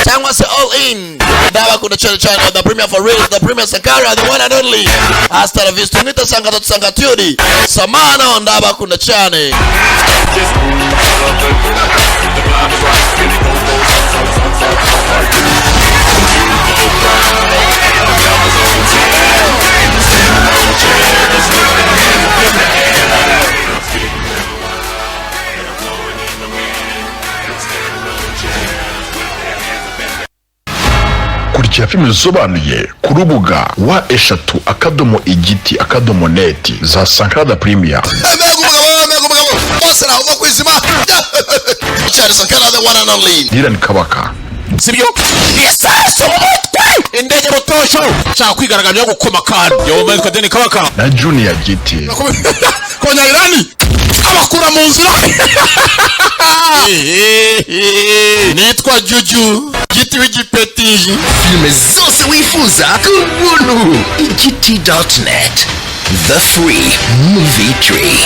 cyangwa se all in. Ndabakunda cyane cyane the Premier for real, the Premier Sankara, the one and only. Hasta la vista. Mwita Sankara Sankaturi. Samano ndabakunda cyane. Kurikira filime zisobanuye ku rubuga wa 3.igiti.net za Sankara da Premier. Mbega umugabo, mbega umugabo, bose naho uva ku izima. Cyari Sankara the one and only. Dylan Kabaka. Sibyo? Isasu mu mutwe! Indege mutosho! Shaka kwigaragambya gukoma kandi. Yo mwe Deni Kabaka. Na Junior Giti. Konya Irani abakura mu nzira. Nitwa Juju Giti w'igipeti. Filime zose wifuza ku buntu. Igiti.net, the free movie tree.